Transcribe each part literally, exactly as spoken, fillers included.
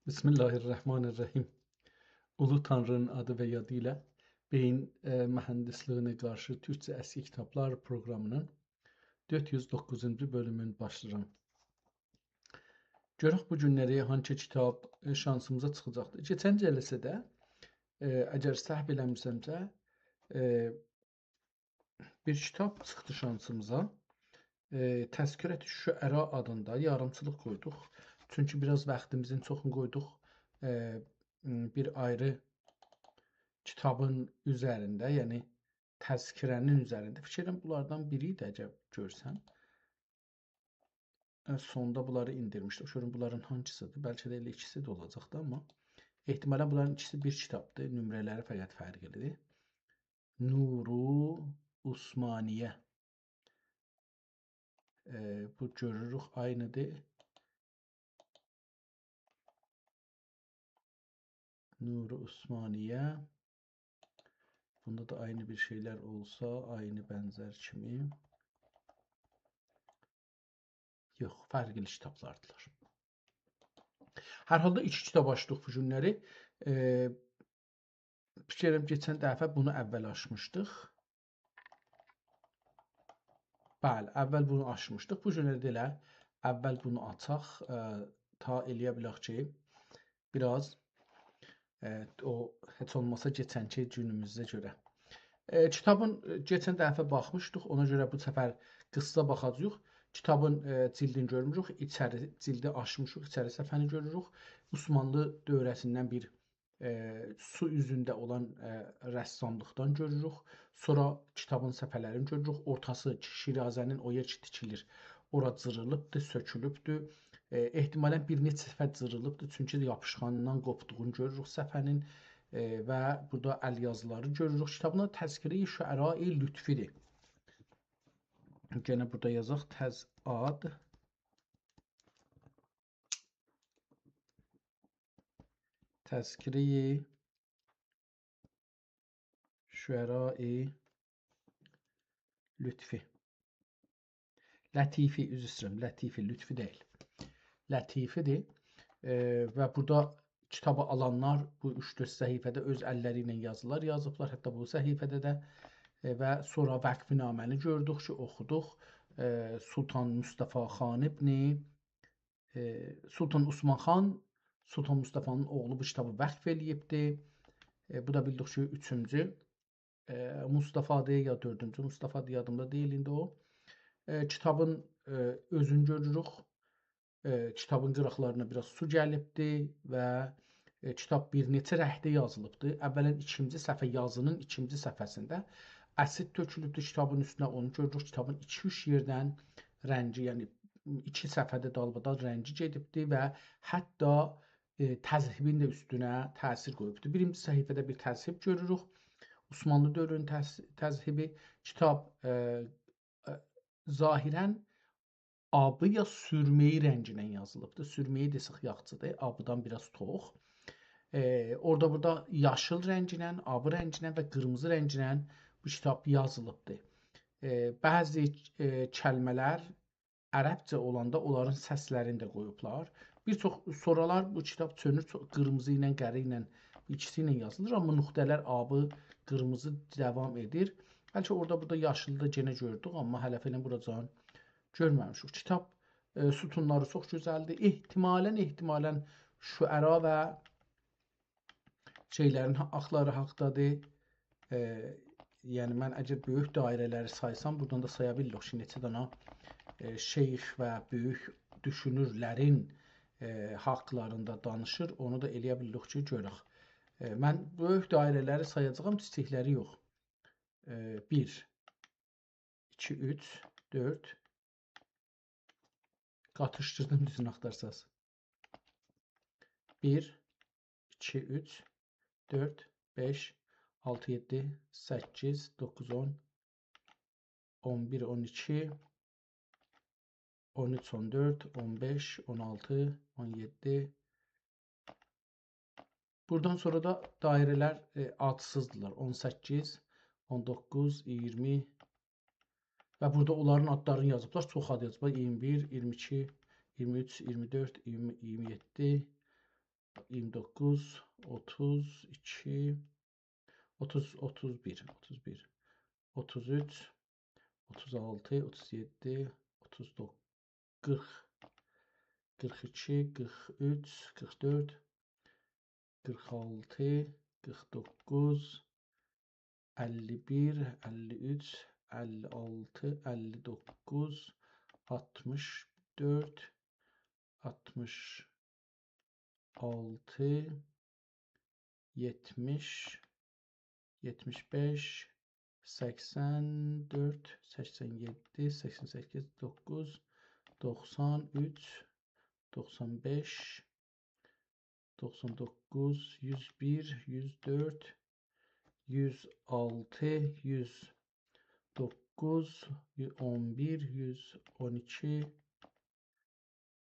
بسم الله الرحمن الرحیم. اولو تانرینین آدی و یادی ایله بئیین، ائ، موهندیسلیگینه قارشی تورکجه اسکی کیتابلار پروقرامی‌نین دؤرد یوز دوققوزونجو بؤلومون باشلاییرام. گؤرک بو گونلری هانسی کیتاب، ائ، شانسیمیزا چیخاجاقدیر. کئچن جلسه‌ده، ائ، اگر سهو ائله‌میرسمسه، ائ، بیر کیتاب چیخدی شانسیمیزا. ائ، تذکرة شعرا آدیندا یاریمچیلیق قویدوق. چونکی بیر آز واختیمیزین چوخونو قویدوق، ائ، م، بیر آیری کیتابین اوزرینده، یعنی تذکره‌نین اوزرینده. فیکر ائدیرم، بونلاردان بیری ایدی، اگر گؤرسم. ائ، سوندا بونلاری ایندیرمیشدیک. گؤرون، بونلارین هانسیسیدیر؟ بلکه ده ائله ایکیسی ده اولاجاقدی، آمما احتمالاً بونلارین ایکیسی بیر کیتابدیر. نمره‌لری فقط فرقلیدیر. نور عثمانیه. ائ، بو گؤروروک، عینی‌دیر. نور عثمانیه. بوندا دا عینی بیر شئیلر اولسا، عینی بنزر کیمی. یوخ، فرقلی کیتابلاردیلار. هر حالدا ایکی کیتاب آچدیق بو گونلری. ائ، فیکر ائدیرم، کئچن دفعه بونو اول آچمیشدیق. بلی، اول بونو آچمیشدیق. بو گونلری ده ائله اول بونو آچاق، ائ، تا ائلیه بیلک کی، بیر آز، ائ، او، هئچ اولماسا کئچنکی گونوموزه گؤره. ائ، کیتابین، ائ، کئچن دفعه باخمیشدیق، اونا گؤره بو سفر قیسا باخاجاغیق. کیتابین، ائ، جیلدینی گؤرموروک، ایچری جیلدی آچمیشیق، ایچری صفحه‌نی گؤروروک. عثمانلی دوره‌سیندن بیر ائ، سو اوزونده اولان، ائ، رساملیقدان گؤروروک. سونرا کیتابین صفحه‌لرینی گؤروروک. اورتاسی کی، شیرازه‌نین او یئر کی تیکیلیر، اورا جیریلیبدیر، سؤکولوبدور. ائ، احتمالاً بیر نئچه صفحه جیریلیبدیر، چونکی یاپیشقانیندان قوپدوغونو گؤروروک صفحه‌نین. ائ، و بورادا ال یازیلاری گؤروروک. کیتابین آدی تذکره‌ی شعرای لطفی‌دیر. یئنه بورادا یازاق، تذ آد. تذکره‌ی شعرای لطفی. لطیفی، عذر ایسته‌ییرم، لطیفی، لطفی دئییل. لطیفی‌دیر. ائ، و بورادا کیتابی آلانلار بو اوچ-دؤرد صفحه‌ده اؤز اللری ایله یازیلار یازیبلار، حتی بو صفحه‌ده ده. ائ، و سونرا وقف‌نامه‌نی گؤردوک کی، اوخودوق. ائ، سلطان مصطفی خان ابن ائ، سلطان عثمان خان، سلطان مصطفی‌نین اوغلو بو کیتابی وقف ائله‌ییبدی. ائ، بو دا بیلدیک کی، اوچونجو، ائ، مصطفی‌دیر یا دؤردونجو مصطفی‌دیر، یادیمدا دئییل ایندی او. ائ، کیتابین، ائ، اؤزونو گؤروروک. ائ، کیتابین قیراقلارینا بیر آز سو گلیبدی و، ائ، کیتاب بیر نئچه رنگده یازیلیبدی. اولاً ایکینجی صفحه، یازی‌نین ایکینجی صفحه‌سینده اسید تؤکولوبدو کیتابین اوستونه، اونو گؤروروک. کیتابین ایکی-اوچ یئردن رنگی، یعنی ایکی صفحه‌ده دالبادال رنگی گئدیبدی و حتی، ائ، تذهیبین ده اوستونه تأثیر قویوبدو. بیرینجی صفحه‌ده بیر تذهیب گؤروروک. عثمانلی دؤورونون تذ-، تذهیبی. کیتاب، ائ، ائ، ظاهراً آبی یا سورمه‌یی رنگینن یازیلیبدیر. سورمه‌یی دئسک یاخشیدیر، آبیدان بیر آز توخ. ائ، اورادا بورادا یاشیل رنگینن، آبی رنگینن و قیرمیزی رنگینن بو کیتاب یازیلیبدیر. ائ، بعضی، ائ، کلمه‌لر عربجه اولاندا اونلارین سسلرینی ده قویوبلار. بیر چوخ سورالار بو کیتاب چؤنور، چوخ قیرمیزی ایله، قره ایله، بو ایکیسی ایله یازیلیر، آمما نقطه‌لر آبی، قیرمیزی داوام ائدیر. بلکه اورادا بورادا یاشیلی دا یئنه گؤردوک، آمما هله فعلاً بوراجان گؤرمه‌میشیک. کیتاب، ائ، ستونلاری چوخ گؤزلدیر. احتمالاً، احتمالاً شعرا و شئیلرین ها-، آدلاری حاقدادیر. ائ، یعنی من اگر بؤیوک دایره‌لری سایسام، بورادان دا سایا بیلیریک کی، نئچه دانا، ائ، شیخ و بؤیوک دوشونورلرین، ائ، حاقلاریندا دانیشیر. اونو دا ائلیه بیلیریک کی، گؤرک. ائ، من بؤیوک دایره‌لری سایاجاغام، کیچیکلری یوخ. ائ، بیر، ایکی، اوچ، دؤرد. قاتیشدیردیم، دوزونو آختارساز. بیر، ایکی، اوچ، دؤرد، بئش، آلتی، یئددی، سککیز، دوققوز، اون، اون بیر، اون ایکی، اون اوچ، اون دؤرد، اون بئش، اون آلتی، اون یئددی. بورادان سونرا دا دایره‌لر، ائ، آدسیزدیلار. اون سککیز، اون دوققوز، اییرمی و بورادا اونلارین آدلارینی یازیبلار. چوخ آد یازیبلار. اییرمی بیر، اییرمی ایکی، اییرمی اوچ، اییرمی دؤرد، اییرمی، اییرمی یئددی، ایگیرمی دوققوز، اوتوز ایکی، اوتوز، اوتوز بیر، اوتوز بیر، اوتوز اوچ، اوتوز آلتی، اوتوز یئددی، اوتوز دوققوز، قیرخ، قیرخ ایکی، قیرخ اوچ، قیرخ دؤرد، قیرخ آلتی، قیرخ دوققوز، اللی بیر، اللی اوچ، اللی آلتی، اللی دوققوز، آلتمیش دؤرد، آلتمیش آلتی، یئتمیش، یئتمیش بئش، سکسن دؤرد، سکسن یئددی، سکسن سککیز، دوققوز، دوخسان اوچ، دوخسان بئش، دوخسان دوققوز، یوز بیر، یوز دؤرد، یوز آلتی، یوز دوققوز، اون بیر، یوز اون ایکی،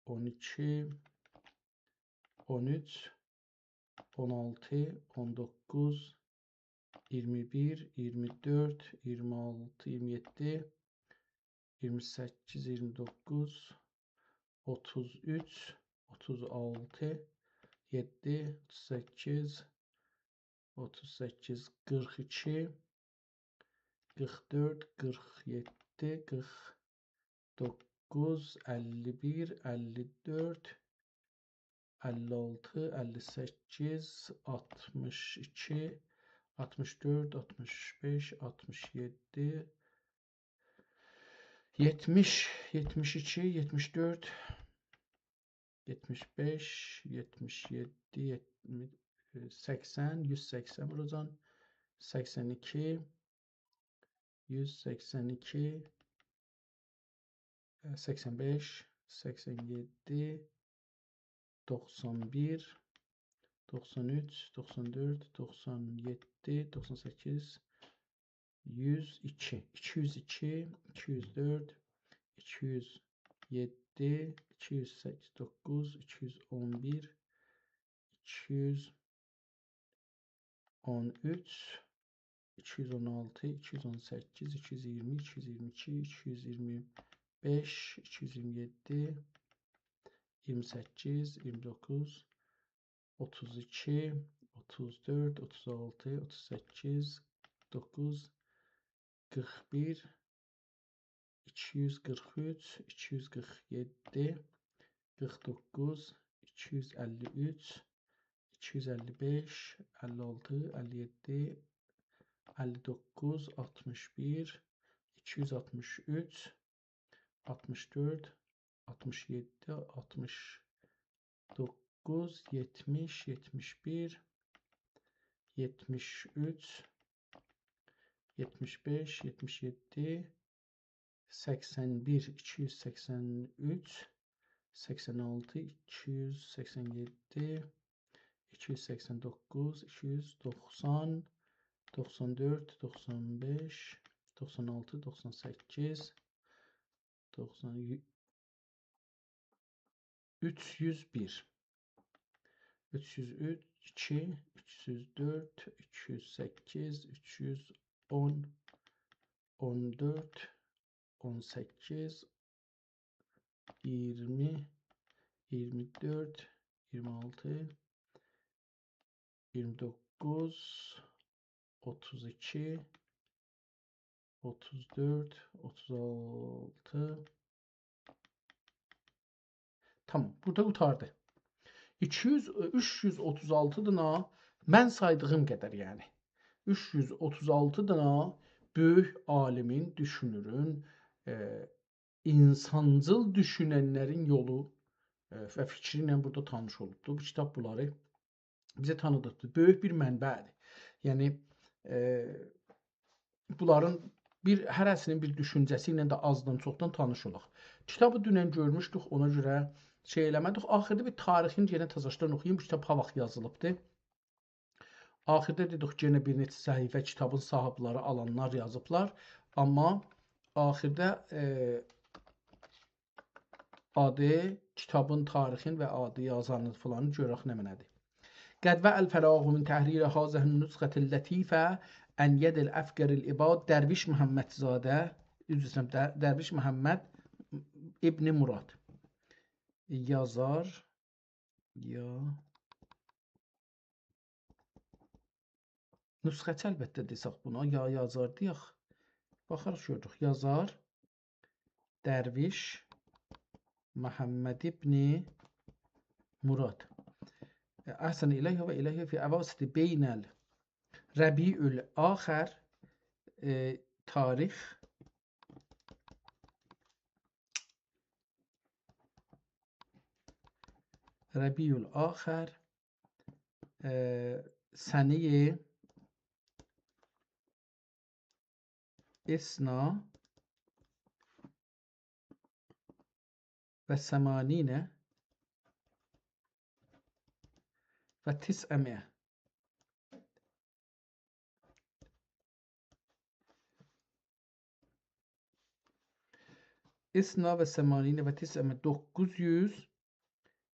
اون ایکی، اون اوچ، اون آلتی، اون دوققوز، ایگیرمی بیر، ایگیرمی دؤرد، ایگیرمی آلتی، ایگیرمی یئددی، ایگیرمی سککیز، ایگیرمی دوققوز، اوتوز اوچ، اوتوز آلتی، یئددی، اوتوز سککیز، اوتوز سککیز، قیرخ ایکی، قیرخ دؤرد، قیرخ یئددی، قیرخ دوققوز، اللی بیر، اللی دؤرد، اللی آلتی، اللی سککیز، آلتمیش ایکی، آلتمیش دؤرد، آلتمیش بئش، آلتمیش یئددی، یئتمیش، یئتمیش ایکی، یئتمیش دؤرد، یئتمیش بئش، یئتمیش یئددی، یئتمیش، سکسن، یوز سکسن ووراجاغام، سکسن ایکی، یوز سکسن ایکی، سکسن بئش، سکسن یئددی، دوخسان بیر، دوخسان اوچ، دوخسان دؤرد، دوخسان یئددی، دوخسان سککیز، یوز ایکی، ایکی یوز ایکی، ایکی یوز دؤرد، ایکی یوز یئددی، ایکی یوز سککیز، دوققوز، ایکی یوز اون بیر، ایکی یوز اون اوچ، ایکی یوز اون آلتی، ایکی یوز اون سککیز، ایکی یوز ایگیرمی، ایکی یوز ایگیرمی ایکی، ایکی یوز ایگیرمی بئش، ایکی یوز ایگیرمی یئددی، ایگیرمی سککیز، ایگیرمی دوققوز، اوتوز ایکی، اوتوز دؤرد، اوتوز آلتی، اوتوز سککیز، دوققوز، قیرخ بیر، ایکی یوز قیرخ اوچ، ایکی یوز قیرخ یئددی، قیرخ دوققوز، ایکی یوز اللی اوچ، ایکی یوز اللی بئش، اللی آلتی، اللی یئددی، اللی دوققوز، آلتمیش بیر، ایکی یوز آلتمیش اوچ، آلتمیش دؤرد، آلتمیش یئددی، آلتمیش دوققوز، یئتمیش، یئتمیش بیر، یئتمیش اوچ، یئتمیش بئش، یئتمیش یئددی، سکسن بیر، ایکی یوز سکسن اوچ، سکسن آلتی، ایکی یوز سکسن یئددی، ایکی یوز سکسن دوققوز، ایکی یوز دوخسان، دوخسان دؤرد، دوخسان بئش، دوخسان آلتی، دوخسان سککیز، دوخسان، اوچ یوز بیر، اوچ یوز ایکی، اوچ یوز دؤرد، اوچ یوز سککیز، اوچ یوز اون، اون دؤرد، اون سککیز، ایگیرمی، ایگیرمی دؤرد، ایگیرمی آلتی، ایگیرمی دوققوز، اوتوز ایکی، اوتوز دؤرد، اوتوز آلتی. تامام، بورادا قوتاردی. ایکی یوز، اوچ یوز اوتوز آلتی دانا، من سایدیغیم قدر، یعنی. اوچ یوز اوتوز آلتی دانا بؤیوک عالیمین، دوشونورون، ائ، اینسانجیل دوشوننلرین یولو، ائ، و فیکری ایله بورادا تانیش اولوبدور. بو کیتاب بونلاری بیزه تانیدیبدیر. بؤیوک بیر منبعدیر. یعنی، ائ، بونلارین بیر، هره‌سینین بیر دوشونجه‌سی ایله ده آزدان چوخدان تانیش اولاق. کیتابی دونن گؤرموشدوک، اونا گؤره شئی ائله‌مه‌دیک. آخیردا بیر تاریخینی یئنه تازاشدان اوخویوم. بو کیتاب ها واخت یازیلیبدی؟ آخیردا دئدیک، یئنه بیر نئچه صفحه کیتابین صاحیبلری، آلانلار یازیبلار. آمما آخیردا، ائ، آدی، کیتابین تاریخین و آدی یازانین فلانی گؤرک نمنه‌دیر. «قد وعی الفراغ من تحریر هذه النسخة اللطیفة عن ید الافقر العباد درویش محمدزاده»، عذر ایسته‌ییرم، در-، درویش محمد ابن مراد. یازار، یا، نسخه‌چی البته دئسک بونا، یا یازار دئیک. باخاریق، گؤروروک. یازار درویش محمد ابن مراد. احسن الیه و الیه فی اواسط بین ال ربیع الآخر، ائ، تاریخ ربیع الآخر، ائ، سنهٔ اثنا و ثمانین و تسعمائة. اثنا و ثمانین و تسعمائة، دوققوز یوز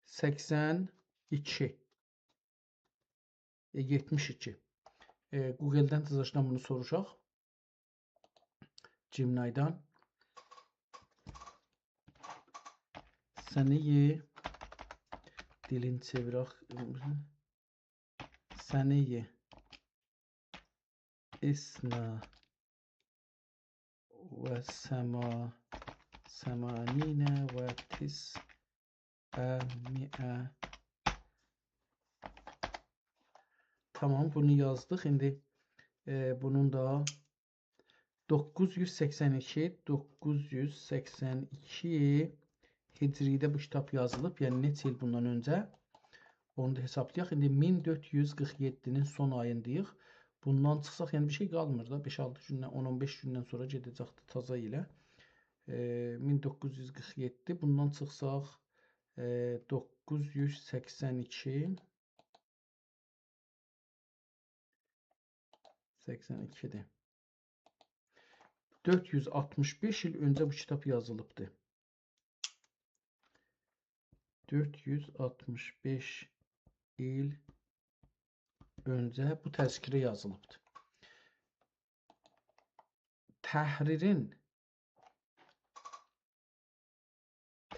سکسن ایکی. ائ، یئتمیش ایکی. ائ، گوگلدن تزاشدان بونو سوروشاق. جیمنایدان. سنهٔ، دیلین چئویرک. سنهٔ اثنا و ثما-، ثمانین و تسعمائة. تامام، بونو یازدیق. ایندی، ائ، بونون دا دوققوز یوز سکسن ایکی، دوققوز یوز سکسن ایکی هجری‌ده بو کیتاب یازیلیب، یعنی نئچه ایل بوندان اؤنجه، اونو دا حسابلایاق. ایندی مین دؤرد یوز قیرخ یئددی‌نین سون آیینداییق. بوندان چیخساق، یعنی بیر شئی قالمیر دا، بئش-آلتی گوندن، اون-اون بئش گوندن سونرا گئده‌جکدی تازا ایله. ائ، مین دوققوز یوز قیرخ یئددی، بوندان چیخساق، ائ، دوققوز یوز سکسن ایکی، سکسن ایکی‌دیر. دؤرد یوز آلتمیش بئش ایل اؤنجه بو کیتاب یازیلیبدی. دؤرد یوز آلتمیش بئش ایل اؤنجه بو تذکره یازیلیبدی. تحریرین،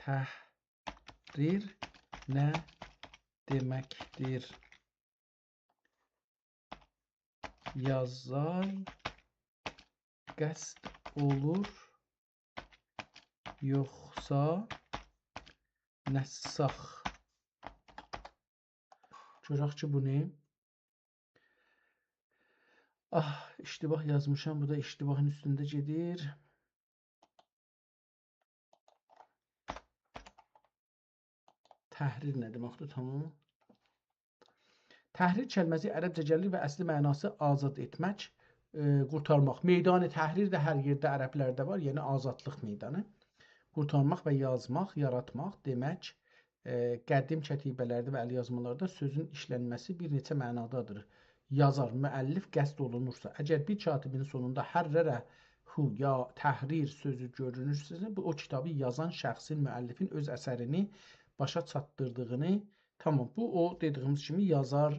تحریر نه دئمکدیر؟ یازار قصد اولور، یوخسا نساخ؟ گؤرک کی، بو نه؟ آه، اشتباه یازمیشام. بو دا اشتباهین اوستونده گئدیر. تحریر نه دئمکدیر؟ تامام. تحریر کلمه‌سی عربجه گلیر و اصلی معناسی آزاد ائتمک، ائ، قورتارماق. میدان تحریر ده هر یئرده عربلرده وار، یعنی آزادلیق میدانی. قورتارماق و یازماق، یاراتماق، دئمک، ائ، قدیم کتیبه‌لرده و ال‌یازمالاردا سؤزون ایشلنمه‌سی بیر نئچه معنادادیر. یازار، مؤلف قصد اولونورسا. اگر بیر کاتبین سونوندا حرّره یا تحریر سؤزو گؤرونورسه، بو او کیتابی یازان شخصین، مؤلفین اؤز اثرینی باشا چاتدیردیغینی، تامام، بو او دئدیگیمیز کیمی یازار،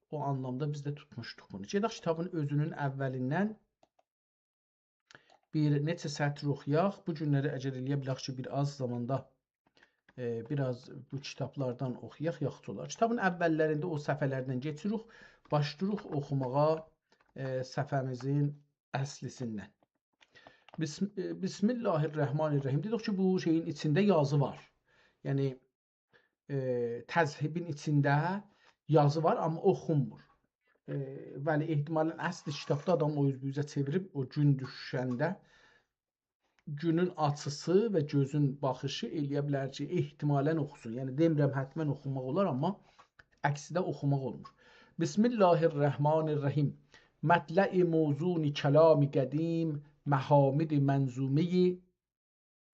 او آنلامدا بیز ده توتموشدوق بونو. گئدک کیتابین اؤزونون اوّلیندن بیر نئچه سطر اوخویاق. بو گونلری اگر ائلیه بیلک کی، بیر آز زاماندا، ائ، بیر آز بو کیتابلاردان اوخویاق، یاخشی اولار. کیتابین اوّللرینده او صفحه‌لردن کئچیریک، باشلاییریق اوخوماغا، ائ، صفحه‌میزین اصلی‌سیندن. بسم، ائ، بسم الله الرحمن الرحیم. دئدیک کی، بو شئیین ایچینده یازی وار. یعنی، ائ، تذهیبین ایچینده یازی وار، آمما اوخونمور. ائ، ولی احتمالاً اصلی کیتابدا آدام او اوز بو اوزه چئویریب، او گون دوشنده گونون آچیسی و گؤزون باخیشی ائلیه بیلر کی، احتمالاً اوخوسون. یعنی، دئمیرم حتماً اوخوماق اولار، آمما عکسینه اوخوماق اولمور. بسم الله الرحمن الرحیم. مطلع موزون کلام قدیم، محامد منظومهٔ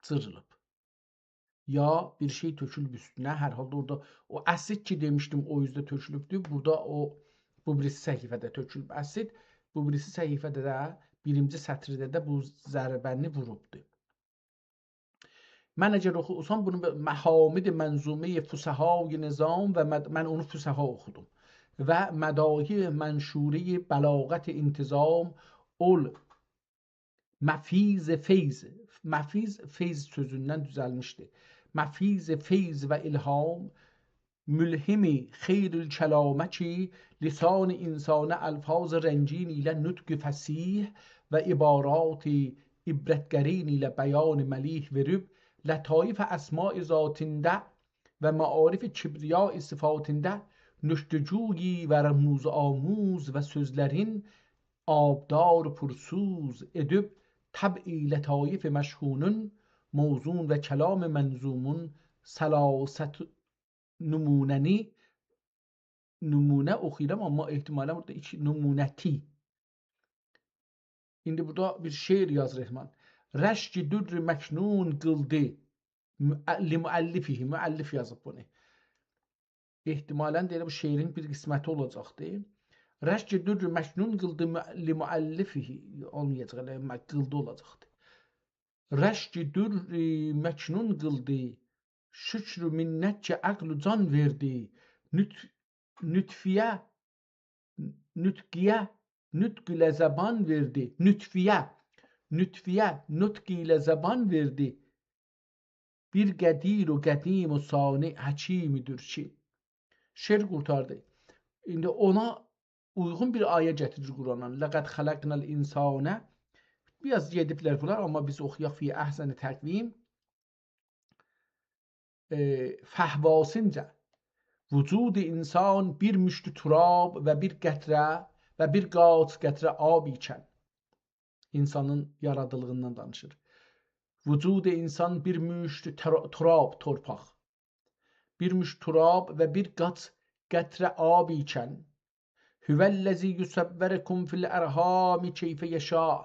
جیریلیب. یا بیر شئی تؤکولوب اوستونه. هر حالدا اورادا او اسید کی دئمیشدیم، او اوزده تؤکولوبدور. بورادا او، بو بیریسی صفحه‌ده تؤکولوب اسید. بو بیریسی صفحه‌ده ده، بیرینجی سطرده ده بو ضربه‌نی ووروبدور. من اگر اوخوسام، بونو به محامد منظومهٔ فصحای نظام و مد-، من اونو فصحا اوخودوم. و مداحی منشورهٔ بلاغت انتظام، اول مفیض فیض، مفیض فیض سؤزوندن دوزلمیشدیر. مفیض فیض و الهام، ملهم خیر الکلامه کی، لسان انسانه الفاظ رنگین ایله نطق فصیح و عبارات عبرت‌گرین ایله بیان ملیح وئریب، لطایف اسماء ذاتینده و معارف کبریاء صفاتینده نکته‌جویی و رموزآموز و سؤزلرین آبدار پرسوز ائدیب، طبع لطایف مشحونون موزون و کلام منظومون ثلاثه نمونه‌نی، نمونه اوخویورام، آمما احتمالاً بورادا ایکی نمونه‌تی. ایندی بورادا بیر شعر یازیر رحمان. رشک در مکنون قیلدی مؤ-، لمؤلفه، مؤلف یازیب بونو. احتمالاً ده ائله بو شعرین بیر قسمتی اولاجاقدی. رشک در مکنون قیلدی مؤ-، لمؤلفه، اولمایاجاق، ائله مؤ-، قیلدی اولاجاقدی. رشک در مکنون قیلدی، شکر و منت کی عقل و جان وئردی، نطق-، نطقیه، نطقیه، نطق ایله زبان وئردی، نطقیه، نطقیه، نطق ایله زبان وئردی. بیر قدیر و قدیم و صانع حکیمدیر کی. شعر قورتاردی. ایندی اونا اویغون بیر آیه گتیریر قرآندان. «لقد خلقنا الانسان». بیر آز گئدیبلر بونلار، آمما بیز اوخویاق «فی احسن تقویم». ائ، فهواسینجه، وجود انسان بیر مشت تراب و بیر قطره و بیر قاچ قطره آب ایکن. انسانین یارادیلغیندان دانیشیر. وجود انسان بیر مشت تر-، تراب، تورپاق. بیر مشت تراب و بیر قاچ قطره آب ایکن، «هو الذی یصورکم فی الارحام کیف یشاء».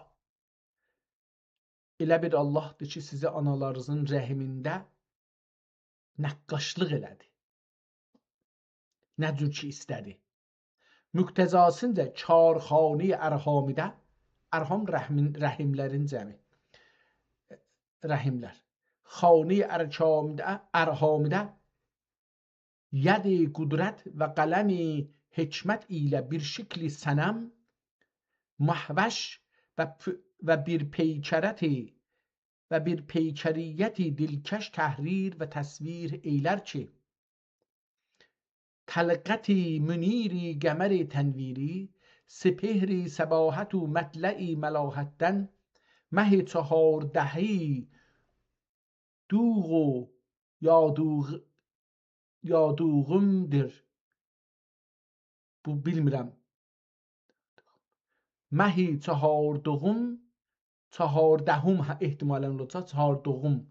ائله بیر آللاهدیر کی، سیزی آنالارینیزین رحمینده نقاشلیق ائله‌دی. نه جور کی ایسته‌دی. مقتضاسینجه کارخانه‌ی ارحامیده، ارحام رحمین، رحملرین جمعی. رحملر. خانه‌ی ارکامیده، ارحامیده ید قدرت و قلم حکمت ایله بیر شکل صنم، مهوش و پ-، و بیر پیکرتی و بیر پیکریتی دلکش تحریر و تصویر ائیلر کی، طلقت منیر قمر تنویری، سپهر صباحت و مطلع ملاحتدن، مه چهاردهی دوغ و یا دوغ-، یا دوغومدور. بو بیلمیرم. مه چهاردهم، چهاردهم، هه، احتمالاً اولاجاق، چهاردهم.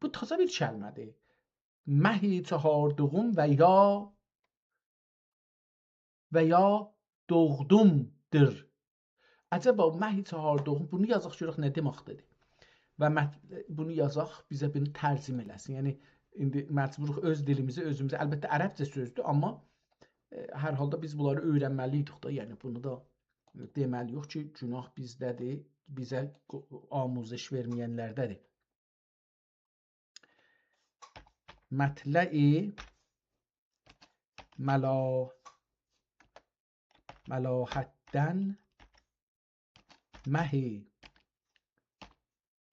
بو تازا بیر کلمه‌دیر. مه چهاردهم و یا، و یا دوغدومدور. عجبا، مه چهاردهم، بونو یازاق گؤرک نه دئمکدیر. و مت-، بونو یازاق، بیزه بونو ترجمه ائله‌سین. یعنی، ایندی مجبوروق اؤز دیلیمیزی اؤزوموزه، البته، عربجه سؤزدور، آمما، ائ، هر حالدا بیز بونلاری اؤیرنمه‌لی‌ییک ده، یعنی بونو دا دئمه‌لی‌ییک کی، گناه بیزده‌دیر، بیزه قو-، آموزش وئرمه‌ینلرده‌دیر. مطلع ملا-، ملاحتدن مه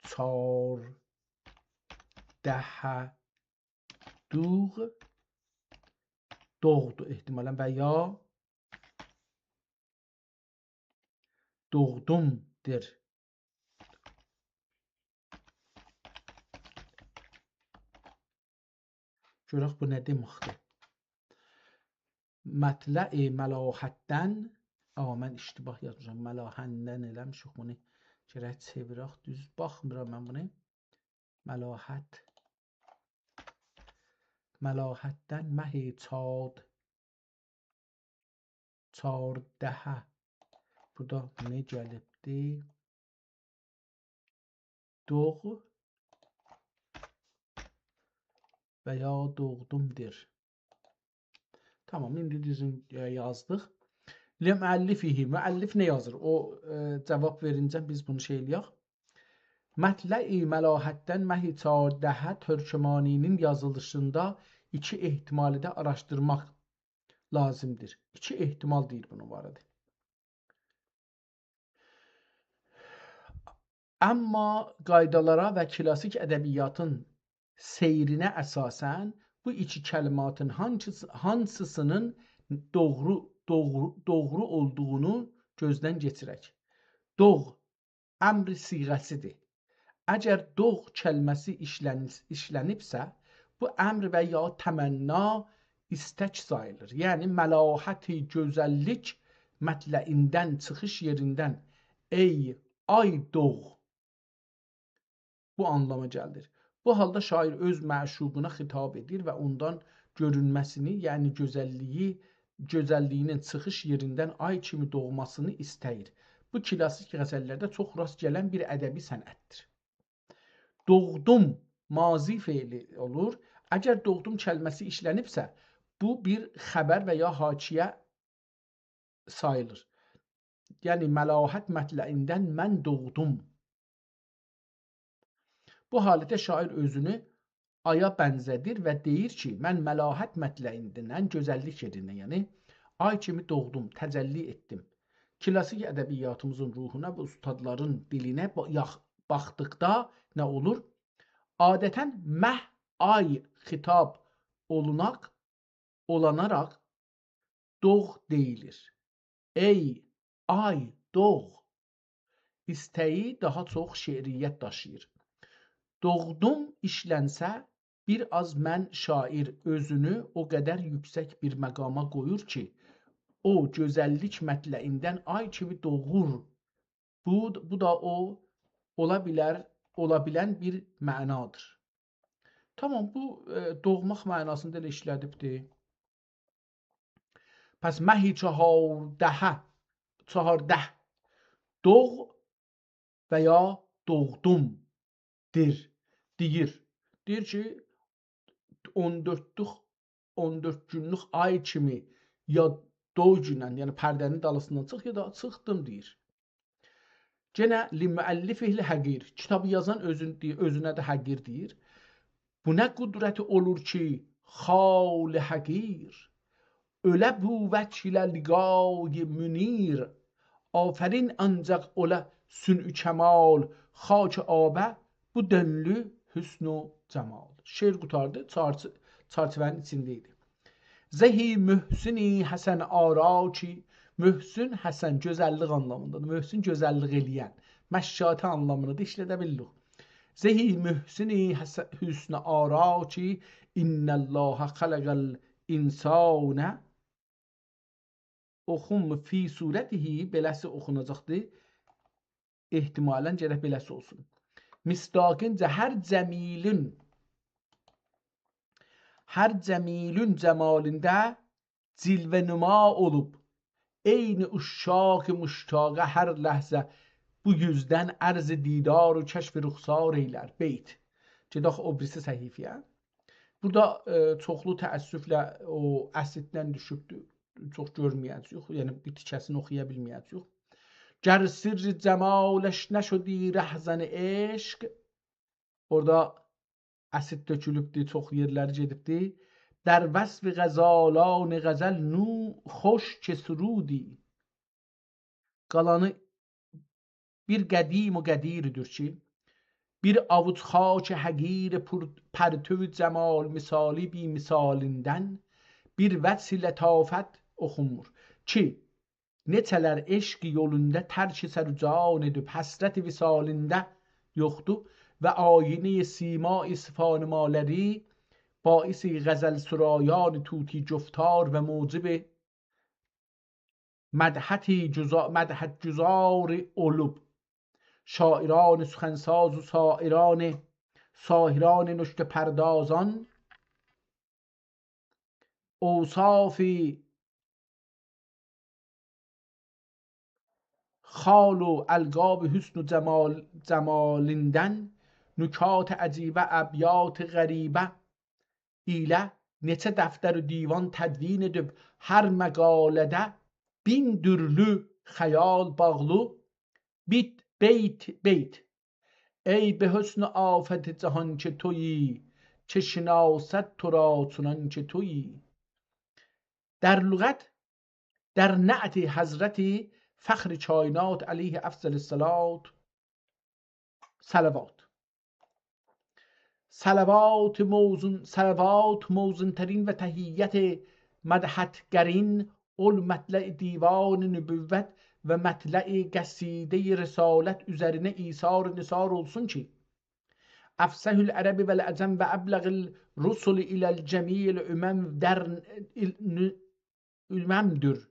چهاردهه دوغ، دوغدو احتمالاً و یا دوغدومدور. گؤرک بو نه دئمکدیر. مطلع ملاحتدن، آ، من اشتباه یازمیشام، ملاحندن ائله‌میشیک بونو. گرک چئویرک، دوز باخمیرام من بونو. ملاحت. ملاحتدن مه چاد-، چهاردهه. بورادا نه گلیبدی؟ دوغ و یا دوغدومدور. تامام، ایندی دوزون، ائ، یازدیق. لمؤلفه، مؤلف نه یازیر؟ او، ائ، جواب وئرینجه بیز بونو شئی ائله‌یک. مطلع ملاحتدن مه چهاردهه ترکمانی‌نین یازیلیشیندا ایکی احتمالی ده آراشدیرماق لازیمدیر. ایکی احتمال دئییر بونون باره‌ده. آمما قایدالارا و کلاسیک ادبیاتین سیرینه اساساً بو ایکی کلماتین هانسی‌سی، هانسی‌سینین دوغرو، دوغرو، دوغرو اولدوغونو گؤزدن کئچیرک. دوغ امر صیغه‌سی‌دیر. اگر دوغ کلمه‌سی ایشلنیل-، ایشلنیبسه، بو امر و یا تمنا، ایستک ساییلیر. یعنی ملاحت گؤزللیک مطلعیندن، چیخیش یئریندن، ای آی دوغ، بو آنلاما گلیر. بو حالدا شاعیر اؤز معشوقونا خطاب ائدیر و اوندان گؤرونمه‌سینی، یعنی گؤزللیگی، گؤزللیگینین چیخیش یئریندن آی کیمی دوغماسینی ایسته‌ییر. بو کلاسیک غزللرده چوخ راست گلن بیر ادبی صنعتدیر. دوغدوم ماضی فعلی اولور. اگر دوغدوم کلمه‌سی ایشلنیبسه، بو بیر خبر و یا حاکیه ساییلیر. یعنی ملاحت مطلعیندن من دوغدوم. بو حالتده شاعیر اؤزونو آیا بنزه‌دیر و دئییر کی، من ملاحت مطلعیندن، گؤزللیک یئریندن، یعنی آی کیمی دوغدوم، تجلی ائتدیم. کلاسیک ادبیاتیمیزین روحونا و اوستادلارین دیلینه با-، یاخ-، باخدیقدا نه اولور؟ عادتاً مه آی خطاب اولوناق، اولاناراق دوغ دئییلیر. ای آی دوغ ایسته‌یی داها چوخ شعریت داشیییر. دوغدوم ایشلنسه، بیر آز من شاعیر اؤزونو او قدر یوکسک بیر مقاما قویور کی، او گؤزللیک مطلعیندن آی کیمی دوغور. بو، بو دا او اولا بیلر، اولا بیلن بیر معنادیر. تامام، بو، ائ، دوغماق معناسیندا ائله ایشله‌دیبدیر. پس مه چهاردهه، چهارده، دوغ و یا دوغدوم دیر، دئییر. دئییر کی، اون دؤردلوک، اون دؤرد گونلوک آی کیمی یا دوغ گونن، یعنی پرده‌نین دالیسیندان چیخ، یا دا چیخدیم دئییر. گئنه لمؤلفه الحقیر. کیتابی یازان اؤزون-، دئییر، اؤزونه ده حقیر دئییر. بو نه قدرت اولور کی، خال حقیر اؤله بو وجه ایله لقای منیر. آفرین آنجاق اولا صنع و کمال، خاک آبه بو دؤنلو حسن و جمال. شعر قوتاردی، چارچ-، چرچیوه‌نین ایچینده ایدی. زهی محسنی حسن آرا کی، محسن، حسن، گؤزللیک آنلامیندادیر. محسن گؤزللیک ائله‌ین، مشاطه آنلامیندادیر، ایشلده بیلیریک. زهی محسنی حس-، حسن آرا کی، ان الله خلق الانسان، اوخوم فی صورته، بئله‌سی اوخوناجاقدیر. احتمالاً گرک بئله‌سی اولسون. مصداقینجه هر جمیلین، هر جمیلین جمالینده جلوه‌نما اولوب. عین عشاق مشتاقه هر لحظه بو یوزدن عرض دیدار و کشف رخسار ائیلر. بیت. گئدک او بیریسی صفحه‌یه. بورادا، ائ، چوخلو تأسفله او اسیددن دوشوبدور. چوخ گؤرمه‌یه‌جه‌ییک، یعنی بیر تیکه‌سینی اوخویا بیلمه‌یه‌جه‌ییک. گر سر جمالش نشدی رهزن عشق، اورادا اسید تؤکولوبدور، چوخ یئرلری گئدیبدیر. در وصف غزالان غزل نو خوش که سرودی. قالانی بیر قدیم و قدیردیر کی، بیر آووج خاک حقیر پر-، پرتو جمال مثالی بی‌مثالیندن بیر وجه لطافت اوخونمور کی، نئچه‌لر عشق یولوندا ترک سر و جان ائدیب، حسرت وصالینده یوخدور و آینه‌ی سیما اصفهانمالری باعث غزل سرایان طوطی گفتار و موجب مدحت گزا-، مدحت گزار اولوب. شاعران سخنساز و ساحران، ساحران نکته پردازان اوصاف خال و القاب حسن و جمال، جمالیندن نکات عجیبه، ابیات غریبه ایله نئچه دفتر و دیوان تدوین ائدیب، هر مقاله‌ده مین دورلو خیال باغلی. بیت، بیت، بیت. ای به حسن و آفت جهان که تویی، که شناسد تو را چنان که تویی. در لغت، در نعت حضرت فخر کائنات علیه افضل الصلاة، صلوات. صلوات موزون، صلوات موزون‌ترین و تحیت مدحت‌گرین، اول مطلع دیوان نبوت و مطلع قصیدهٔ رسالت اوزرینه ایثار نثار اولسون کی، افصح العرب والعجم و ابلغ الرسل الی جمیع الامم در، ال-، ن-، امم‌دور.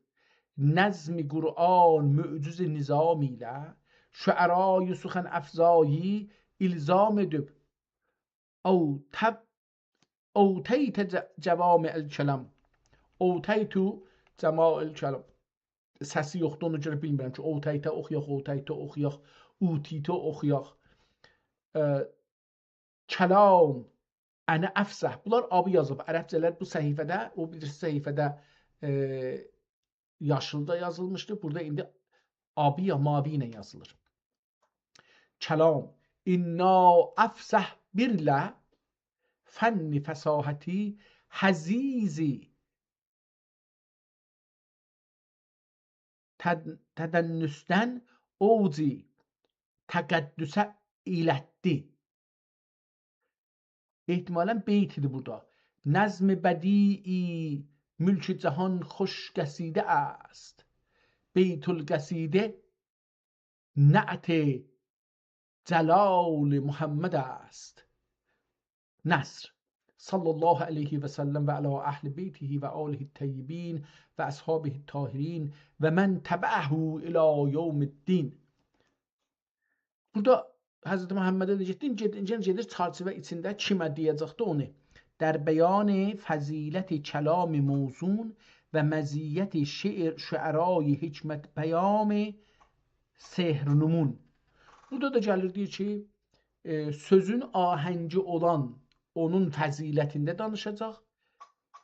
نظم قرآن معجز نظام ایله، شعرای سخن افزایی الزام ائدیب. اوتب-، اوتیت ج-، جوامع الکلام. اوتیت جوامع الکلام. سسی یوخدور، اونا گؤره بیلمیرم کی، اوتیته اوخویاق، اوتیته اوخویاق، اوتیته اوخویاق. اه، کلام، انا افصح. بونلار آبی یازیب. عربجه‌لر بو صفحه‌ده، او بیریسی صفحه‌ده، ائ، یاشیلدا یازیلمیشدی. بورادا ایندی آبی یا ماوی ایله یازیلیر. کلام، انا افصح بیرله فن فصاحتی حضیض تد-، تدنسدن اوج تقدسه ایلتدی. احتمالاً بیت ایدی بورادا. نظم بدیعی ملک جهان خوش قصیده است، بیت القصیده نعت جلال محمد است. نثر. صلی الله علیه و سلم و علی اهل بیته و آله الطیبین و اصحابه الطاهرین و من تبعه الی یوم الدین. بورادا حضرت محمده ده گئتدین، گئد-، گئنه گئدیر چرچیوه ایچینده کیمه دئیه‌جکدی اونو. در بیان فضیلت کلام موزون و مزیت شعر، شعرای حکمت پیام سحرنمون. بورادا دا گلیر دئییر کی، ائ، سؤزون آهنگی اولان اونون فضیلتینده دانیشاجاق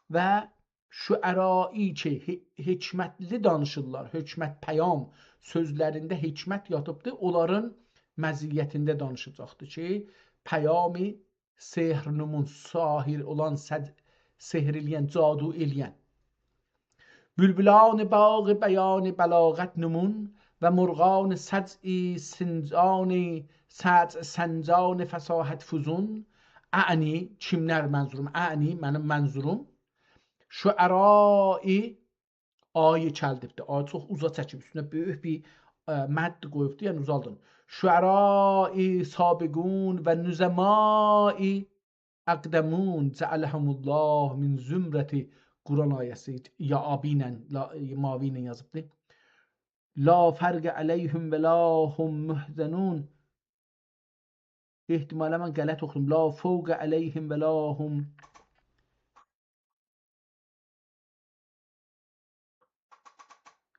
و شعرایی کی، حی-، حکمتلی دانیشیرلار، حکمت پیام، سؤزلرینده حکمت یاتیبدیر، اونلارین مزیتینده دانیشاجاقدیر کی، پیام سحرنمون، ساحر اولان، سد-، سحر ائله‌ین، جادو ائله‌ین. بلبلان باغ بیان بلاغت نمون و مرغان سجع سنجان، سجع سنجان فصاحت فزون. اعنی، کیملر منظوروم؟ اعنی، منیم منظوروم شعرای، آی کلدیبدیر. آی چوخ اوزا چکیب، اوستونه بؤیوک بیر، ائ، مد قویوبدور، یعنی اوزالدیم. شعرای سابقون و نظمای اقدمون جعلهم الله من زمرة، قرآن آیه‌سی، یا آبی ایله، لا، ماوی ایله یازیبدی. لا فرق علیهم و لا هم محزنون. احتمالاً من غلط اوخودوم. لا فوق علیهم و لا هم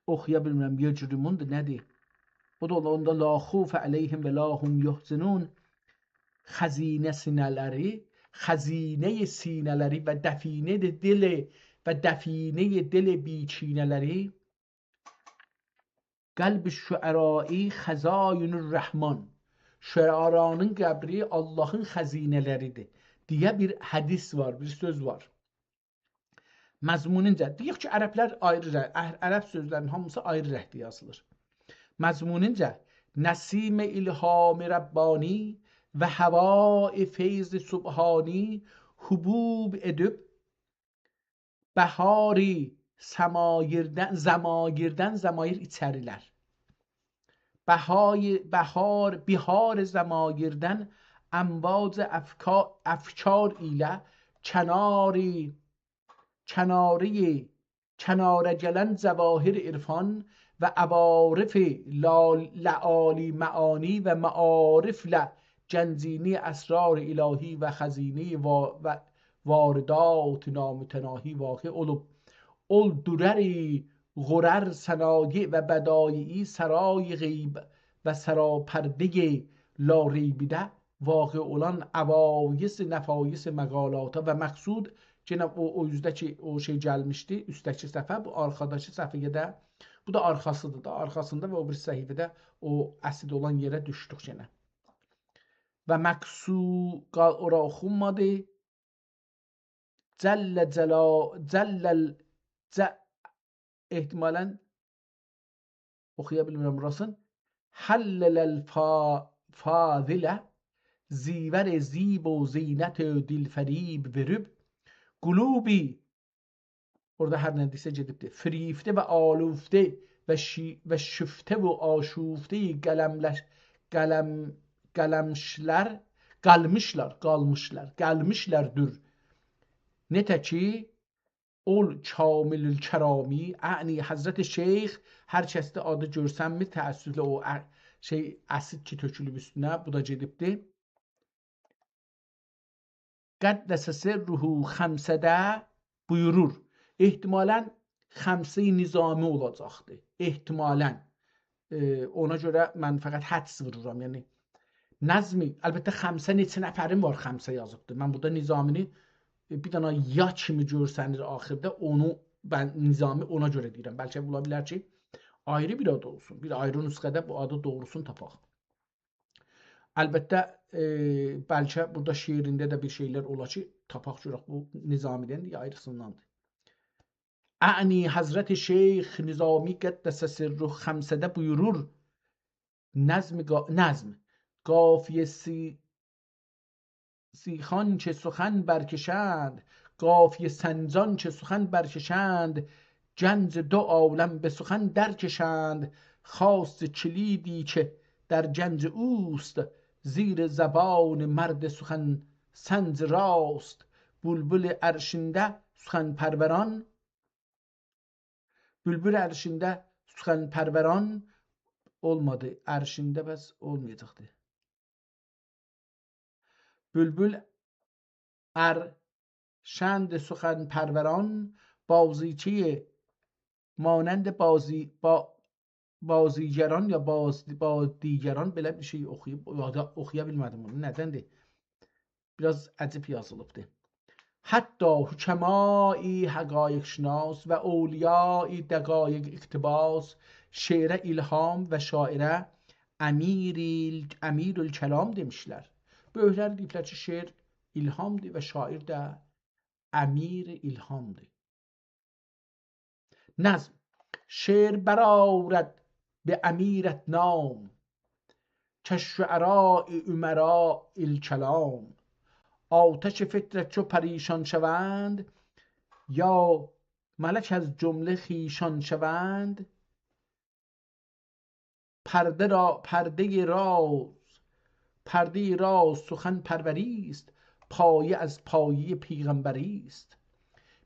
اوخویا بیلمیرم، یجرموندور، نه‌دیر؟ او دا اولار، اوندا لا خوف علیهم و لا هم یحزنون. خزینه سینه‌لری، خزینهٔ سینه‌لری و دفینهٔ دل، و دفینهٔ دل بی‌کینه‌لری. قبر شعراء خزائن الرحمن. شعرانین قبری آللاهین خزینه‌لریدیر دئیه بیر حدیث وار، بیر سؤز وار. مضمونونجا، دئیک کی، عربلر آیری رنگ، ع-، عرب سؤزلرین هامیسی آیری رنگده یازیلیر. مضمونونجا، نسیم الهام ربانی و هوای فیض سبحانی هبوب ائدیب، بهاری سمایردن، زمایردن، زمایر ایچری‌لر. بهای-، بهار، بهار زمایردن امواج افکا-، افکار ایله کناری، کناری، کناره گلن جواهر عرفان و عوارف لا-، لآلی معانی و معارفله گنجینهٔ اسرار الهی و خزینهٔ وا-، و واردات نامتناهی واقع اولوب. اول درر غرر صنایع و بدایعی سرای غیب و سراپردهٔ لاریبیده واقع اولان عوایص نفایص مقالاتا و مقصود، یئنه او، او اوزده کی، او شئی گلمیشدی، اوستده‌کی صفحه، بو آرخاداکی صفحه‌یه ده، بو دا آرخاسیدیر دا، آرخاسیندا و او بیریسی صفحه‌ده او اسید اولان یئره دوشدوک یئنه. و مقصود، قال-، اورا اوخونمادی. جل جلا-، جل ال-، ج-، احتمالاً اوخویا بیلمیرم بوراسین. حلل الفا-، فاضله زیور زیب و زینت دلفریب وئریب، قلوبی، اورادا هر نه دئسه گئدیبدیر، فریفته و آلوفته و شی-، و شیفته و آشوفته‌ی قلملر، قلم، قلمشلر، قالمیشلار، قالمیشلار، قالمیشلاردیر. نئته کی، اول کامل الکرامی، اعنی حضرت شیخ، هر کسده آدی گؤرسنمیر، تأسفله او ا-، شئی، اسید کی تؤکولوب اوستونه، بو دا گئدیبدی. قدس سره خمسه‌ده بویورور. احتمالاً خمسه‌ی نظامی اولاجاقدی. احتمالاً. ائ، اونا گؤره من فقط حدس وورورام. یعنی، نظمی، البته، خمسه نئچه نفرین وار، خمسه یازیبدی. من بورادا نظامی‌نی، ائ، بیر دنه یا کیمی گؤرسنیر آخیردا، اونو من نظامی اونا گؤره دئییرم. بلکه اولا بیلر کی، آیری بیر آد اولسون. بیر آیری نسخه‌ده بو آدی دوغروسونو تاپاق. البته، ائ، بلکه بورادا شعرینده ده بیر شئیلر اولا کی، تاپاق گؤرک بو نظامی‌دندیر یا آیریسینداندیر. اعنی حضرت شیخ نظامی قدس سره خمسه‌ده بویورور: نظم قا-، نظم. قافیه سی-، سیخان که سخن برکشند، قافیه سنجان که سخن برکشند، گنج دو عالم به سخن درکشند. خاص کلیدی که در گنج اوست، زیر زبان مرد سخن سنج راست. بلبل عرشینده سخن پروران، بلبل عرشینده سخن پروران اولمادی. عرشینده بس اولمایاجاقدی. بلبل عرشند سخن پروران، بازیچه‌ی مانند بازی-، با-، بازیگران یا باز-، با دیگران، بئله بیر شئی اوخویوب، یا دا اوخویا بیلمه‌دیم بونو. ندندیر؟ بیر آز عجیب یازیلیبدی. حتی حکمای حقایق‌شناس و اولیای دقایق اقتباس شعره الهام و شاعره امیر ال-، امیر الکلام دئمیشلر. بؤیوکلر دئییبلر کی، شعر الهامدیر و شاعر ده امیر الهامدیر. نظم. شعر برآرد به امیرت نام، کز شعراء امراء الکلام. آتش فکرت چو پریشان شوند، یا ملک از جمله خویشان شوند، پرده را، پردهٔ راز، پردهٔ راز سخن پروری است، پایه از پایهٔ پیغمبری است.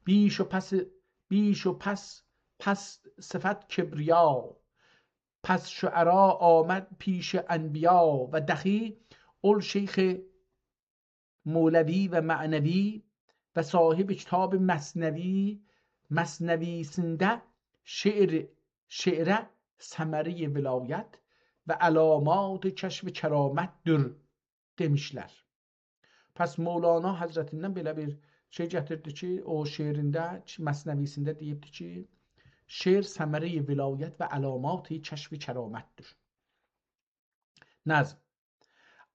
بیش و پس، بیش و پس، پس صفت کبریا، پس شعرا آمد پیش انبیا. و دخی، اول شیخ مولوی و معنوی و صاحب کتاب مثنوی، مثنوی‌سینده شعر، شعره ثمرهٔ ولایت و علامات کشف کرامت‌دیر دئمیشلر. پس مولانا حضرتیندن بئله بیر شئی گتیردی کی، او شعرینده، مثنوی‌سینده دئییبدی کی، شعر ثمرهٔ ولایت و علامات کشف کرامت‌دیر. نظم.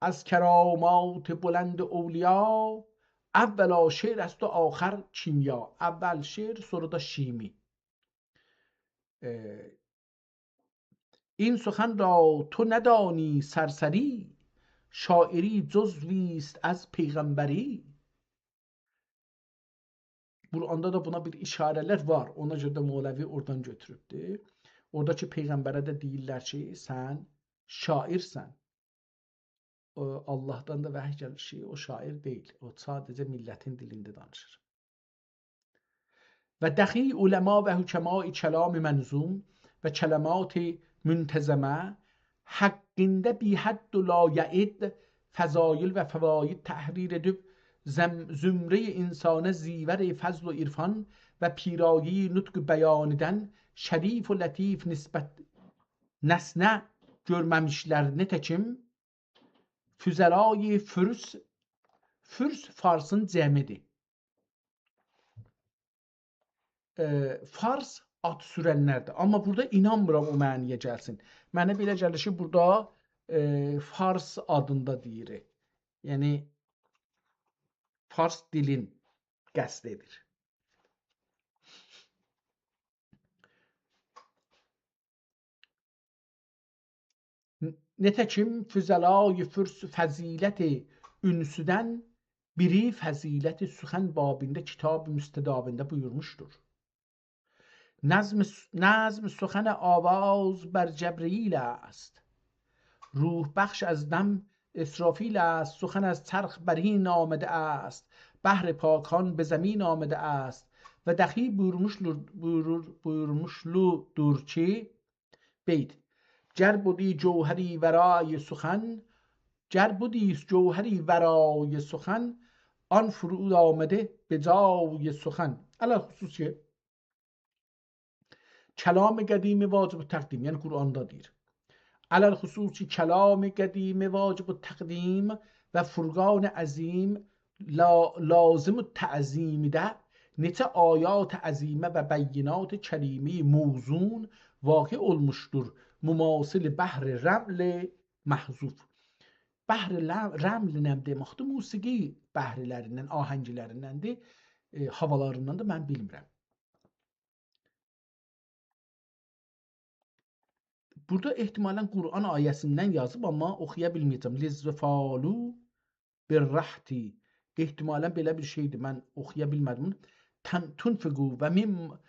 از کرامات بلند اولیا، اولا شعر است و آخر کیمیا. اول شعر، سونرا دا شیمی. ائ، این سخن را تو ندانی سرسری، شاعری جزوی است از پیغمبری. قرآندا دا بونا بیر اشاره‌لر وار. اونا گؤره ده مولوی اورادان گؤتوروبدور. اورادا کی، پیغمبره ده دئییرلر کی، سن شاعرسن. او، آللاهدان دا وحی گلیر کی، او شاعر دئییل. او ساده‌جه میللتین دیلینده دانیشیر. و دخی علما و حکمای کلام منظوم و کلمات منتظمه حقینده بی‌حد و لایعد فضایل و فواید تحریر ائدیب، زم-، زمرهٔ انسانه زیور فضل و عرفان و پیرایهٔ نطق بیانیدن شریف و لطیف نسبت نسنه گؤرمه‌میشلر. نتکیم فضلای فرس، فرس فارسین جمعی‌دیر. ائ، فارس آت سورنلردیر. آمما بورادا اینانمیرام او معنی‌یه گلسین. منه بئله گلیر کی، بورادا، ائ، فارس آدیندا دئییر. یعنی، فارس دیلین قصد ائدیر. نتکیم فضلای فرس فضیلت انسودن بیری فضیلت سخن بابینده کتاب مستداوینده بویورموشدور. نظم، نظم سخن آواز بر جبرئیل است، روح بخش از دم اسرافیل است، سخن از چرخ برین آمده است، بحر پاکان به زمین آمده است و دخی بویورموشلو-، بویورور-، بویورموشلودور کی، بیت: گر بودی جوهری ورای سخن، گر بودی جوهری ورای سخن، آن فرود آمده به جای سخن. علی‌الخصوص کی، کلام قدیم واجب تقدیم، یعنی قرآندا دئییر. علی‌الخصوص کی، کلام قدیم واجب تقدیم و فرقان عظیم لا-، لازم تعظیمده نئچه آیات عظیمه و بینات کریمه موزون واقع اولموشدور. مماثل بحر رمل محذوف. بحر لم-، رمل نه دئمکدیر؟ موسیقی بحرلریندن، آهنگلریندندیر. ائ، هاوالاریندان دا من بیلمیرم. بورادا احتمالاً قرآن آیه‌سیندن یازیب، آمما اوخویا بیلمه‌یه‌جم. لذفالو بالرهط. احتمالاً بئله بیر شئیدیر، من اوخویا بیلمه‌دیم. تن-، تنفقو و مم-،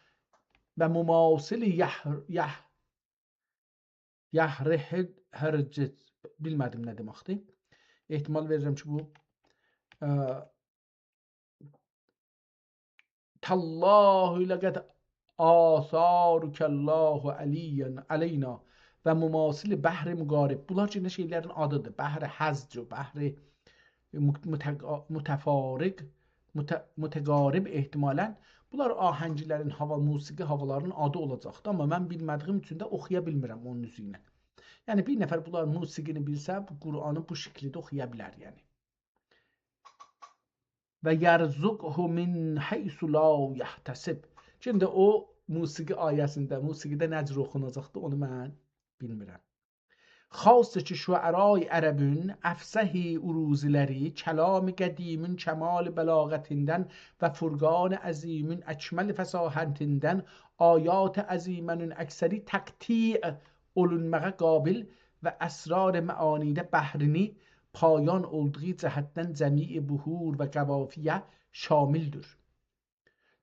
و مماثل یه-، یه-، یهرهد-، هرجت، بیلمه‌دیم نه دئمکدیر. احتمال وئریرم کی، بو، ا، تالله لقد آثرک الله علیاً، علینا و مماثل بحر مقارب. بونلار کی، نه شئیلرین آدیدیر. بحر هجج، بحر مت-، متق-، متفارق، مت-، متقارب احتمالاً. بونلار آهنگلرین، هاوا، موسیقی هاوالارینین آدی اولاجاقدی. آمما من بیلمه‌دیییم اوچون ده اوخویا بیلمیرم اونون اوزو ایله. یعنی، بیر نفر بونلار موسیقینی بیلسه، بو قرآنی بو شکیلده اوخویا بیلر، یعنی. و یرزقه من حیث لا یحتسب. ایندی او موسیقی آیه‌سینده، موسیقیده نه جور اوخوناجاقدی، اونو من بیلمیرم. خاصه کی، شعرای عربین افصح عروضلری کلام قدیمین کمال بلاغتیندن و فرقان عظیمین اکمل فصاحتیندن آیات عظیمه‌نین اکثری تقطیع اولونماغا قابل و اسرار معانیده بحرینی پایان اولدوغو جهتدن جمیع بحور و قوافیه شاملدیر.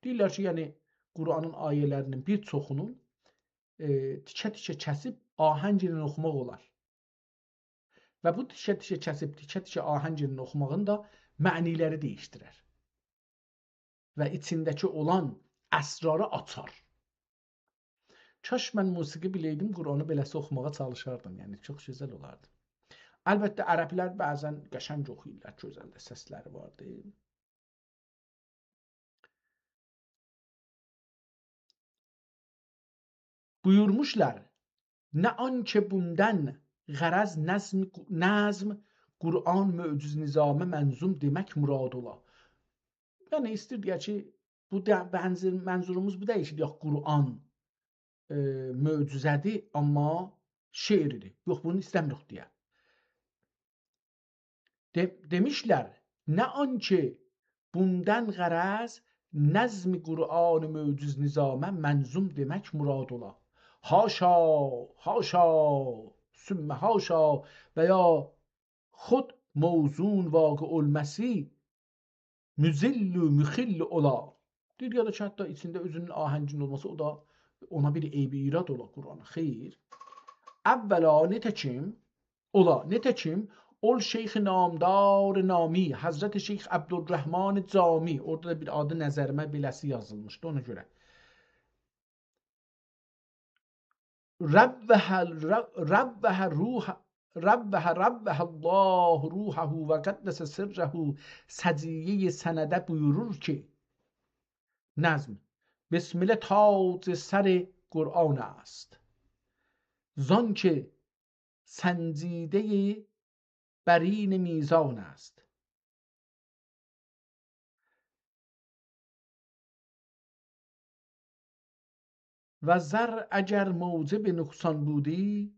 دئییرلر کی، یعنی، قرآنین آیه‌لرینین بیر چوخونون، ائ، تیکه-تیکه کسیب آهنگ ایله اوخوماق اولار. و بو تیکه-تیکه کسیب، تیکه-تیکه آهنگ ایله اوخوماغین دا معنی‌لری دییشدیرر. و ایچینده‌کی اولان اسراری آچار. کاش من موسیقی بیلئیدیم، قرآنی بئله‌سی اوخوماغا چالیشاردیم. یعنی، چوخ گؤزل اولاردی. البته، عربلر بعضاً قشنگ اوخویورلار، گؤزل ده سسلری واردی. بویورموشلار: نه آنکه بوندان غرض نظم، نظم قرآن معجز نظامه منظوم دئمک مراد اولا. یعنی، ایسته‌ییر دئیه کی، بو ده منظور-، منظوروموز بو دئییل کی، دئیک، قرآن، ائ، معجزه‌دیر، آمما شعردیر. یوخ، بونو ایسته‌میریک دئیه. دئ-، دئمیشلر، نه آنکه بوندان غرض نظم قرآن معجز نظامه منظوم دئمک مراد اولا. حاشا، حاشا، ثم حاشا و یا خود موزون واقع اولماسی مذل و مخل اولا. دئییر، یا دا کی، حتی ایچینده اؤزونون آهنگینین اولماسی، او دا اونا بیر عیب و ایراد اولا قرآنا. خیر. اولا، نئته‌کیم، اولا، نئته‌کیم، اول شیخ نامدار نامی، حضرت شیخ عبدالرحمن جامی، اورادا دا بیر آدی نظریمه بئله‌سی یازیلمیشدی، اونا گؤره. روّح، ر-، روّح روح، روّح، روّح الله روحه و قدس سرّه سجیهٔ سنده بویورور کی، نظم، بسمله تاج سر قرآن است، زانکه سنجیدهٔ برین میزان است. و زر اگر موجب نقصان بودی،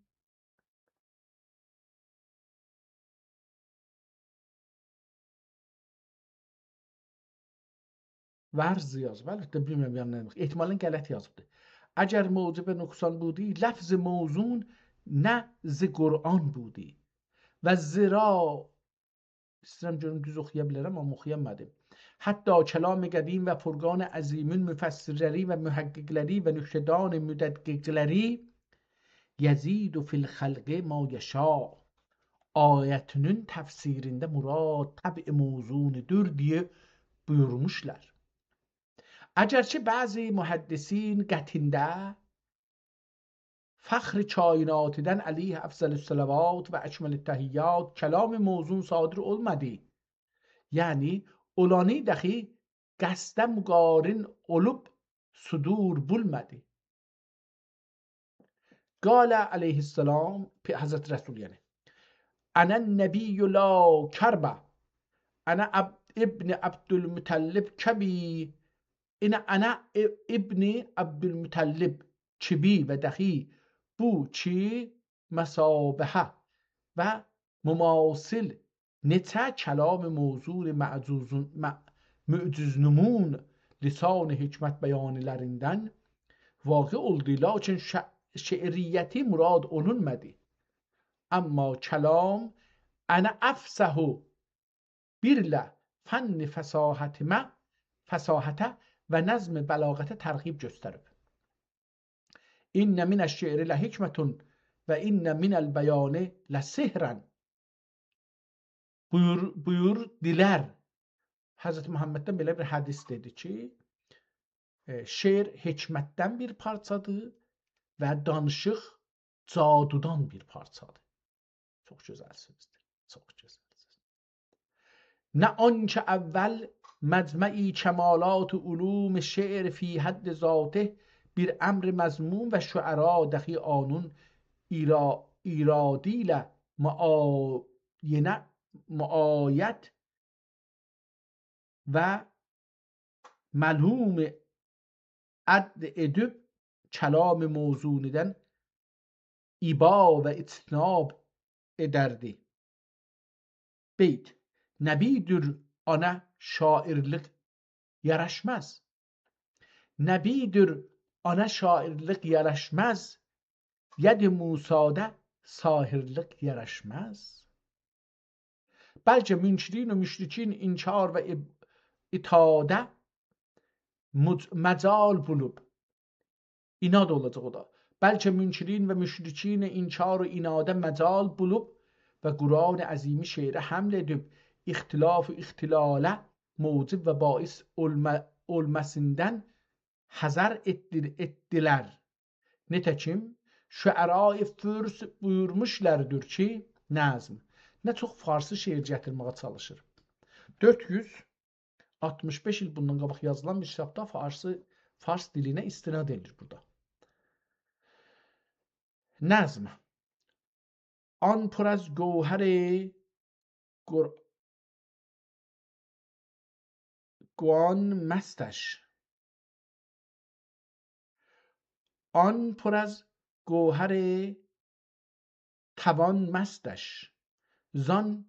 ورز یازیب. البته، بیلمیرم، یعنی، نه دئمک. احتمالاً غلط یازیبدیر. اگر موجب نقصان بودی، لفظ موزون نه ز قرآن بودی. و زیرا ایسته‌ییرم گؤروم دوز اوخویا بیلرم، آمما اوخویامادیم. حتی کلام قدیم و فرقان عظیمین مفسرلری و محققلری و نکته‌دان مدققلری «یزید فی الخلق ما یشاء» آیتینین تفسیرینده مراد طبع موزون‌دور دئیه بویورموشلار. اگرچه بعضی محدثین قطعینده فخر کائناتدن علیه افضل الصلوات و اکمل التحیات کلام موزون صادر اولمادی، یعنی اولانی داخی قصده مقارن اولوب صدور بولمادی. قال علیه السلام، پی-، حضرت رسول یعنی: «أنا النبی لا کذب، أنا عب-، ابن عبدالمطلب کبی، أنا، أنا ا-، ابن عبدالمطلب کبی» و داخی بو کی مثابه‌یه و مماثل نئچه کلام موزون معجوزون-، مع-، معجز‌نمون لسان حکمت بیانی‌لریندن واقع اولدو، لاکین ش-، شعریتی مراد اولونمادی. آمما کلام «أنا أفصح» بیرله فن فصاحتیمه، فصاحته و نظم بلاغته ترغیب گؤستریب. «إن من الشعر لحکمة و إن من البیان لسحرا» بویور-، بویوردولار. حضرت محمددن بئله بیر حدیث دئدی کی، ائ، شعر حکمتدن بیر پارچادیر و دانیشیق جادودان بیر پارچادیر. چوخ گؤزل سؤزدور. چوخ گؤزل سؤز. نه آنکه اول مجمع کمالات علوم شعر فی حد ذاته بیر امر مذموم و شعرا داخی اونون ایرا-، ایرادی ایله معاینه، معایت و ملوم عد ائدیب کلام موزون‌دن ابا و اجتناب ائدردی. بیت. نه بیدیر آنا شاعرلیک یاراشماز. نه بیدیر آنا شاعرلیک یاراشماز. ید موسادا ساحرلیک یاراشماز. بلکه منکرین و مشرکین انکار و اب-، عناده مج-، مجال بولوب. عناد اولاجاق او دا. بلکه منکرین و مشرکین انکار و عناده مجال بولوب و قرآن عظیمی شعره حمل ائدیب، اختلاف و اختلاله موجب و باعث اولما-، اولماسیندان حذر ائتدی-، ائتدیلر. نئته‌کیم، شعرای فارس بویورموشلاردیر کی، نظم. نه چوخ فارسی شعر گتیرمه‌یه چالیشیر. دؤرد یوز آلتمیش بئش ایل بوندان قاباق یازیلان بیر کیتابدا فارسی، فارس دیلینه استناد ائدیلیر بورادا. نظم. آن پر از گوهر گر-، گوان مستش. آن پر از گوهر توان مستش، زان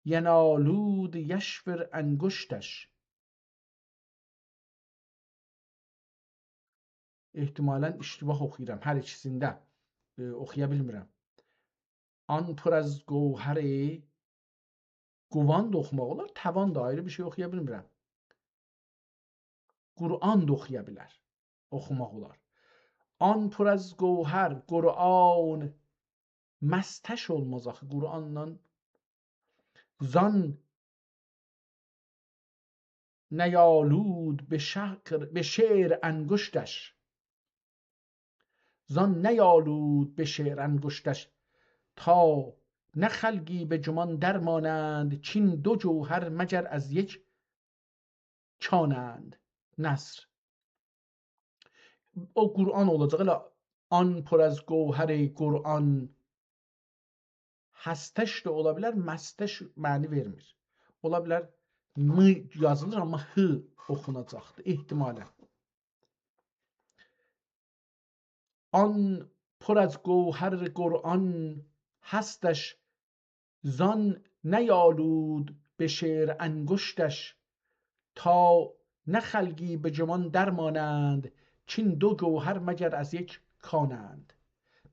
ینالود یشفر انگشتش. احتمالاً اشتباه اوخویورام هر ایکیسینده. ائ، اوخویا بیلمیرم. آن پر از گوهر، گوان دا اوخوماق اولار، توان دا، آیری بیر شئی اوخویا بیلمیرم. قرآن دا اوخویا بیلر، اوخوماق اولار. آن پر از گوهر، قرآن، مستش اولماز آخی، قرآنلا. زان نیالود به شق-، به شعر انگشتش. زان نیالود به شعر انگشتش، تا نه خلقی به گمان درمانند، کین دو گوهر مگر از یک کانند. نثر. او قرآن اولاجاق، ائله آن پر از گوهر قرآن. هستش ده اولا بیلر، مستش معنی وئرمیر. اولا بیلر م یازیلیر، آمما ه اوخوناجاقدیر احتمالاً. آن پر از گوهر قرآن هستش، زان نیالود به شعر انگشتش، تا نه خلقی به گمان درمانند، کین دو گوهر مگر از یک کانند.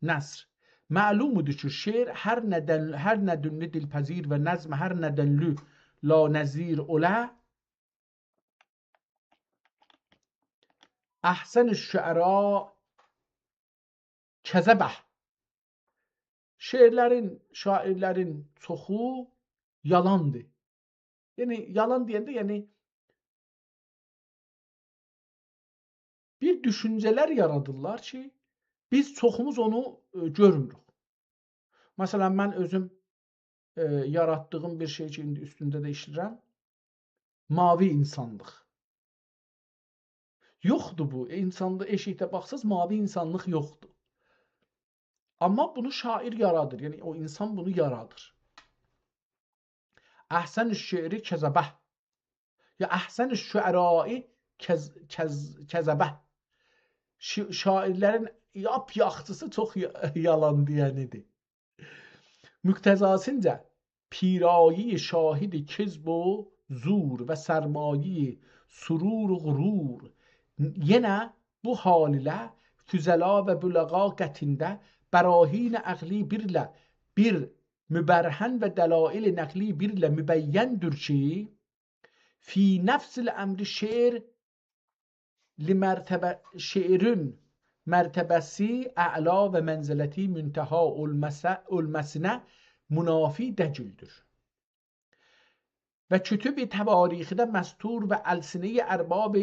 نثر. معلومدور کی، شعر هر ندن-، هر ندنلی دلپذیر و نظم هر ندنلی لانظیر اوله، احسن الشعراء کذبه. شعرلرین، شاعرلرین چوخو یالاندیر. یعنی، یالان دئینده، یعنی، بیر دوشونجه‌لر یارادیرلار کی، بیز چوخوموز اونو، ائ، گؤرموروک. مثلا، من اؤزوم، ائ، یاراتدیغیم بیر شئی کی، ایندی اوستونده ده ایشله‌ییرم. ماوی اینسانلیق. یوخدور بو. ائ، اینساندا ائشیکده باخساز، ماوی اینسانلیق یوخدور. آمما بونو شاعر یارادیر. یعنی، او اینسان بونو یارادیر. احسن الشعر کذبه. یا احسن الشعراء کذ-، کذ-، کذبه. شی-، شاعرلرین لاپ یاخشیسی چوخ یا-، یالان دئینیدیر. مقتضاسینجا پیرایی شاهد کذب و زور و سرمایی سرور و غرور. یئنه بو حال ایله فضلا و بلغا قطعینده براهین عقلی بیرله بیر مبرهن و دلایل نقلی بیرله مبیندیر کی، فی نفس الامر شعر لمرتبه، شعرین مرتبه‌سی اعلا و منزلتی منتها اولماسا-، اولماسینا منافی دئییلدیر. و کتب تواریخیده مستور و السنهٔ ارباب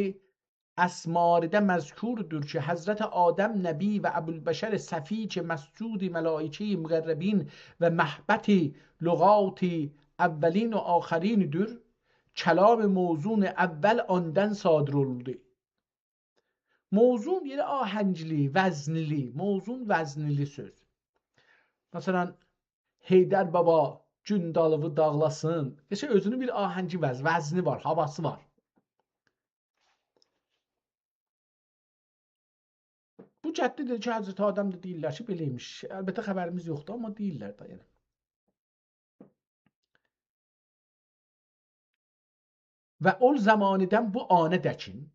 اسماریده مذکوردور کی، حضرت آدم نبی و ابوالبشر صفی کی، مسجود ملائکهٔ مقربین و مهبط لغات اولین و آخریندیر، کلام موزون اول آندان صادر اولدو. موزون، یعنی آهنگلی، وزنلی، موزون وزنلی سؤز. مثلا، حیدر بابا گون دالیوی داغلاسین. قشنگ اؤزونون بیر آهنگی وز-، وزنی وار، هاواسی وار. بو جهتده ده کی، حضرت آدم ده دئییرلر کی، بئله‌یمیش. البته خبریمیز یوخدور، آمما دئییرلر ده، یعنی. و اول زمانیدن بو آنه دکین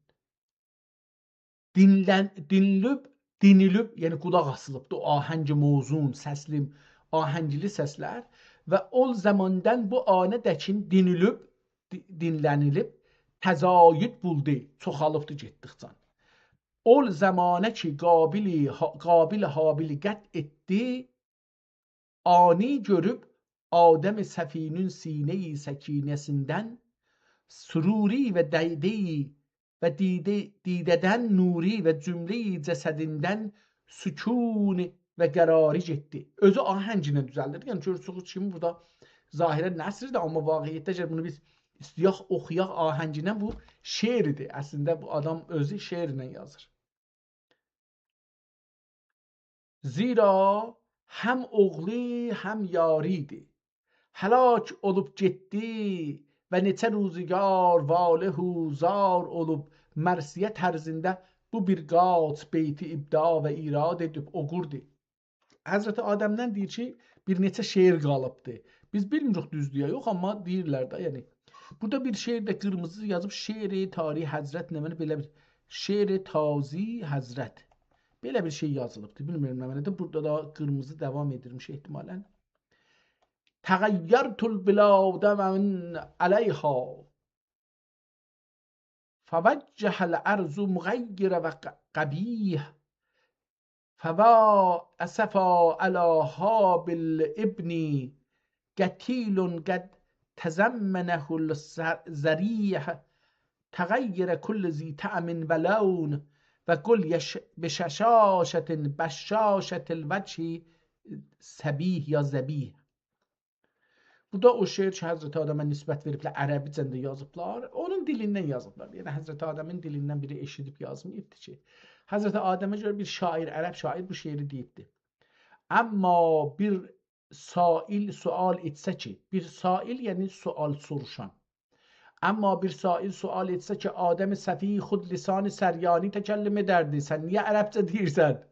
دینلن-، دینلیب، دینیلیب، یعنی قولاق آسیلیبدیر او آهنگ موزون، سسلی، آهنگلی سسلر. و اول زماندان بو آنه دکین دینیلیب، دی-، دینلنیلیب، تزاید بولدو، چوخالیبدی گئتدیکجه. اول زمانه کی، قابیلی، ها-، قابیل هابیلی قطع ائتدی، آنی گؤروب آدم صفی‌نین سینه‌ی سکینه‌سیندن سروری و دیده‌ی و دیده-، دیده‌دن نوری و جمله‌ی جسدیندن سکون و قراری گئتدی. اؤزو آهنگینن دوزلدیر. یعنی، گؤرورسونوز کیمی بورادا ظاهرا نثردیر، آمما واقعیتده اگر بونو بیز ایسته‌یک اوخویاق آهنگینن، بو شعردیر. اصلینده بو آدام اؤزو شعرله یازیر. زیرا هم اوغلو، هم یاریدی. هلاک اولوب گئتدی و نئچه روزگار واله و زار اولوب، مرثیه طرزینده بو بیر قاچ بیتی ابداع و ایراد ائدیب اوقوردو. حضرت آدمدن دئییر کی، بیر نئچه شعر قالیبدی. بیز بیلمیریک دوزدور یا یوخ، آمما دئییرلر ده، یعنی. بورادا بیر شعر ده قیرمیزی یازیب، شعر تازی حضرت، نمنه بئله بیر شعر تازی حضرت. بئله بیر شئی یازیلیبدی، بیلمیرم نمنه‌دیر. بورادا دا قیرمیزی داوام ائدیرمیش احتمالا. تغیرت البلاد من علیها، فوجه الارض مغیر و ق-، قبیح. فوا اسفا علی هابیل ابن قتیل قد تضمنه الضریح. تغیر کل ذی طعم و لون و قل یش-، بششاشة بشاشة الوجه صبیح یا ذبیح. بو دا او شعر کی، حضرت آدمه نسبت وئریبلر، عربیجه ده یازیبلار. اونون دیلیندن یازیبلار. یعنی، حضرت آدمین دیلیندن بیری ائشیدیب یازماییبدی کی، حضرت آدمه گؤره بیر شاعر، عرب شاعر بو شعری دئییبدی. اما بیر سائل سؤال ائتسه کی، بیر سائل، یعنی سؤال سوروشان. اما بیر سائل سؤال ائتسه کی، آدم صفی خود لسان سریانی تکلم ائدردی. سن نییه عربجه دئییرسن؟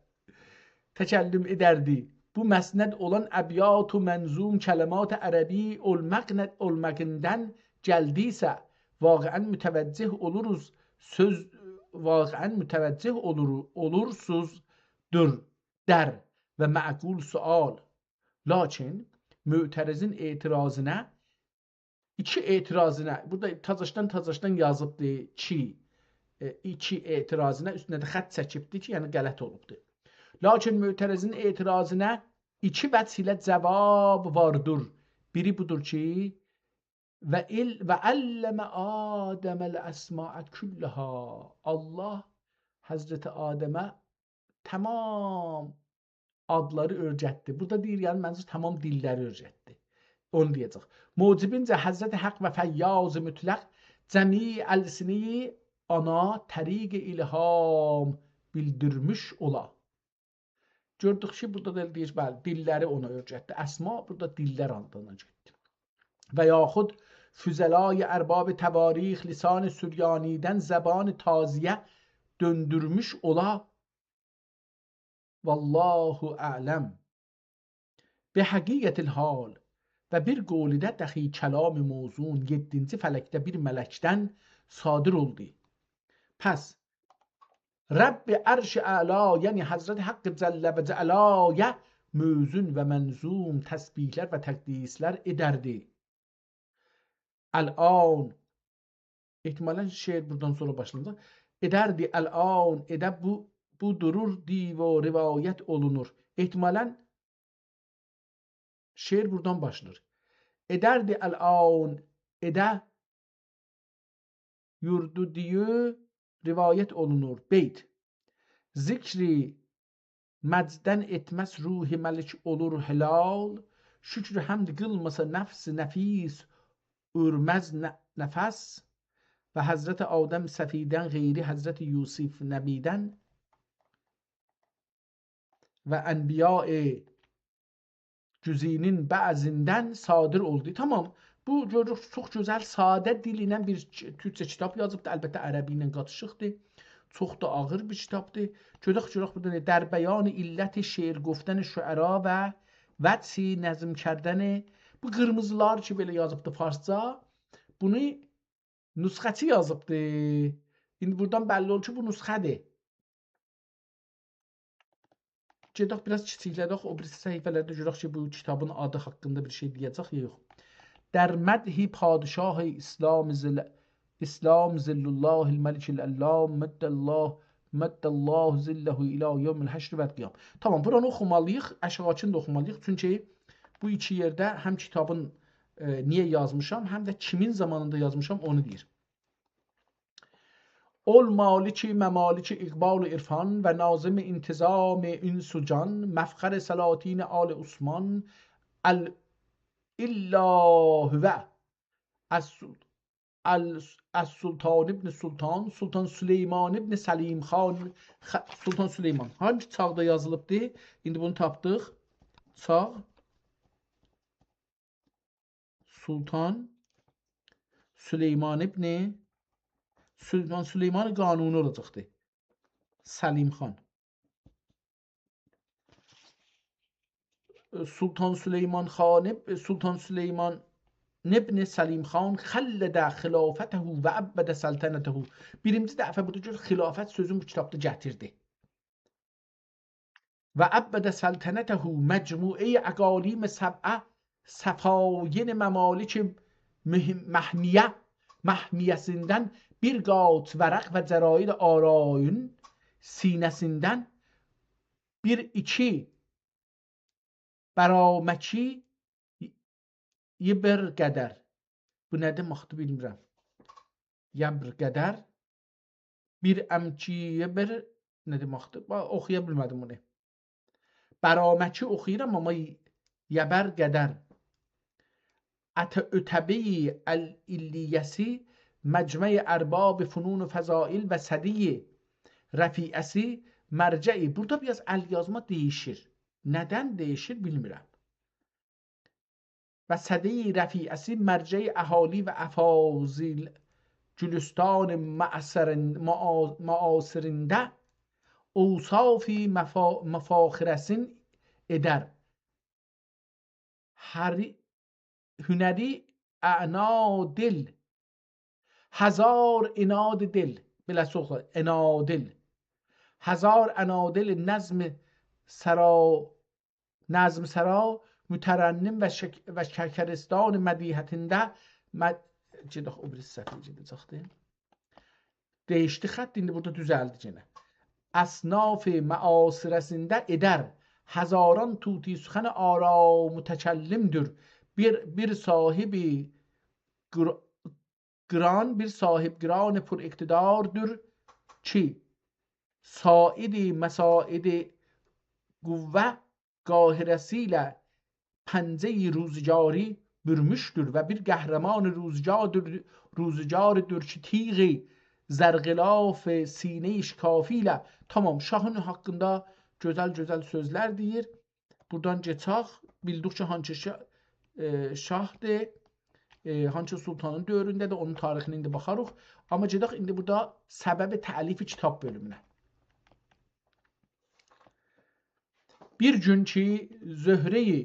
تکلم ائدردی. بو مسند اولان ابیات و منظوم کلمات عربی اولماقلا-، اولماغیندان گلدیسه، واقعا متوجه اولوروز، سؤز، واقعا متوجه اولور-، اولورسوز، دور، در و معقول سؤال. لاکین معترضین اعتراضینا ایکی اعتراضینه، بورادا تازاشدان، تازاشدان یازیبدی کی، ائ، ایکی اعتراضینه، اوستونه ده خط چکیبدی کی، یعنی غلط اولوبدو. لاکین معترضین اعتراضینه ایکی وجه ایله جواب واردیر. بیری بودور کی، «و ال-، و علم آدم الاسماء کلها.» الله حضرت آدمه تمام آدلاری اؤیرتدی. بورادا دئییر، یعنی منظور تمام دیللری اؤیرتدی. اونو دئیه‌جک. موجبینجه حضرت حق و فیاض مطلق جمیع السنه‌ی آنا طریق الهام بیلدیرمیش اولا. گؤردوک کی، بورادا دا دئییر، بلی، دیللری اونا اؤیرتدی. اسما بورادا دیللر آدینا گئتدی. و یاخود فضلای ارباب تواریخ لسان سریانی‌دن زبان تازیه دؤندورموش اولا. والله اعلم. به حقیقت الحال و بیر قولده دخی کلام موزون یئددینجی فلکده بیر ملکدن صادر اولدو. پس رب عرش اعلا، یعنی حضرت حق جل و علایا موزون و منظوم تسبیحلر و تقدیسلر ائدردی. الان، احتمالاً شعر بورادان سونرا باشلاناجاق. ائدردی الان، ائده بو، بو دورور دیو و روایت اولونور. احتمالاً شعر بورادان باشلانیر. ائدردی الان، ائده یوردو دیو روایت اولونور. بیت. ذکری مجدن ائتمز روح ملک اولور حلال. شکر حمد قیلماسا نفس نفیس اؤرمز ن-، نفس. و حضرت آدم صفی‌دن غیری حضرت یوسف نبی‌دن و انبیاء گزینین بعضیندن صادر اولدو. تمام. بو، گؤروروک، چوخ گؤزل، ساده دیل ایله بیر ک-، تورکجه کیتاب یازیبدی. البته، عربی ایله قاتیشیقدیر. چوخ دا آغیر بیر کیتابدیر. گؤرک، گؤرک بورادا نه؟ در بیان علت شعر گفتن شعرا و وجه نظم کردن. بو قیرمیزیلار کی، بئله یازیبدی فارسجا، بونو نسخه‌چی یازیبدی. ایندی بورادان بللی اولور کی، بو نسخه‌دیر. گئدک بیر آز کیچیکلدک، او بیریسی صفحه‌لرده گؤرک کی، بو کیتابین آدی حاقیندا بیر شئی دئیه‌جک یا یوخ. در مدح پادشاه اسلام ظل-، اسلام ظل الله الملک العلام مد الله، مد الله ظله الی یوم الحشر و القیام. تمام، بورانی اوخومالی‌ییق، آشاغیداکینی دا اوخومالی‌ییق. چونکی بو ایکی یئرده هم کیتابین، ائ، نییه یازمیشام، هم ده کیمین زامانیندا یازمیشام، اونو دئییر. اول مالک ممالک اقبال و عرفان و ناظم انتظام انس و جان، مفخر سلاطین آل عثمان، ال-، الا هو السل-، ال-، السلطان ابن سلطان، سلطان سلیمان ابن سلیم خان، خ-، سلطان سلیمان. هانگی چاغدا یازیلیبدی؟ ایندی بونو تاپدیق. چاغ. سلطان سلیمان ابن، سلطان سلیمان قانونی اولاجاقدی. سلیم خان. سلطان سلیمان خان، سلطان سلیمان ابن سلیم خان خلد خلافته و ابد سلطنته. بیرینجی دفعه بورادا گؤر خلافت سؤزون بو کیتابدا گتیردی. و ابد سلطنته، مجموعهٔ اقالیم سبعه، سفاین ممالک مهم-، محمیه، محمیه‌سیندن بیر قات ورق و جراید آرایین سینه‌سیندن بیر ایکی برامکی یبر قدر. بو نه دئمکدیر، بیلمیرم. یبر قدر. بیر امکی یبر نه دئمکدیر؟ با-، اوخویا بیلمه‌دیم بونو. برامکی اوخویورام، آمما یبر قدر. عت-، عتبهٔ العلیه‌سی، مجمع ارباب فنون و فضائل و سدهٔ رفیعه‌سی، مرجع. بورادا بیر آز ال‌یازما دییشیر. ندن دییشیر، بیلمیرم. و سدهٔ رفیعه‌سی، مرجع اهالی و افاضل گلستان معاصرین-، معا-، معاصرینده اوصاف مفا-، مفاخره‌سین ائدر. هری-، هنری اعنا دل، هزار عناد دل، بئله سوخ، عنادل. هزار عنادل نظم سرا، نظم سرا، مترنم و شک-، و شکرستان مدیحتینده مد-، گئدک او بیریسی صفحه‌یه گئده‌جکدی. دییشدی خط، ایندی بورادا دوزلدی یئنه. اصناف معاصره‌سینده ائدر هزاران طوطی سخن آرا متکلم‌دور. بیر، بیر صاحب قر-، قران، بیر صاحب قران پر اقتداردور کی، ساعد مساعد قوه قاهره‌سی‌ایله پنجه‌ی روزگاری بورموشدور و بیر قهرمان روزگاردور، روزگاردور کی، تیغ زرغلاف سینه‌ی شکافی ایله. تامام، شاهین حاقیندا گؤزل-گؤزل سؤزلر دئییر. بورادان گئچک، بیلدیک کی، هانسی شا-، ائ، شاهدیر، ائ، هانسی سلطانین دؤورونده‌دیر، اونون تاریخینه ایندی باخاریق. آمما گئدک ایندی بورادا سبب تألیف کتاب بؤلومونه. بیر گون کی، زهره‌ی،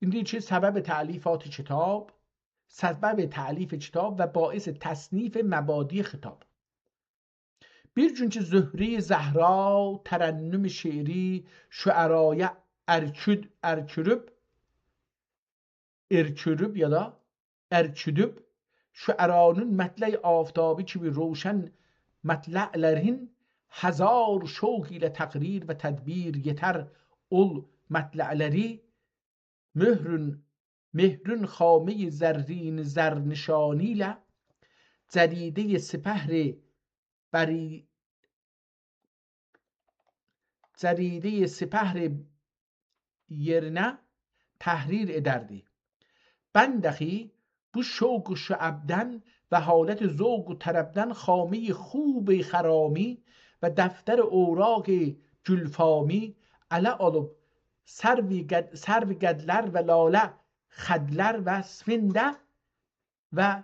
ایندی کی، سبب تألیفات کتاب، سبب تألیف کتاب و باعث تصنیف مبادی خطاب. بیر گون کی، زهره‌ی زهرا ترنم شعری شعرای ارکود-، ارکوروب، ارکوروب یا دا ارکودوب، شعرانین مطلع آفتابی کیمی روشن مطلع‌لرین هزار شوق ایله تقریر و تدبیر یئتر اول مطلع‌لری مهرون، مهرون خامه‌ی زرین زرنشانی ایله جریده‌ی سپهر بری-، جریده‌ی سپهر یئرینه تحریر ائدردی. بنده‌خی بو شوق و شعبدن و حالت ذوق و طربدن خامه‌ی خوب خرامی و دفتر اوراق گلفامی اله آلیب سرو قد-، سرو قدلر و لاله خدلر و سفنده و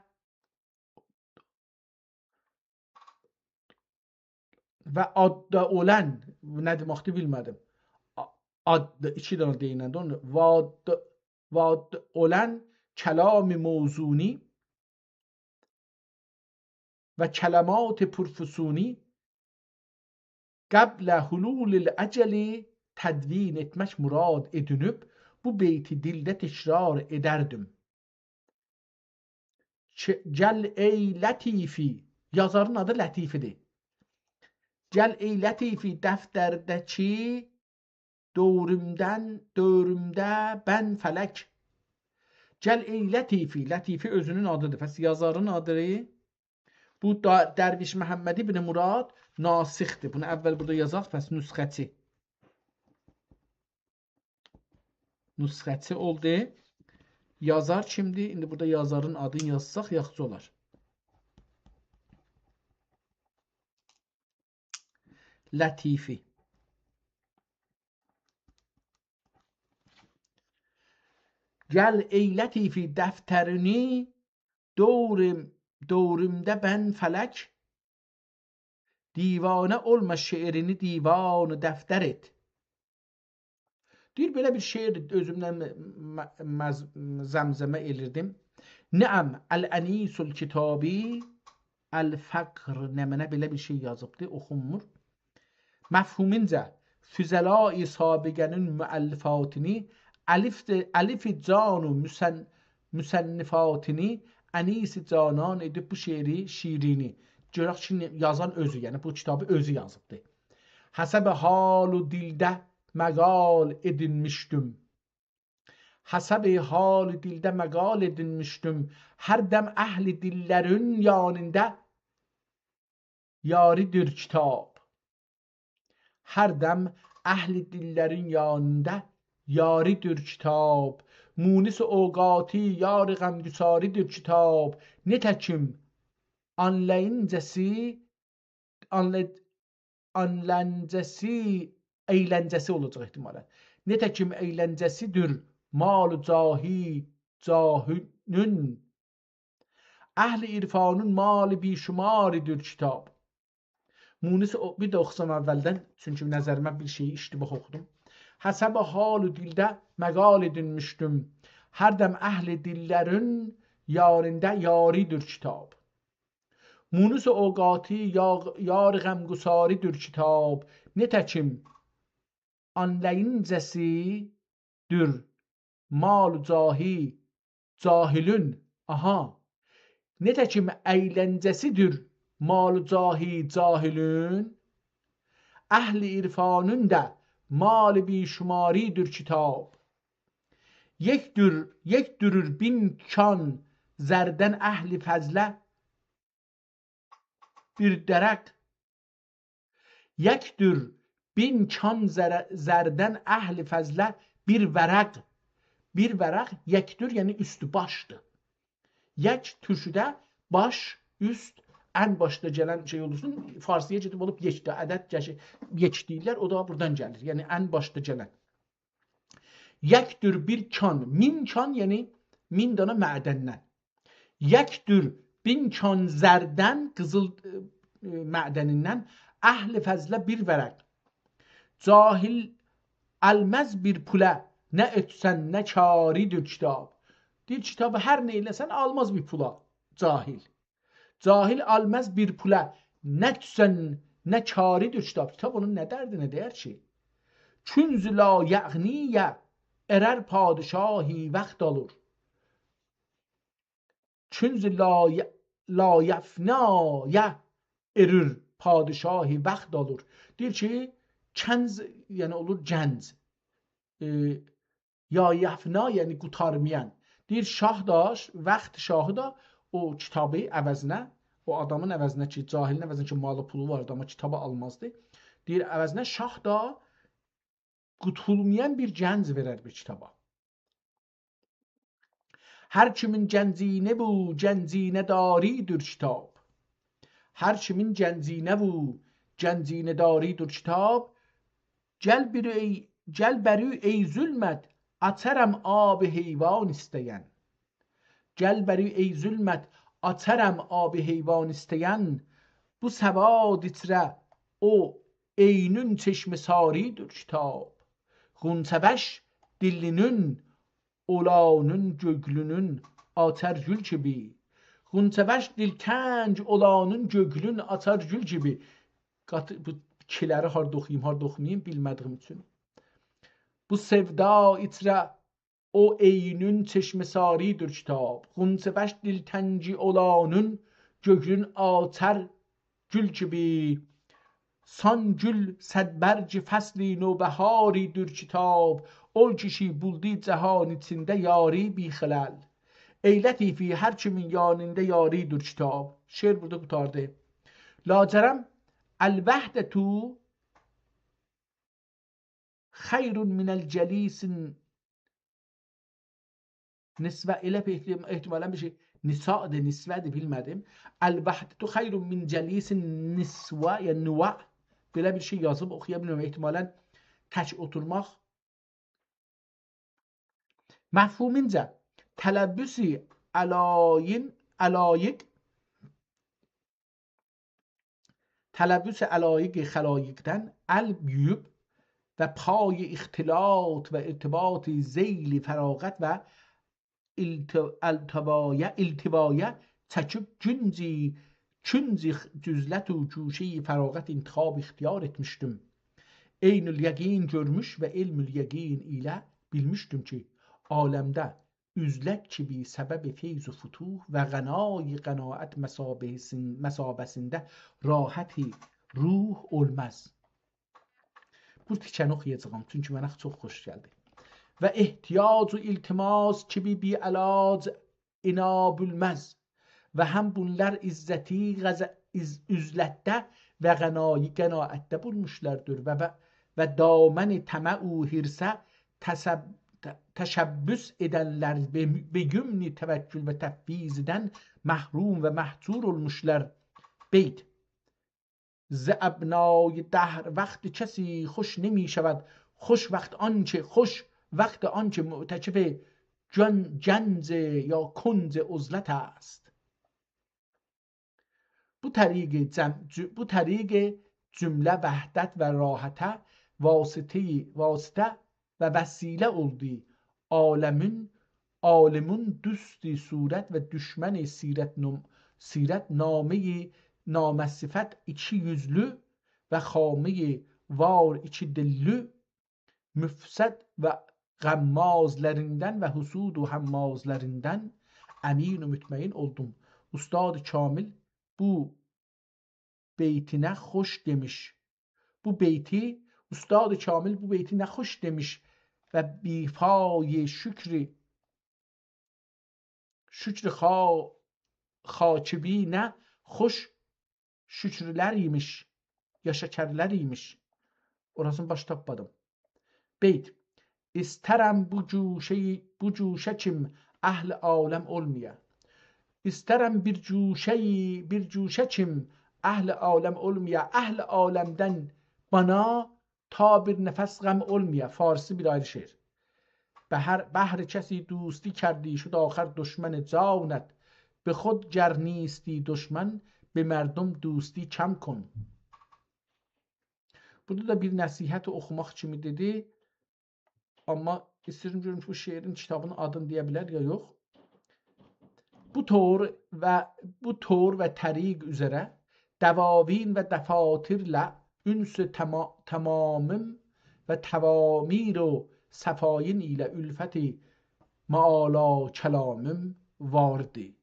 و آددا اولن، نه دئمکدیر بیلمه‌دیم. آ-، آد، ایکی دنه دئییلنده اونو، واد، واد اولن کلام موزونی و کلمات پرفسونی قبل حلول الاجل تدوین ائتمک مراد ائدینیب، بو بیتی دیلده تکرار ائدردیم. چه-، گل ای لطیفی، یازارین آدی لطیفی‌دیر. گل ای لطیفی دفترده‌کی دورومدن، دورومده بن فلک. گل ای لطیفی، لطیفی اؤزونون آدی‌دیر. پس یازارین آدی بو دا-، درویش محمد ابن مراد ناسخ‌دیر. بونو اول بورادا یازاق، پس نسخه‌چی. نسخه‌چی اولدو. یازار کیمدیر؟ ایندی بورادا یازارین آدینی یازساق یاخشی اولار. لطیفی. گل ای لطیفی دفترینی دورم-، دورومده بن فلک، دیوانه اولما شعرینی دیوان دفتر ائت. دئییر، بئله بیر شعر اؤزومدن م-، م-، مز-، زمزمه ائلیردیم. نعم، الانیس الکتابی، الفقر، نمنه بئله بیر شئی یازیبدی، اوخونمور. مفهومونجا، فضلای سابقه‌نین مؤلفاتینی، الف، الف جان و مصن-، مصنفاتینی انیس جانان ائدیب بو شعری شیرینی. گؤرک کی، یازان اؤزو، یعنی بو کیتابی اؤزو یازیبدی. حسب حال و دیلده مقال ائدینمیشدیم. حسب حال دیلده مقال ائدینمیشدیم. هر دم اهل دیللرین یانیندا یاری‌دیر کیتاب. هر دم اهل دیللرین یانیندا یاری‌دیر کیتاب. مونس اوقاتی، یار غمگساری‌دیر کیتاب. نتکیم آنلایینجاسی، آنلا-، آنلانجاسی، ائیلنجه‌سی اولاجاق احتمالاً. نتکیم ائیلنجه‌سی‌دیر مال جاهی، جاهلون. اهل عرفانین مال بی‌شماری‌دیر کیتاب. مونس او، بیر ده اوخوسام اولدن، چونکی نظریمه بیر شئیی اشتباه اوخودوم. حسب حال و دیلده مقال ائدینمیشدیم. هر دم اهل دیللرین یانیندا یاری‌دیر کیتاب. مونس اوقاتی، یا-، یار غمگساری‌دیر کیتاب. نتکیم آنلایینجاسی‌دیر مال جاهی، جاهلون. آها. نتکیم ایلنجه‌سیدیر مال جاهی جاهلین، اهل عرفانین دا مال بی‌شماری‌دیر کتاب. یکدور، یکدورور بین کان زردن اهل فضله بیر درق. یکدور بین کان زر-، زردن اهل فضله بیر ورق. بیر ورق، یکدور، یعنی اوستو باشدیر. یک تورکوده باش، اوست، ان باشدا گلن شئی اولسون، فارسی‌یا گئدیب اولوب یکده، عدد گشی-، یک دئییرلر، او دا بورادان گلیر. یعنی ان باشدا گلن. یکدور بیر کان، مین کان، یعنی مین دانا معدندن. یکدور بین کان زردن، قیزیل، ائ، ائ، معدنیندن، اهل فضله بیر ورق. جاهل الماز بیر پوله، نه ائتسن، نه کاری‌دیر کتاب. دئییر، کیتابی هر نه ائله‌سن، آلماز بیر پولا جاهل. جاهل آلماز بیر پوله، نه ائتسن، نه کاری‌دیر کتاب. کیتاب اونون نه دردینه دَیر کی؟ چون ز لایعنی‌یه ارر پادشاهی وقت آلور. چون ز لای-، لایفنایا ارور پادشاهی وقت آلور. دئییر کی، کنز، یعنی اولور گنج. ائ، یا یفنا، یعنی قوتارمایان. دئییر، شاه دا، ش-، وقت شاهی دا او کیتابی عوضینه، او آدامین عوضینه کی، جاهلین عوضینه کی، مالی پولو واردی، آمما کیتابی آلمازدی. دئییر، عوضینه شاه دا قوتولمایان بیر گنج وئرر بو کیتابا. هر کیمین گنجینه بو، گنجینه‌داری‌دیر کتاب. هر کیمین گنجینه بو، گنجینه‌داری‌دیر کتاب. گل بیر ای، گل بری ای ظلمت، آچارام آب حیوان ایسته‌ین. گل بری ای ظلمت، آچارام آب حیوان ایسته‌ین. بو سواد ایچره او عینون چشمه‌ساری‌دیر کتاب. غنچه‌وش دیلینین اولانین گؤگلونون آچار گول کیمی. غنچه‌وش دیلتنگ اولانین گؤگلون آچار گول کیمی. قاتی، بو ایکی‌لری هاردا اوخویوم، هاردا اوخوماییم، بیلمه‌دیگیم اوچون. بو سئودا ایچره او عینون چشمه‌ساری‌دیر کتاب. غنچه‌وش دیلتنگی اولانین گؤگلون آچار گول کیمی. سان گول صدبرگ فصل نوبهاری‌دیر کتاب. اول کیشی بولدو جهان ایچینده یاری بی‌خلل. ای لطیفی، هر کیمین یانیندا یاری‌دیر کتاب. شعر بورادا قوتاردی. لاجرم الوحدة خیر من الجلیس نسوة، ائله بیر احتم-، احتمالاً بیر شئی، نساءدیر، نسوه‌دیر، بیلمه‌دیم. الوحدة خیر من جلیس نسوة، یا نوع، بئله بیر شئی یازیب، اوخویا بیلمیرم. احتمالاً تک اوتورماق. مفهومونجا، تلبس علایق، علایق تلبس علایق خلایقدن ال یویوب و پای اختلاط و ارتباط ذیل فراغت و الت-، التوایا، التوایا چکیب گونجی، کنج عزلت و گوشه‌ی فراغت انتخاب اختیار ائتمیشدیم. عین‌الیقین گؤرموش و علم‌الیقین ایله بیلمیشدیم کی، عالمده عزلت کیمی سبب فیض و فتوح و غنای قناعت مثابه‌سین-، مثابه‌سینده راحت روح اولماز. بو تیکه‌نی اوخویاجاغام، چونکی منه چوخ خوش گلدی. و احتیاج و التماس کیمی بی‌علاج عنا بولمز. و هم بونلار عزتی غذ-، عز-، عزلتده و غنایی قناعتده بولموشلاردیر و، و، و دامن طمع و حرصه تسب-، ت-، تشبث ائدنلر به، به یمن توکل و تفویضدن محروم و محصور اولموشلار. بیت. ز ابنای دهر وقت کسی خوش نمی‌شود، خوش وقت آنکه، خوش وقت آنکه معتکف گن-، گنج یا کنج عزلت است. بو طریق جم-، جو-، بو طریق جمله وحدت و راحته واسطه‌ی-، واسطه و وسیله اولدو. عالمین، عالمین دوست صورت و دشمن سیرت نام-، سیرت نامه‌ی نامه‌صفت ایکی یوزلو و خامه‌ی وار ایکی دیللی مفسد و غمازلاریندان و حسود و همازلاریندان امین و مطمئن اولدوم. اوستاد کامل بو بیتی نه خوش دئمیش. بو بیتی، اوستاد کامل بو بیتی نه خوش دئمیش و بی‌پای شکری، شکر خا-، خاکیبی نه خوش شکرلر ایمیش، یا شکرلر ایمیش. اوراسینی باش تاپمادیم. بیت. ایسترم بو گوشه، بو گوشه کیم اهل عالم اولمایا. ایسترم بیر گوشه، بیر گوشه کیم اهل عالم اولمایا. اهل عالمدن بانا تا بیر نفس غم اولمایا. فارسی بیر آیری شعر. به هر، بهر کسی دوستی کردی، شد آخر دشمن جانت. به خود گر نیستی دشمن، به مردم دوستی کم کن. بورادا دا بیر نصیحت اوخوماق کیمی دئدی. آمما ایسته‌ییرم گؤروم کی، بو شعرین، کیتابین آدینی دئیه بیلر یا یوخ. بو طور و، بو طور و طریق اوزره دواوین و دفاترله انس تما-، تمامیم و توامیر و صفاین ایله الفت معالی کلامیم واردی.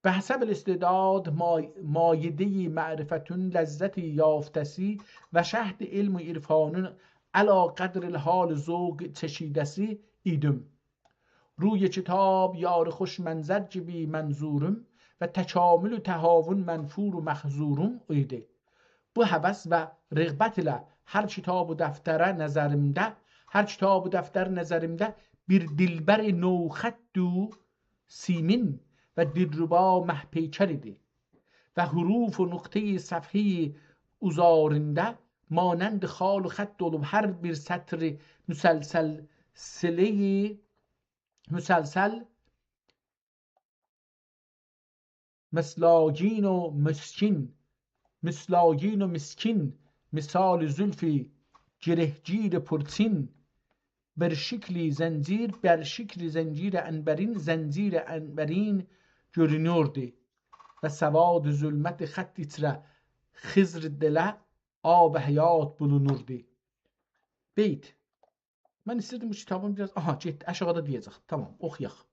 به حسب الاستعداد ما-، مایدهٔ معرفتون لذتی یافته‌سی و شهد علم و عرفانون علی قدر الحال ذوق چکیده‌سی ایدیم. روی کتاب یار خوش منظر گیبی منظوروم و تکامل و تهاون منفور و مخظوروم ایدی. بو هوس و رغبت ایله هر کیتاب و دفتره نظریمده، هر کیتاب و دفتر نظریمده بیر دلبر نوخط و سیمین و دلربا مه پیکر ایدی. و حروف و نقطهٔ صفحهٔ اوزارینده مانند خال و خط اولوب، هر بیر سطر مسلسل سله‌ی مسلسل مسلاگین و مسکین، مسلاگین و مسکین، مثال زلف گرهگیر پرچین، بر شکل زنجیر، بر شکل زنجیر عنبرین، زنجیر عنبرین گؤرونوردو. و سواد ظلمت خط ایچره خضر دله آب حیات بولونوردو. بیت. من ایسته‌ییردیم بو کیتابین بیر آز، آها، گئتدی، آشاغیدا دئیه‌جک. تامام، اوخویاق.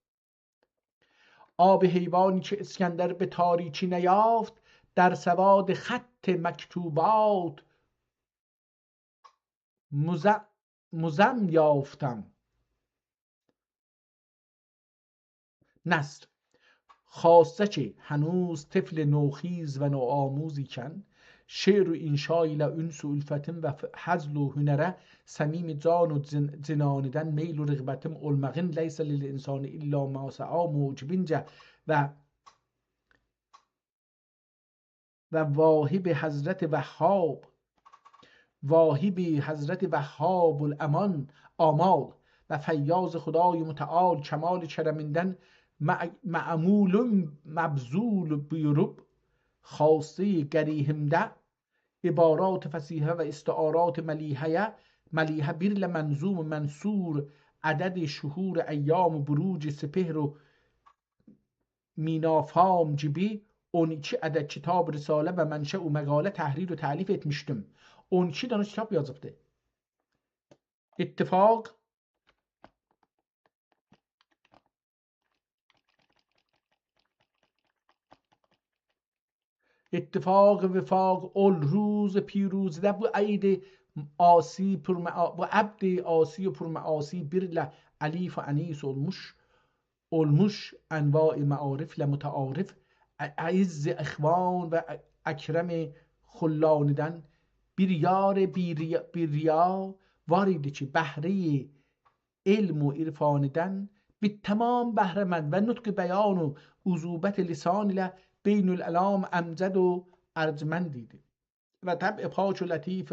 آب حیوانی که اسکندر به تاریکی نیافت، در سواد خط مکتوبات مض-، مضم یافتم. نثر. خاصه که هنوز طفل نوخیز و نوآموز ایکن، شعر و انشا ایله انس و الفتین و ف-، هزل و هنره صمیم جان و جن-، جنانیدن میل و رغبتیم اولماغین، «لیس للانسان الا ما سعی» موجبینجه و، و واهب حضرت وهاب، واهب حضرت وهاب الامان آمال و فیاض خدای متعال کمال کرمیندن مع-، معمول مبذول بویوروب، خاصهٔ قریحیمده عبارات فصیحه و استعارات ملیحه‌یه، ملیحه بیرله منظوم و منثور، عدد شهور، ایام بروج سپهر و مینافام گیبی اون ایکی عدد کیتاب، رساله و منشأ و مقاله تحریر و تألیف ائتمیشدیم. اون ایکی دنه کیتاب یازیبدی. اتفاق، اتفاق وفاق اول روز پیروزده، بو عید عاصی پرمعا-، بو عبد عاصی و پرمعاصی بیرله الیف و انیس اولموش، اولموش انواع معارفله متعارف، ا-، اعز اخوان و ا-، اکرم خلانیدن بیر یار بیر ریا، بیر ریا وار ایدی کی، بهرهٔ علم و عرفانیدن بیر تمام بهره‌مند و نطق بیان و عذوبت لسان ایله بین العلام امجد و ارجمند ایدی. و طبع پاک و لطیف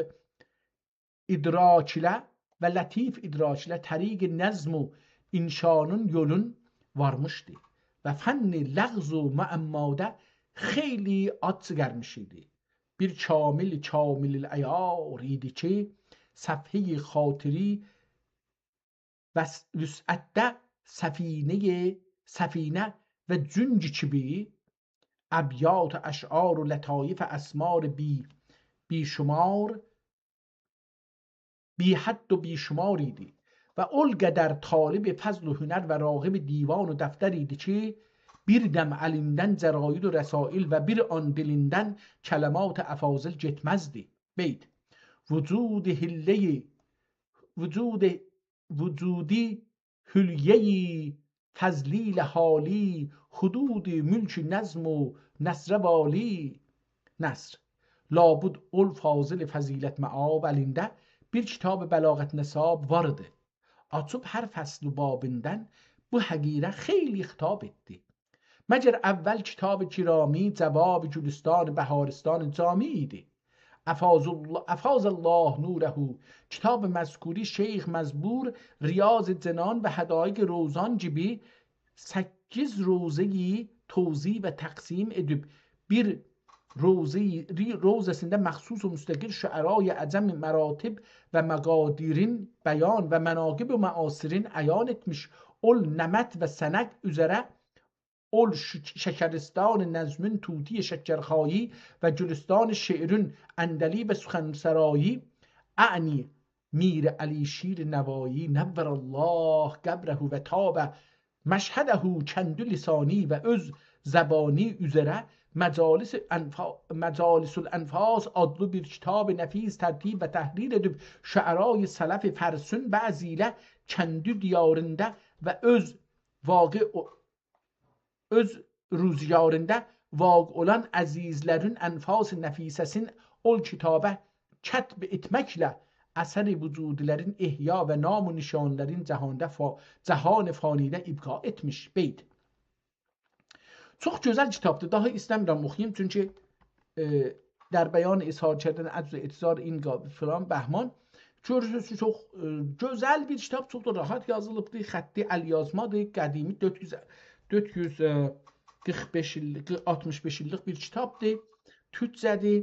ادراک ایله و لطیف ادراک ایله طریق نظم و انشانین یولون وارمیشدی. و فن لغز و معمادا خیلی آد چیخارمیش ایدی. بیر کامل، کامل العیار ایدی کی، صفحهٔ خاطری وس-، وسعتده سفینهٔ، سفینه و جونگ کیمی ابیات، اشعار و لطایف، اسمار بی، بی‌شمار، بی‌حد و بی‌شمار ایدی. و اول قدر طالب فضل و هنر و راغب دیوان و دفتر ایدی کی، بیر دم الیندن جراید و رسایل و بیر آن دیلیندن کلمات افاضل گئتمزدی. بئیت. وجود حله‌ی، وجود، وجودی حلیه‌ی فضلی له حالی، حدود ملک نظم و نثر والی. نثر. لابد اول فاضل فضیلت مآب الینده بیر کتاب بلاغت نصاب وار ایدی. آچیب هر فصل و بابیندن بو حقیره خیلی خطاب ائتدی. مگر اول کتاب گرامی جواب گلستان بهارستان جامی ایدی. افاض الله، افاض الله نوره. کتاب مذکوری شیخ مزبور ریاض جنان و حدایق روضان گیبی سککیز روضه‌یی توزیع و تقسیم ائدیب، بیر روضه‌یی، ری-، روضه‌سینده مخصوص و مستقل شعرای عجم مراتب و مقادیرین بیان و مناقب و معاصرین عیان ائتمیش، اول نمط و سنق اوزره اول ش-، شکرستان نظمین طوطی شکرخایی و گلستان شعرین عندلیب سخنسرایی، اعنی میر علیشیر نوایی نور الله قبره و طاب مشهده کند لسانی و اؤز زبانی اوزره مجالس انفا-، مجالس الانفاس آدلی بیر کتاب نفیس ترتیب و تحریر ائدیب شعرای سلف فارسین بعضی ایله کند دیاریندا و اؤز واقع او-، اؤز روزگاریندا واقع اولان عزیزلرین انفاس نفیسه‌سین اول کتابه کتب ائتمکله اثر وجودلرین احیا و نام و نشانلرین جهانده فا-، جهان فانیده ابقا ائتمیش. بئیت. چوخ گؤزل کیتابدیر. داها ایسته‌میرم اوخویوم، چونکی، ائ، در بیان اظهار کردن عجز و اعتذار این قابل فلان بهمان. گؤرورسونوز کی، چوخ، ائ، گؤزل بیر کیتاب، چوخ دا راحت یازیلیبدیر. خطی ال‌یازمادیر، قدیمی، دؤرد یوز، دؤرد یوز، ائ، قیرخ بئش ایل، آلتمیش بئش ایللیک بیر کیتابدیر. تورکجه‌دیر،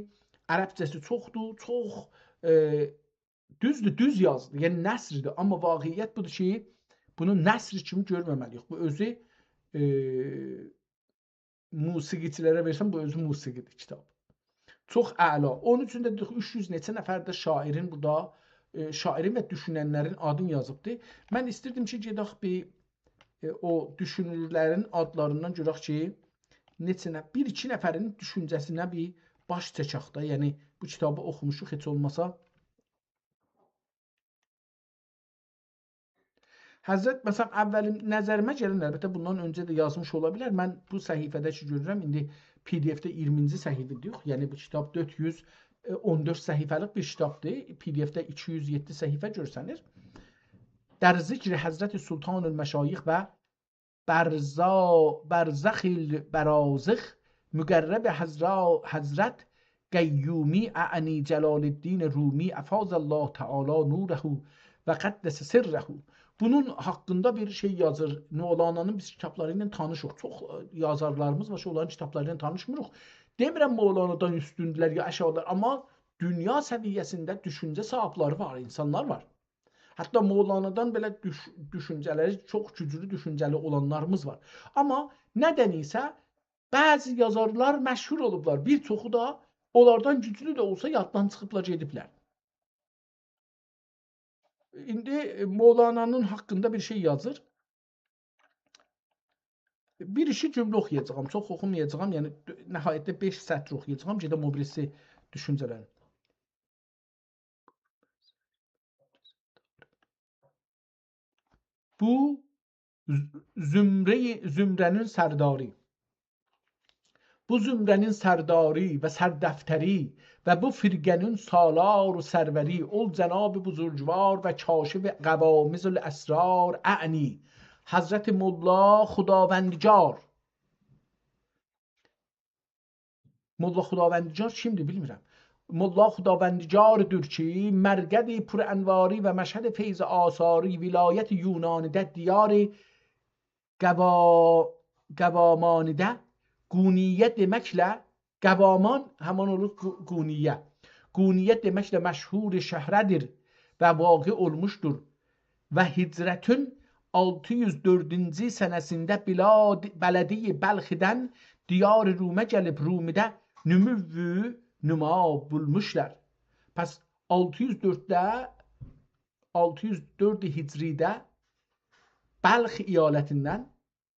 عربجه‌سی چوخدور، چوخ، ائ، دوزدور، دوز یازدی، یعنی نثردیر. آمما واقعیت بودور کی، بونو نثر کیمی گؤرمه‌مه‌لی‌ییک. بو اؤزو، ائ، موسیقیچی‌لره وئرسن، بو اؤزو موسیقی‌دیر کیتاب. چوخ اعلا. اونون اوچون ده اوچ یوز نئچه نفر ده شاعرین بورادا، ائ، شاعرین و دوشوننلرین آدینی یازیبدی. من ایستیردیم کی، گئدک بیر، ائ، او دوشونورلرین آدلاریندان گؤرک کی، نئچه نه-، بیر-ایکی نفرین دوشونجه‌سینه بیر باش چکک ده. یعنی، بو کیتابی اوخوموشوق، هئچ اولماسا حضرت، مثلا، اولین نظریمه گلن، البته، بوندان اؤنجه ده یازمیش اولا بیلر. من بو صفحه‌ده کی گؤرورم، ایندی پی دی اف‌ده اییرمینجی صفحه‌ده‌ییک. یعنی، بو کیتاب دؤرد یوز اون دؤرد صفحه‌لیک بیر کیتابدیر. پی دی اف‌ده ایکی یوز یئددی صفحه گؤرسنیر. در ذکر حضرت سلطان المشایخ و برزا-، برزخ البرازخ، مقرب حضرا-، حضرت قیومی، اعنی جلال‌الدین رومی، افاض الله تعالی نوره و قدس سره. بونون حاقیندا بیر شئی یازیر. مولانانین بیز کیتابلاری ایله تانیشیق. چوخ، ائ، یازارلاریمیز وار کی، اونلارین کیتابلاری ایله تانیشمیریق. دئمیرم مولانادان اوستوندولر یا اشعری‌لر، آمما دونیا سویه‌سینده دوشونجه صاحیبلری وار، اینسانلار وار. حتی مولانادان بئله دوش-، دوشونجه‌لری، چوخ گوجلو دوشونجه‌لی اولانلاریمیز وار. آمما ندن‌ایسه بعضی یازارلار مشهور اولوبلار. بیر چوخو دا اونلاردان گوجلو ده اولسا یاددان چیخیبلار، گئدیبلر. ایندی مولانانین حاقیندا بیر شئی یازیر. بیر-ایکی جمله اوخویاجاغام، چوخ اوخومایاجاغام. یعنی، نهایتده بئش سطر اوخویاجاغام، گئدم او بیریسی دوشونجه‌لری. بو ز-، زمره، زمره‌نین سرداری. بو زمره‌نین سرداری و سردفتری و بو فرقه‌نین سالار و سروری، اول جناب بزرگوار و کاشف غوامض الاسرار، اعنی حضرت ملا خداوندگار. ملا خداوندگار کیمدیر، بیلمیرم. ملا خداوندگاردیر کی، مرقد پرانواری و مشهد فیض آثاری، ولایت یونانی‌ده دیار قوا-، قوامانی‌ده، قونیه دئمکله، قوامان همان اولور قو-، قونیه. قونیه دئمکله مشهور شهره‌دیر و واقع اولموشدور. و هجرتین آلتی یوز دؤردونجو سنه‌سینده بلاد-، بلدی بلخیدن دیار رومه گلیب، رومی‌ده نمو و نما بولموشلار. پس آلتی یوز دؤردده، آلتی یوز دؤرد هجری‌ده بلخ ایالتیندن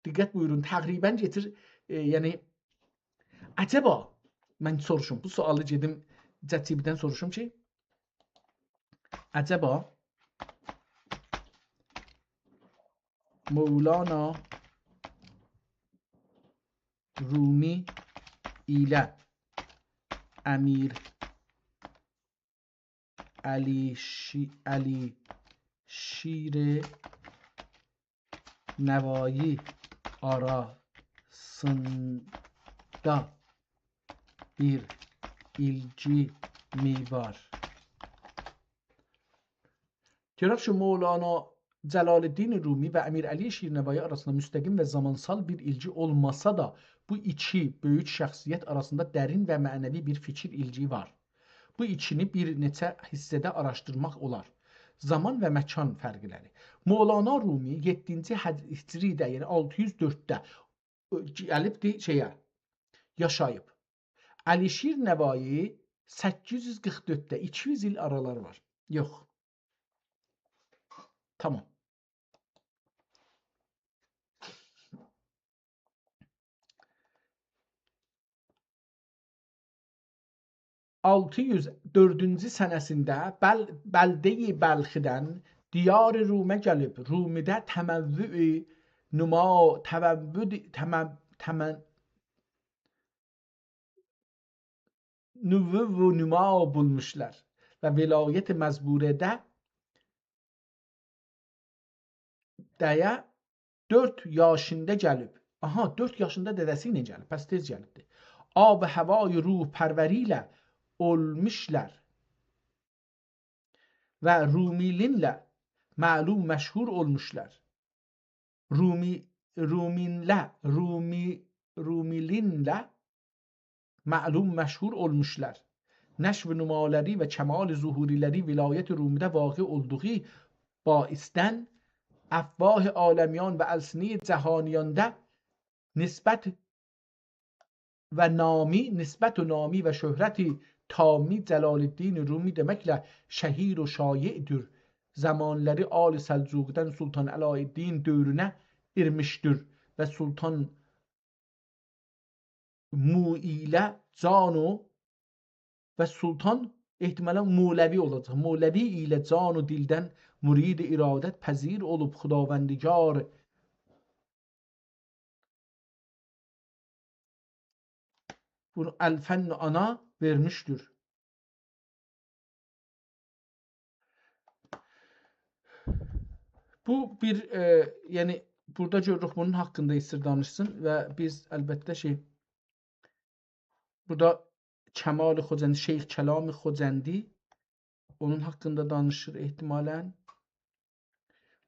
دقت بویورون، تقریباً گئدیر، ائ، یعنی، عجبا، من سوروشوم، بو سؤالی گئدیم ChatGPT-دن سوروشوم کی، عجبا مولانا رومی ایله امیر علی شی-، علی شیر نوایی آراسیندا بیر ایلگی می وار؟ گؤرک کی، مولانا جلال‌الدین رومی و امیرعلی شیرنوایی آراسیندا مستقیم و زامانسال بیر ایلگی اولماسا دا، بو ایکی بؤیوک شخصیت آراسیندا درین و معنوی بیر فیکیر ایلگیی وار. بو ایکینی بیر نئچه حیصه‌ده آراشدیرماق اولار. زامان و مکان فرقلری. مولانا رومی یئددینجی هج-، هجری‌ده، یعنی آلتی یوز دؤردده، اؤ، گلیبدی شئیه، یاشاییب. علی شیرنوایی سککیز یوز قیرخ دؤردده، ایکی یوز ایل آرالار وار. یوخ. تامام. آلتی یوز دؤردونجو سنه‌سینده بل-، بلده‌ی بلخیدن دیار رومه گلیب، رومیده تموع نما، تموع، تمو-، تمو-، نوو و نما بولموشلار و ولایت مزبوره‌ده دده دؤرد یاشیندا گلیب. آها، دؤرد یاشیندا دده‌سی ایله گلیب، پس تئز گلیبدی. آب و هوای روح‌پروری ایله اولموشلار و رومی‌لینله معلوم مشهور اولموشلار. رومی-، رومینله، رومی-، رومی‌لینله معلوم مشهور اولموشلار. نشو و نمالری و کمال ظهوری‌لری ولایت رومیده واقع اولدوغو باعثدن افواه عالمیان و السنه‌ی جهانیاندا نسبت و نامی، نسبت و نامی و شهرت تامی جلال‌الدین رومی دئمکله شهیر و شایع‌دیر. زمانلری آل سلجوقی‌دن سلطان علاءالدین دؤورونه ایرمیشدیر و سلطان مو ایله جان و، و سلطان احتمالاً مولوی اولاجاق. مولوی ایله جان و دیلدن مرید ارادت پذیر اولوب خداوندگار بونو الفن آنا وئرمیشدیر. بو بیر، ائ، یعنی، بورادا گؤروروک بونون حاقیندا ایستیر دانیشسین و بیز البته کی، بورادا کمال خجندی، شیخ کلام خجندی اونون حاقیندا دانیشیر احتمالاً.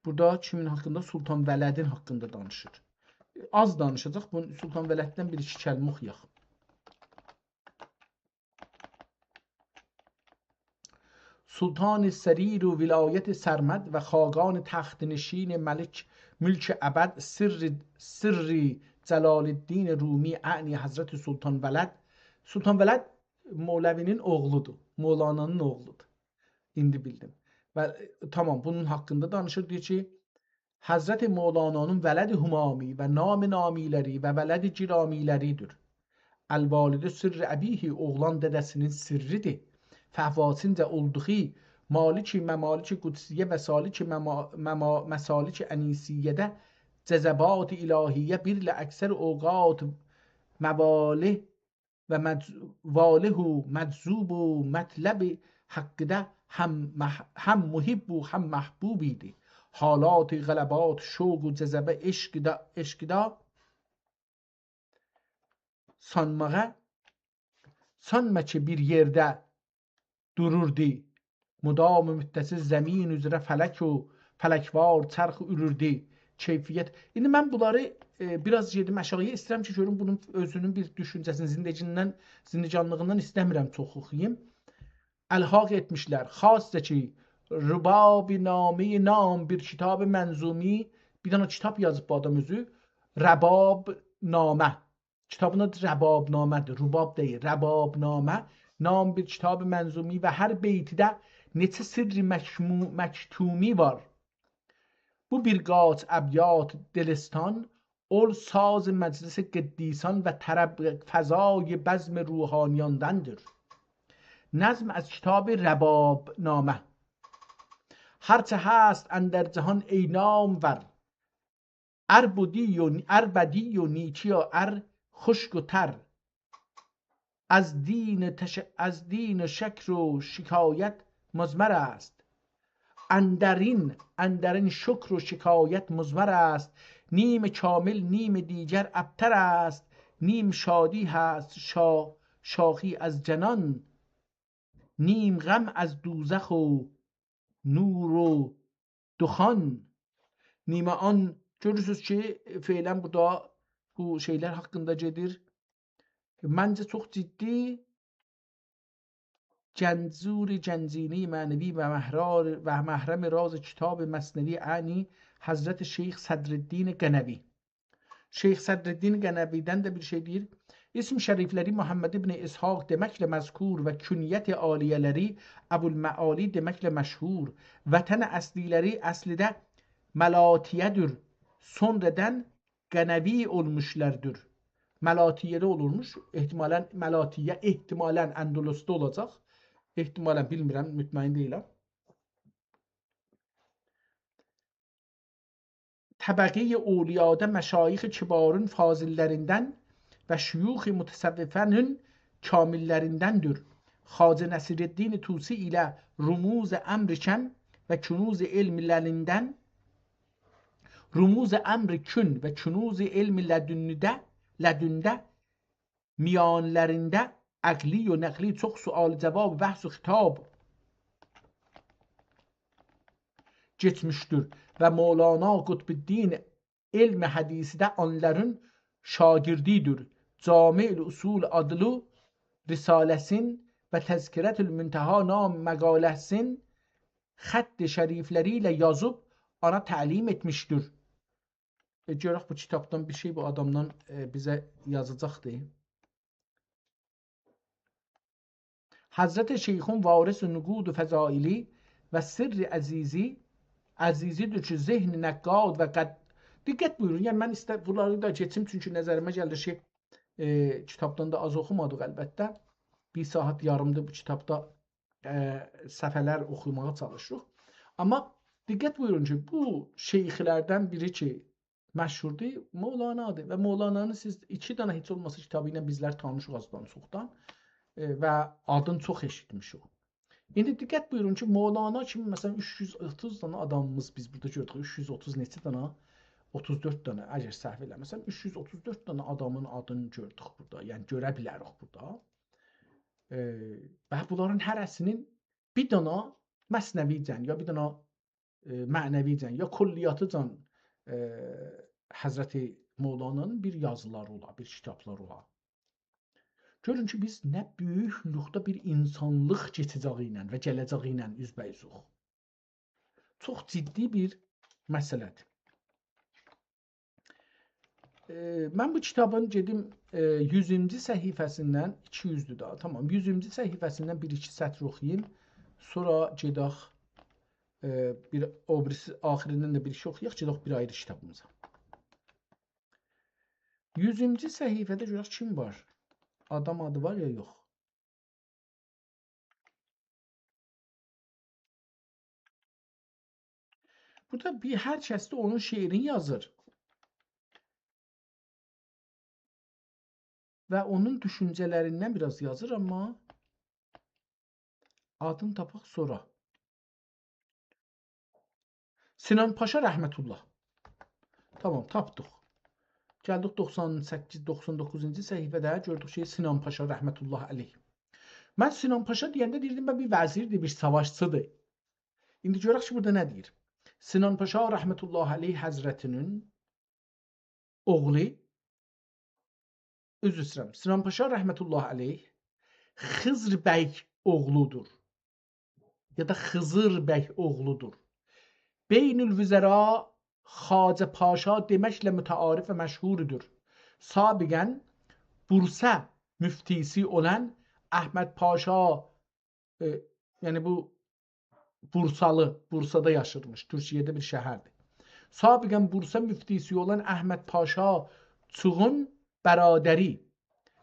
بورادا کیمین حاقیندا؟ سلطان ولدین حاقیندا دانیشیر. آز دانیشاجاق. بو سلطان ولددن بیر ایکی کلمه اوخویاق. سلطان سریر و ولایت سرمد و خاقان تخت‌نشین ملک، ملک ابد، سر، سر جلال‌الدین رومی، اعنی حضرت سلطان ولد. سلطان ولد مولوی‌نین اوغلودور، مولانانین اوغلودور. ایندی بیلدیم. و، ائ، تامام، بونون حاقیندا دانیشیر، دئییر کی، حضرت مولانانین ولد همامی و نام نامی‌لری و ولد گرامی‌لری‌دیر. الوالد سر ابیه، اوغلان دده‌سینین سرّی‌دیر. فهواسینجه اولدوغو مالک ممالک قدسیه و سالک مما-، مما-، مسالک انیسیه‌ده جذبات الهیه بیرله اکثر اوقات مواله و مج-، واله و مجذوب و مطلب حقده هم مح-، هم محب و هم محبوب ایدی. حالات غلبات، شوق و جذبه، عشقده، عشقده سانماغا، سانما کی، بیر یئرده دوروردو. مدام متصل زمین اوزره فلک و فلک‌وار چرخ اوروردو. کیفیت. ایندی من بونلاری، ائ، بیر آز گئدیم آشاغییا، ایسته‌ییرم کی، گؤروم بونون اؤزونون بیر دوشونجه‌سینی، زندگیندن، زندگانلیغیندان ایسته‌میرم چوخ اوخویوم. الحاق ائتمیشلر. خاصه کی، رباب‌نامه نام بیر کتاب منظومی، بیر دنه کتاب یازیب بو آدام اؤزو، رباب‌نامه. کتابین آدی رباب‌نامه‌دیر، رباب دئییل، رباب‌نامه. نام بیر کتاب منظومی و هر بیتیده نئچه سرّ مکمو-، مکتومی وار. بو بیر قاچ ابیات دلستان، اول ساز مجلس قدیسان و طرب فضای بزم روحانیاندندیر. نظم از کتاب رباب‌نامه. هر چه هست اندر جهان ای نامور، ار بدی و، ار بدی و نیکی و ار خشک و تر، از دین تش-، از دین شکر و شکایت مضمر است. اندرین، اندرین شکر و شکایت مضمر است. نیم کامل، نیم دیگر ابتر است. نیم شادی هست شا-، شاخی از جنان، نیم غم از دوزخ و نور و دخان. نیمه آن، گؤرورسونوز کی، فعلاً بورادا بو شئیلر حاقیندا گئدیر. منجه چوخ جدی جنزور جنزینی معنوی و محرار-، و محرم راز کتاب مثنوی، اعنی حضرت شیخ صدرالدین قنوی. شیخ صدرالدین قنوی‌دن ده بیر شئی دئییر. اسم شریفلری محمد ابن اسحاق دئمکله مذکور و کنیت عالیه‌لری ابوالمعالی دئمکله مشهور. وطن اصلی‌لری اصلیده ملاتیه‌دیر. سونرادان قنوی اولموشلاردیر. ملاتیه‌ده اولورموش. احتمالاً ملاتیه، احتمالاً اندلسده اولاجاق. احتمالاً، بیلمیرم، مطمئن دئییلم. طبقهٔ اولیاده مشایخ کبارون فاضل‌لریندن و شیوخ متصوفانون کامل‌لریندندیر. خواجه نصیرالدین طوسی ایله رموز امر کن و کنوز علم لدنده، رموز امر کن و کنوز علم لدنده، لدنده میانلرینده عقلی و نقلی چوخ سؤال جواب و بحث و خطاب کئچمیشدیر و مولانا قطب‌الدین علم حدیثده آنلارین شاگردی‌دیر. جامع الاصول آدلی رساله‌سین و تذکرة المنتهی نام مقاله‌سین خط شریفلری ایله یازیب آنا تعلیم ائتمیشدیر. ائ، گؤرک بو کیتابدان بیر شئی بو آدامدان، ائ، بیزه یازاجاقدی. حضرت شیخون وارث نقود فضائلی و سر عزیزی، عزیزی‌دیر کی، ذهن نقاد و قد-، دقت بویورون، یعنی من ایسته-، بونلاری دا کئچیم، چونکی نظریمه گلیر کی، ائ، کیتابدان دا آز اوخومادیق البته. بیر ساعات یاریمدیر بو کیتابدا، ائ، صفحه‌لر اوخوماغا چالیشیریق. آمما دقت بویورون کی، بو شیخلردن بیری کی، مشهوردور، مولانادیر. و مولانانین سیز ایکی دنه هئچ اولماسا کیتابی ایله بیزلر تانیشیق آزدان چوخدان، ائ، و آدین چوخ ائشیتمیشیک. ایندی دقت بویورون کی، مولانا کیمی، مثلا، اوچ یوز اوتوز دنه آدامیمیز، بیز بورادا گؤردوک، اوچ یوز اوتوز نئچه دنه؟ اوتوز دؤرد دنه، اگر سهو ائله‌میرم. اوچ یوز اوتوز دؤرد دنه آدامین آدینی گؤردوک بورادا، یعنی گؤره بیلریک بورادا. ائ، و بونلارین هره‌سینین بیر دنه مثنوی‌جن، یا بیر دنه، ائ، معنوی‌جن، یا کلیاتی‌جن، ائ، حضرت مولانانین بیر یازیلاری اولا، بیر کیتابلاری اولا. گؤرون کی، بیز نه بؤیوکلوکده بیر اینسانلیق کئچه‌جه‌یی ایله و گله‌جه‌یی ایله اوزبه‌اوزوق. چوخ جدی بیر مسئله‌دیر. ائ، من بو کیتابین گئدیم، ائ، یوزونجو صفحه‌سیندن، ایکی یوزدور دا، تامام، یوزونجو صفحه‌سیندن بیر-ایکی سطر اوخویوم. سونرا گئدک، ائ، بیر، او بیریسی، آخیریندن ده بیر ایکی اوخویاق، گئدک بیر آیری کیتابیمیزا. یوزونجو صفحه‌ده گؤرک کیم وار؟ آدام آدی وار یا یوخ؟ بورادا بیر، هر کس ده اونون شعرینی یازیر. و اونون دوشونجه‌لریندن بیر آز یازیر، آمما آدینی تاپاق سونرا. سینان پاشا رحمة الله. تامام، تاپدیق. گلدیک دوخسان سککیز، دوخسان دوققوزونجو صفحه‌ده، گؤردوک کی، سینان پاشا رحمة الله علیه. من سینان پاشا دئینده دئییردیم، به، بیر وزیردیر، بیر ساواشچیدیر. ایندی گؤرک کی، بورادا نه دئییر؟ سینان پاشا رحمة الله علیه حضرتینین اوغلو، عذر ایسته‌ییرم، سینان پاشا رحمة الله علیه خضر بیگ اوغلودور. یا دا خضر بیگ اوغلودور. بین الوزرا خواجه پاشا دئمکله متعارف و مشهوردور. سابقاً بورسا مفتی‌سی اولان احمد پاشا، ائ، یعنی بو بورسالی، بورسادا یاشیرمیش، تورکیه‌ده بیر شهردیر. سابقاً بورسا مفتیسی اولان احمد پاشاچوغون برادری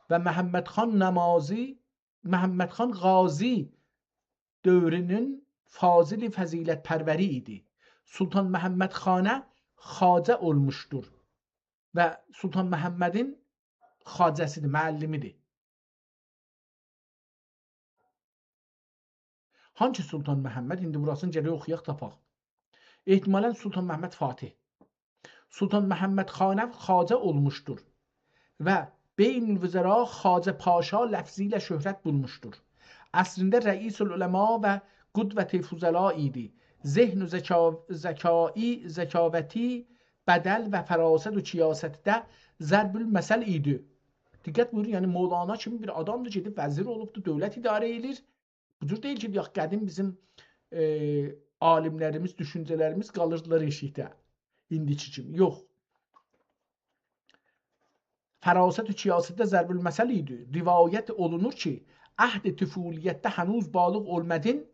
و محمد خان نمازی، محمد خان غازی دؤورونون فاضل فضیلت‌پروری ایدی. سلطان محمد خانه خواجه اولموشدور و سلطان محمدین خواجه‌سیدیر، معلمیدیر. هانسی سلطان محمد؟ ایندی بوراسینی گرک اوخویاق، تاپاق. احتمالاً سلطان محمد فاتح. سلطان محمد خانه خواجه اولموشدور و بین الوزرا خواجه پاشا لفظی ایله شهرت بولموشدور. عصرینده رئیس العلما و قدوت فضلا ایدی. ذهن و ذکا-، ذکایی، ذکاوتی، بدل و فراست و کیاستده ضرب المثل ایدی. دقت بویورون، یعنی مولانا کیمی بیر آدامدیر، گئدیب وزیر اولوبدور، دؤولت اداره ائله‌ییر. بو جور دئییل کی، دئیک، قدیم بیزیم، ائ، عالیملریمیز، دوشونجه‌لریمیز قالیردیلار ائشیکده. ایندیکی کیمی. یوخ. فراست و کیاستده ضرب المثل ایدی. روایت اولونور کی، عهد طفولیتده هنوز بالغ اولمادین،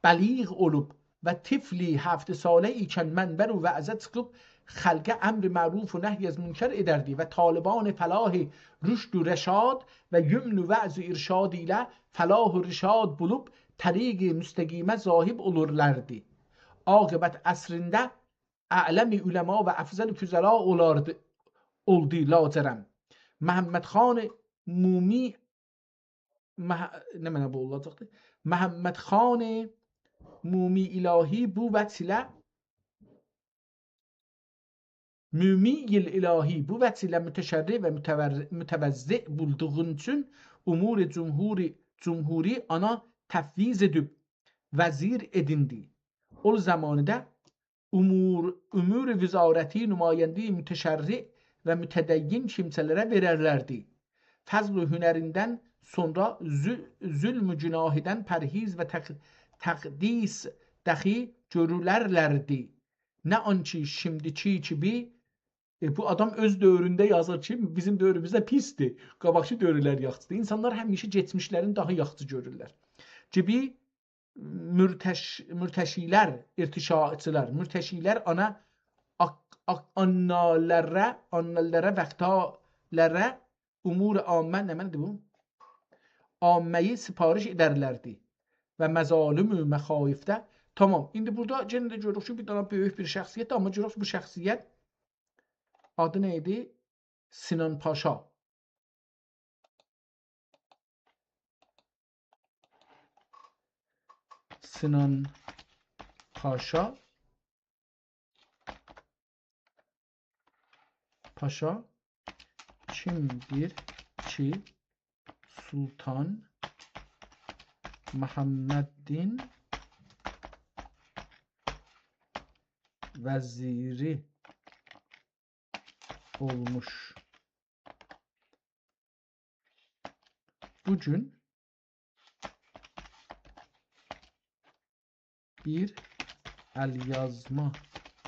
بلیغ اولوب و طفلی هفت ساله ایکن منبر و وعظه چیخیب خلقه امر معروف و نهی از منکر ائدردی و طالبان فلاح، رشد و رشاد و یمن و وعظ و ارشاد ایله فلاح و رشاد بولوب طریق مستقیمه ذاهب اولورلاردی. عاقبت عصرینده اعلم علما و افضل فضلا اولاردی، اولدو لاجرم. محمد خان مومی مح-، نمنه بو اولاجاقدی؟ محمد خان مومی الهی بو وجه ایله، مومی الهی بو وجه ایله متشرع و متور-، متوضع بولدوغون اوچون امور جمهوری، جمهوری آنا تفویض ائدیب وزیر ائدیندی. او زمانیده امور، امور وزارتی نماینده متشرع و متدین کیمسه‌لره وئررلردی. فضل و هنریندن سونرا ظل-، ظلم و گناهدان پرهیز و تق-، تقدیس دخی گؤرولرلردی. نه آنکی شیمدیکی کیمی، ائ، بو آدام اؤز دؤورونده یازیر کی، بیزیم دؤوروموزده پیسدیر، قاباقکی دؤورلر یاخشیدیر. اینسانلار همیشه کئچمیشلرینی داها یاخشی گؤرورلر. کیمی مرتش-، مرتشیلر، ارتشاچیلار، مرتشیلر آنا آق-، آق-، آننالره، آننالره، وقتالره امور عامه، نمنه‌دیر بو؟ عامه‌یی سفارش ائدرلردی و مظالم و مخایفده. تامام، ایندی بورادا یئنه ده گؤروروک کی، بیر دنه بؤیوک بیر شخصیت، آمما گؤروروک بو شخصیت آدی نه ایدی؟ سینان پاشا. سینان پاشا، پاشا کیمدیر کی، سلطان محمدین وزیری اولموش. بو گون بیر ال‌یازما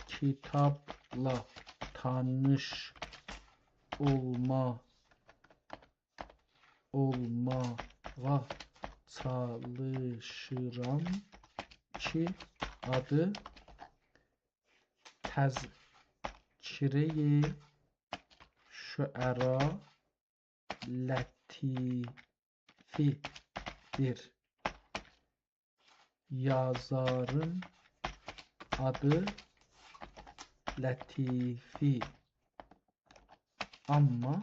کیتابلا تانیش اولما، اولماغا چالیشیرام کی، آدی تذکره‌ی شعرا لطیفی‌دیر. یازارین آدی لطیفی، آمما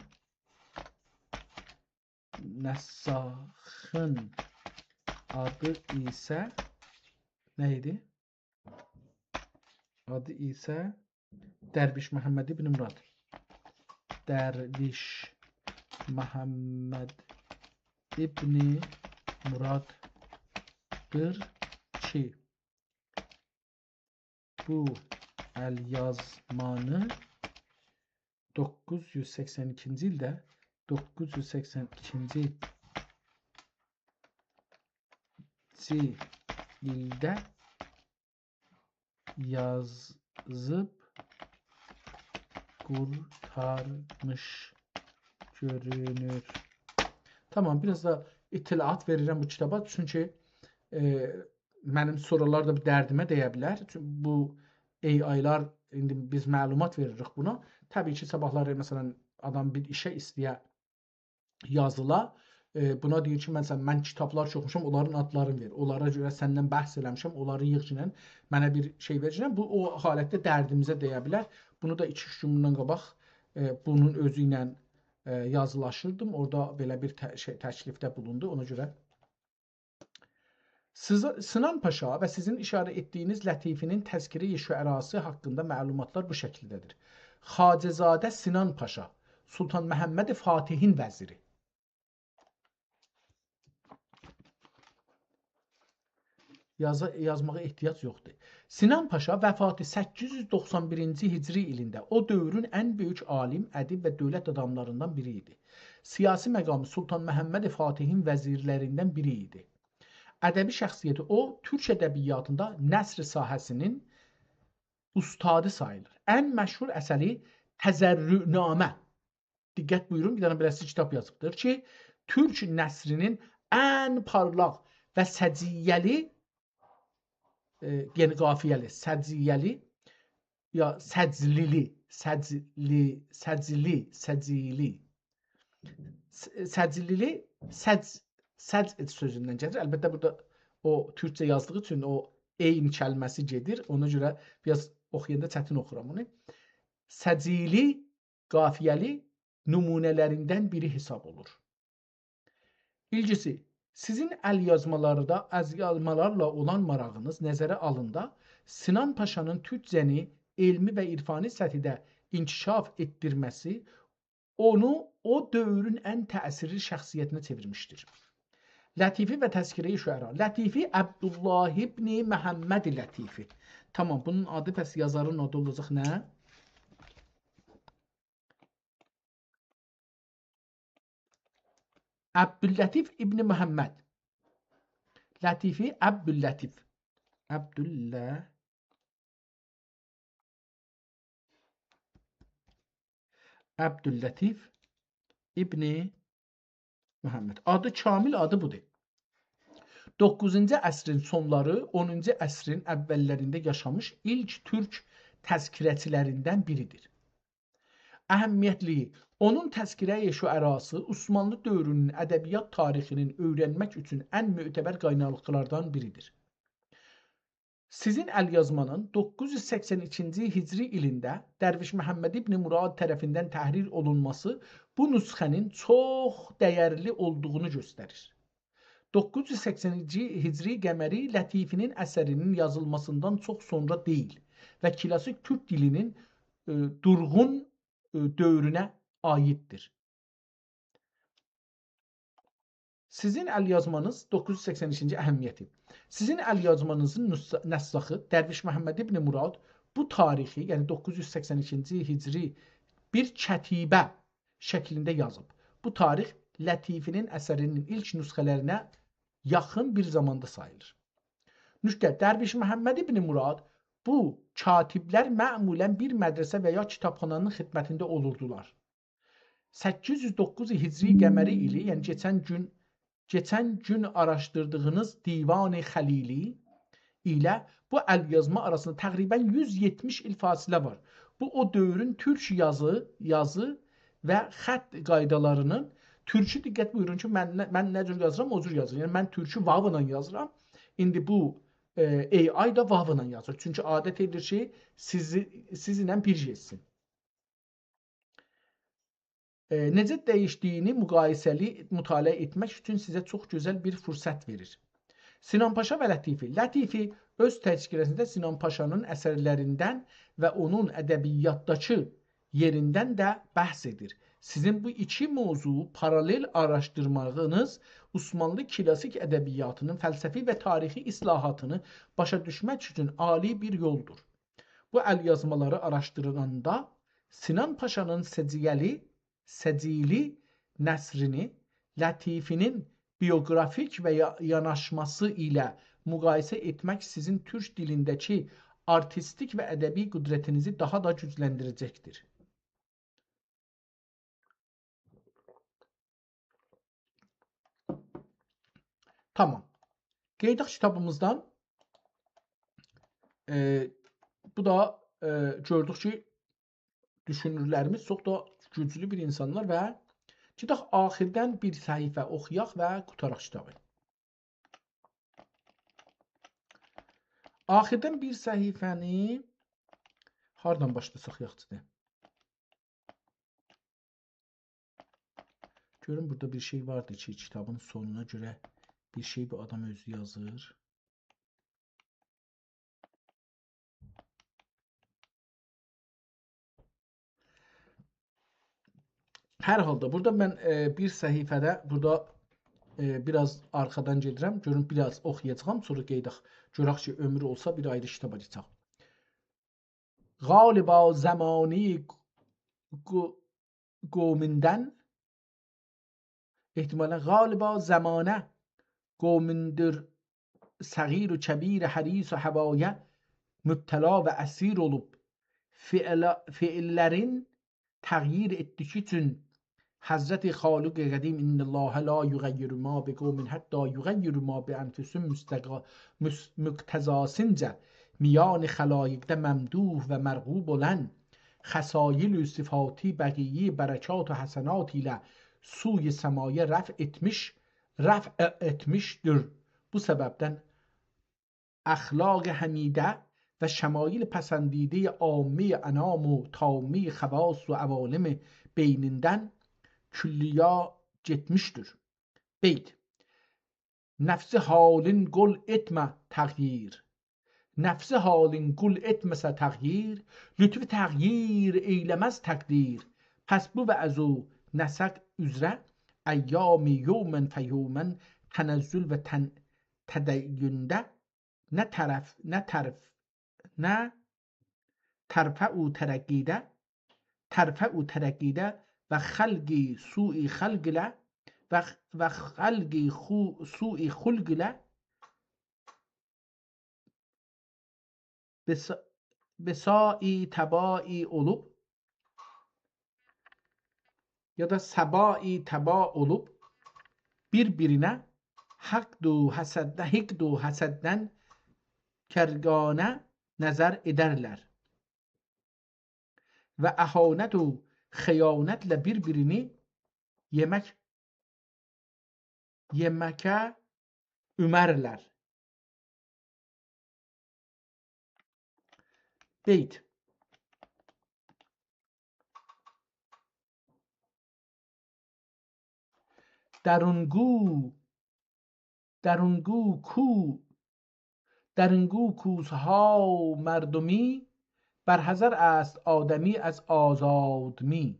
نساخین آدی ایسه نه ایدی؟ آدی ایسه درویش محمد ابن مراد. درویش محمد ابن مراددیر کی، بو ال‌یازمانی دوققوز یوز سکسن ایکینجی ایلده، دوققوز یوز سکسن ایکینجی ایلده یازیب قورتارمیش گؤرونور. تامام، بیر آز دا اطلاعات وئریرم بو کیتابا، چونکی، ائ، منیم سورالار دا بو دردیمه دَیه بیلر. چونکی بو AI-لار ایندی بیز معلومات وئریریک بونا. طبیعی کی، صاباحلاری، مثلا، آدام بیر ایشه ایسته‌یه یازیلا، ائ، بونا دئییر کی، مثلا، «من کیتابلار چوخ اوخوموشام، اونلارین آدلارینی وئر. اونلارا گؤره سندن بحث ائله‌میشم، اونلاری ییغگینن، منه بیر شئی وئرگینن.» بو، او حالتده دردیمیزه دَیه بیلر. بونو دا ایکی-اوچ گون بوندان قاباق، ائ، بونون اؤزو ایله، ائ، یازیلاشیردیم. اورادا بئله بیر ته-، شئی، تکلیفده بولوندو. اونا گؤره سیز-، سینان پاشا و سیزین ایشاره ائتدیگینیز لطیفی‌نین تذکره‌ی شعراسی حاقیندا معلوماتلار بو شکیلده‌دیر. خواجه‌زاده سینان پاشا، سلطان محمد فاتحین وزیری. یازا-، یازماغا احتیاج یوخدور. سینان پاشا وفاتی سککیز یوز دوخسان بیرینجی هجری ایلینده او دؤورون ان بؤیوک عالیم، ادیب و دؤولت آداملاریندان بیری ایدی. سیاسی مقامی سلطان محمد فاتحین وزیرلریندن بیری ایدی. ادبی شخصیتی، او، تورک ادبیاتیندا نثر ساحه‌سینین اوستادی ساییلیر. ان مشهور اثری تضرعنامه. دقت بویورون، بیر دنه بئله‌سی کیتاب یازیبدیر کی، تورک نثرینین ان پارلاق و سجیه‌لی، ائ، یعنی قافیه‌لی، سجیه‌لی، یا سجلیلی، سجلی، سجلی، سجیلی، س-، سجلیلی، سج-، سج سؤزوندن گلیر. البته، بورادا او تورکجه یازدیغی اوچون او عین کلمه‌سی گئدیر. اونا گؤره بیر آز اوخویاندا چتین اوخورام اونو. سجیلی قافیه‌لی نمونه‌لریندن بیری حساب اولور. ایلگیسی، سیزین ال‌یازمالاردا، ال‌یازمالارلا اولان ماراغینیز نظره آلیندا، سینان پاشانین تورکجه‌نی علمی و عرفانی سطحده انکشاف ائتدیرمه‌سی اونو او دؤورون ان تأثیرلی شخصیتینه چئویرمیشدیر. لطیفی و تذکره‌ی شعرا. لطیفی، عبدالله ابن محمد لطیفی. تامام، بونون آدی، پس یازارین آدی اولاجاق نه؟ عبداللطیف ابن محمد. لطیفی، عبداللطیف. عبدالله-، عبداللطیف ابن محمد. آدی، کامل آدی بودور. دوققوزونجو عصرین سونلاری، اونونجو عصرین اوللرینده یاشامیش ایلک تورک تذکره‌چیلریندن بیریدیر. اهمیتلیگی، اونون تذکره‌ی شعراسی عثمانلی دؤورونون ادبیات تاریخینین اؤیرنمک اوچون ان معتبر قایناقلاردان بیریدیر. سیزین ال‌یازمانین دوققوز یوز سکسن ایکینجی هجری ایلینده درویش محمد ابن مراد طرفیندن تحریر اولونماسی بو نسخه‌نین چوخ دَیرلی اولدوغونو گؤستریر. دوققوز یوز سکسن ایکی هجری قمری لطیفی‌نین اثرینین یازیلماسیندان چوخ سونرا دئییل و کلاسیک تورک دیلی‌نین، ائ، دورغون، ائ، دؤورونه عاییددیر. سیزین ال‌یازمانیز، دوققوز یوز سکسن ایکینجی اهمیتی. سیزین ال‌یازمانیزین نسخ-، نساخی درویش محمد ابن مراد بو تاریخی، یعنی دوققوز یوز سکسن ایکینجی هجری، بیر کتیبه شکلینده یازیب. بو تاریخ لطیفی‌نین اثری‌نین ایلک نسخه‌لرینه یاخین بیر زاماندا ساییلیر. نکته، درویش محمد ابن مراد، بو کاتیبلر معمولاً بیر مدرسه و یا کیتابخانانین خدمتینده اولوردولار. سککیز یوز دوققوز هجری قمری ایلی، یعنی کئچن گون، کئچن گون آراشدیردیغینیز دیوان خلیلی ایله بو ال‌یازما آراسیندا تقریباً یوز یئتمیش ایل فاصله وار. بو، او دؤورون تورک یازی، یازی و خط قایدالاری‌نین، تورکو، دقت بویورون کی، من نه، من نه جور یازیرام، او جور یازیر. یعنی، من تورکو واولا یازیرام. ایندی بو، ائ، AI دا واولا یازیر. چونکی عادت ائدیر کی، سیزی، سیزینله بیر یئتسین. ائ، نئجه دییشدیگینی مقایسه‌لی مطالعه ائتمک اوچون سیزه چوخ گؤزل بیر فرصت وئریر. سینان پاشا و لطیفی. لطیفی اؤز تذکره‌سینده سینان پاشانین اثرلریندن و اونون ادبیاتداکی یئریندن ده بحث ائدیر. سیزین بو ایکی موضوعو پارالل آراشدیرماغینیز عثمانلی کلاسیک ادبیاتی‌نین فلسفی و تاریخی اصلاحاتینی باشا دوشمک اوچون عالی بیر یولدور. بو ال‌یازمالاری آراشدیراندا سینان پاشانین سجیه‌لی، سجیلی نثرینی لطیفی‌نین بیوگرافیک و یا-، یاناشماسی ایله مقایسه ائتمک سیزین تورک دیلینده‌کی آرتیستیک و ادبی قدرتینیزی داها دا گوجلندیره‌جکدیر. تامام. قئییداق کیتابیمیزدان. ائ، بو دا ائ، گؤردوک کی، دوشونورلریمیز چوخ دا گوجلو بیر اینسانلار و گئدک آخیردان بیر صفحه اوخویاق و قوتاراق کیتابی. آخیردان بیر صفحه‌نی هاردان باشلاساق یاخشیدیر؟ گؤروم، بورادا بیر شئی واردی کی، کیتابین سونونا گؤره بیر شئی بو آدام اؤزو یازیر. هر حالدا، بورادا من، ائ، بیر صفحه‌ده، بورادا، ائ، بیر آز آرخادان گئدیرم. گؤروم، بیر آز اوخویاجاغام، سونرا قئییدک. گؤرک کی، عؤمور اولسا، بیر آیری کیتابا گئدک. غالبا زمانه قو-، قومیندن، احتمالاً غالبا زمانه قومیندیر، صغیر و کبیر، حریص و هوایه مبتلا و اسیر اولوب، فعل-، فعللرین تغییر ائتدیگی اوچون حضرت خالق قدیم: «إن الله لا یغیر ما بقوم حتی یغیروا ما بأنفسهم» مستقا-، مس-، مقتضاسینجا میان خلایقده ممدوح و مرغوب اولان، خصایل و صفاتی بقیه‌ای برکات و حسنات ایله سوی سمایه رفع ائتمیش، رفع ائتمیشدیر. بو سببدن اخلاق حمیده و شمایل پسندیدهٔ عامهٔ انام و تامهٔ خواص و عوالم بینیندن کلیه گئتمیشدیر. بیت. نفسی حالین قول ائتمه تغییر. نفسی حالین قول ائتمه‌سه تغییر، لطفی تغییر ائیله‌مز تقدیر. پس بو وعظ و نصح اوزره ایامی یوماً فیوماً تنزل و تن-، تدینده نه طرف، نه طرف، نه ترفع و ترقیده، ترفع و ترقیده و خلق سوء خلق ایله و، و خلق خو-، سوء خلق ایله بسا-، بساعی تباعی اولوب، یا دا سباعی تباع اولوب، بیر-بیرینه حقد و حسدده-، حقد و حسددن کرگانه نظر ائدرلر و اهانت و خیانتله بیر-بیرینی یئمک، یئمکه اومرلر. بیت. درونگو، درونگو کو-، درونگو کوسه‌ها مردمی، بر حذر است آدمی از آزادمی.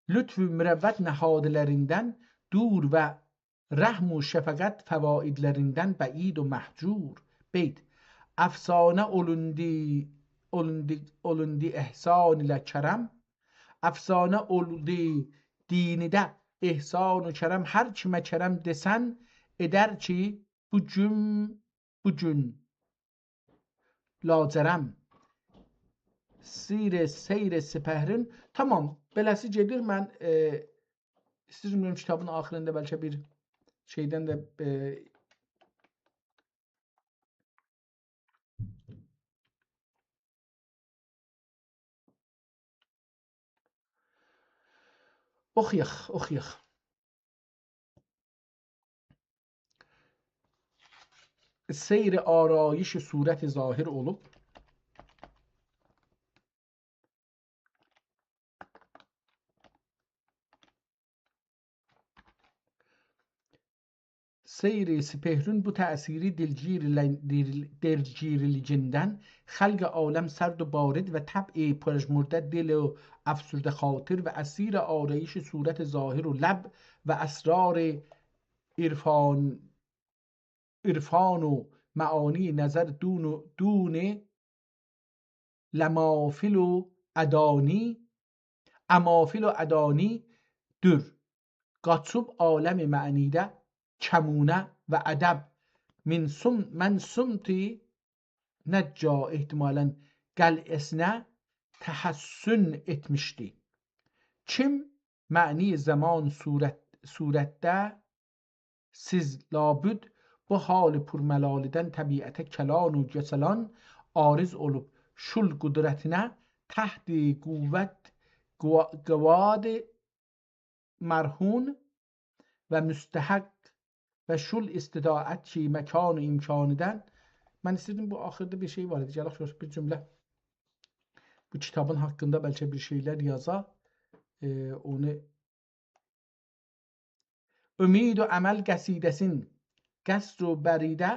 لطف و مروت نهادلریندن دور و رحم و شفقت فوایدلریندن بعید و مهجور. بیت. افسانه اولوندو، اولوندو، اولوندو احسان ایله کرم. افسانه اولدو دینیده احسان و کرم. هر کیمه کرم دئسن، ائدر کی، بو گون، بو گون لاجرم. سیر سیر سپهرین. تامام، بئله‌سی گئدیر. من، ائ، ایسته‌ییرم، کیتابین آخیریندا بلکه بیر شئیدن ده، ائ، اوخویاق، اوخویاق. سیر آرایش صورت ظاهر اولوب. سیر سپهرین بو تأثیری دلگیرله-، دل-، دلگیرلیگیندن خلق عالم سرد و بارد و طبع پژمرده دل و افسرده خاطر و اسیر آرایش صورت ظاهر و لب و اسرار عرفان، عرفان و معانی نظر دون و، دون لمافل و ادانی، امافل و ادانی دور. قاچیب عالم معنیده کمونه و ادب من صم-، من صمت نجا احتمالاً قلعه‌سینه تحصن ائتمیشدی. کیم معنی زمان صورت، صورتده سیز لابد بو حال پرملالیدن طبیعته کلان و گسلان عارض اولوب شول قدرتینه، تحت قوت، قوا-، قواد مرهون و مستحق و شول استطاعت کی مکان و امکانیدن. من ایسته‌دیم، بو آخیردا بیر شئی وار ایدی، گلک گؤرک بیر جمله بو کیتابین حاقیندا بلکه بیر شئیلر یازا. ائ، اونو امید و امل قصیده‌سین، قصر و بریده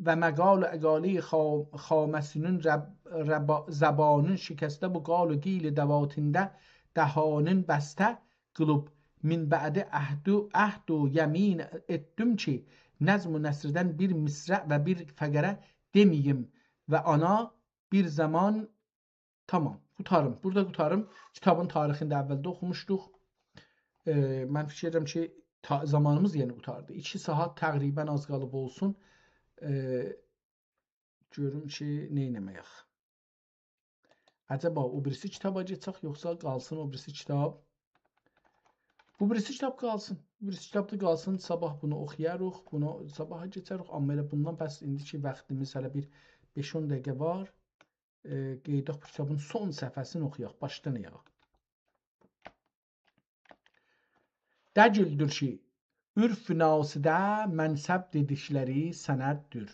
و مقال و اقاله خا-، خامسینین رب-، ربا-، زبانین شکسته، بو قال و قیل دواتینده دهانین بسته قیلیب، من بعد عهد و، عهد و یمین ائتدیم کی نظم و نثردن بیر مصرع و بیر فقره دئمه‌ییم و آنا بیر زمان تامام، قوتاریم. بورادا قوتاریم. کیتابین تاریخینی ده اولده اوخوموشدوق. ائ، من فیکیر ائدیرم کی، تا-، زامانیمیز یئنی قوتاردی. ایکی ساعات تقریباً آز قالیب اولسون. ائ، گؤروم کی، نه ائتمه‌یک. عجبا او بیریسی کیتابا کئچک، یوخسا قالسین او بیریسی کیتاب؟ بو بیریسی کیتاب قالسین. بو بیریسی کیتاب دا قالسین. صاباح بونو اوخویاریق، بونو صاباحا کئچریک. آمما ائله بوندان پس ایندی کی واختیمیز هله بیر بئش-اون دقیقه وار. ائ، قئییداق بو کیتابین سون صفحه‌سینی اوخویاق، باشدان آیاغا. دگیلدیر کی، عرف ناسیده منصب دئدیکلری سنددیر.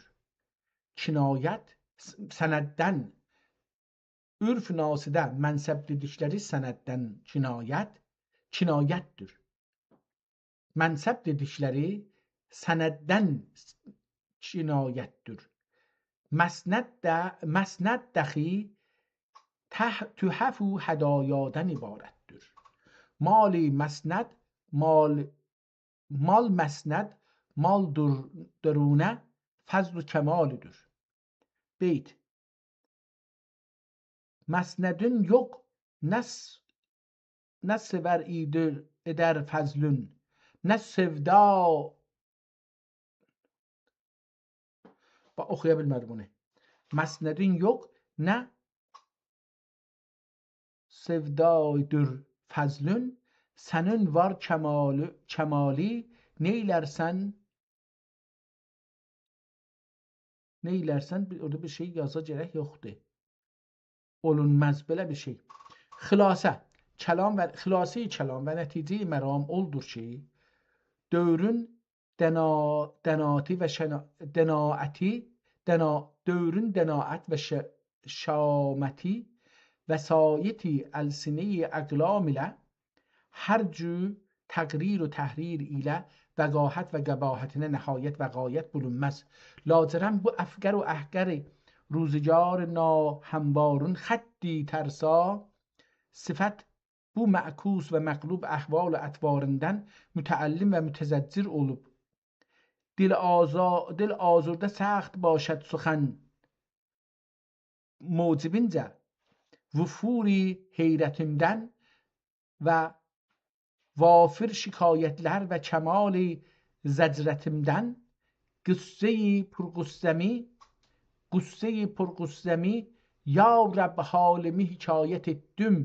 کنایت، س-، سنددن. عرف ناسیده منصب دئدیکلری سنددن کنایت، کنایتدیر. منصب دئدیکلری سنددن کنایتدیر. مسند ده، مسند دخی تح-، تحف و هدایادان عبارتدیر. مال مسند، مال، مال مسند، مال در-، درونه فضل و کمالدیر. بیت. مسندین یوخ، نه س-، نه سئور ایدیر، ائدر فضلون، نه سئودا. باخ، اوخویا بیلمه‌دیم بونو. مسندین یوخ، نه سئودا ایدیر فضلون، سنین وار کمالی، کمالی، نئیلرسن، نئیلرسن، بیر، اورادا بیر شئی یازا گرک یوخدور. اولونماز بئله بیر شئی. خلاصه، کلام و، خلاصه‌ی کلام و نتیجه‌ی مرام اولدور کی، دؤورون دنا-، دناتی و شنا-، دناعتی، دنا-، دؤورون دناعت و ش-، شامتی، وسایط السنه‌ی اقلام ایله، هر جور تقریر و تحریر ایله وقاحت و قباحتینه نهایت و غایت بولونماز. لاجرم بو افقر و احقر روزگار ناهموارون خطی ترسا، صفت بو معکوس و مقلوب احوال و اطواریندان متألم و متضجر اولوب. دل آزا-، دل آزرده سخت باشد سخن موجبینجه، وفور حیرتیمدن و وافر شکایتلر و کمال ضجرتیمدن، غصه‌ی پرغصه‌می، غصه‌ی پرغصه‌می، یا رب حالیمی حکایت ائتدیم.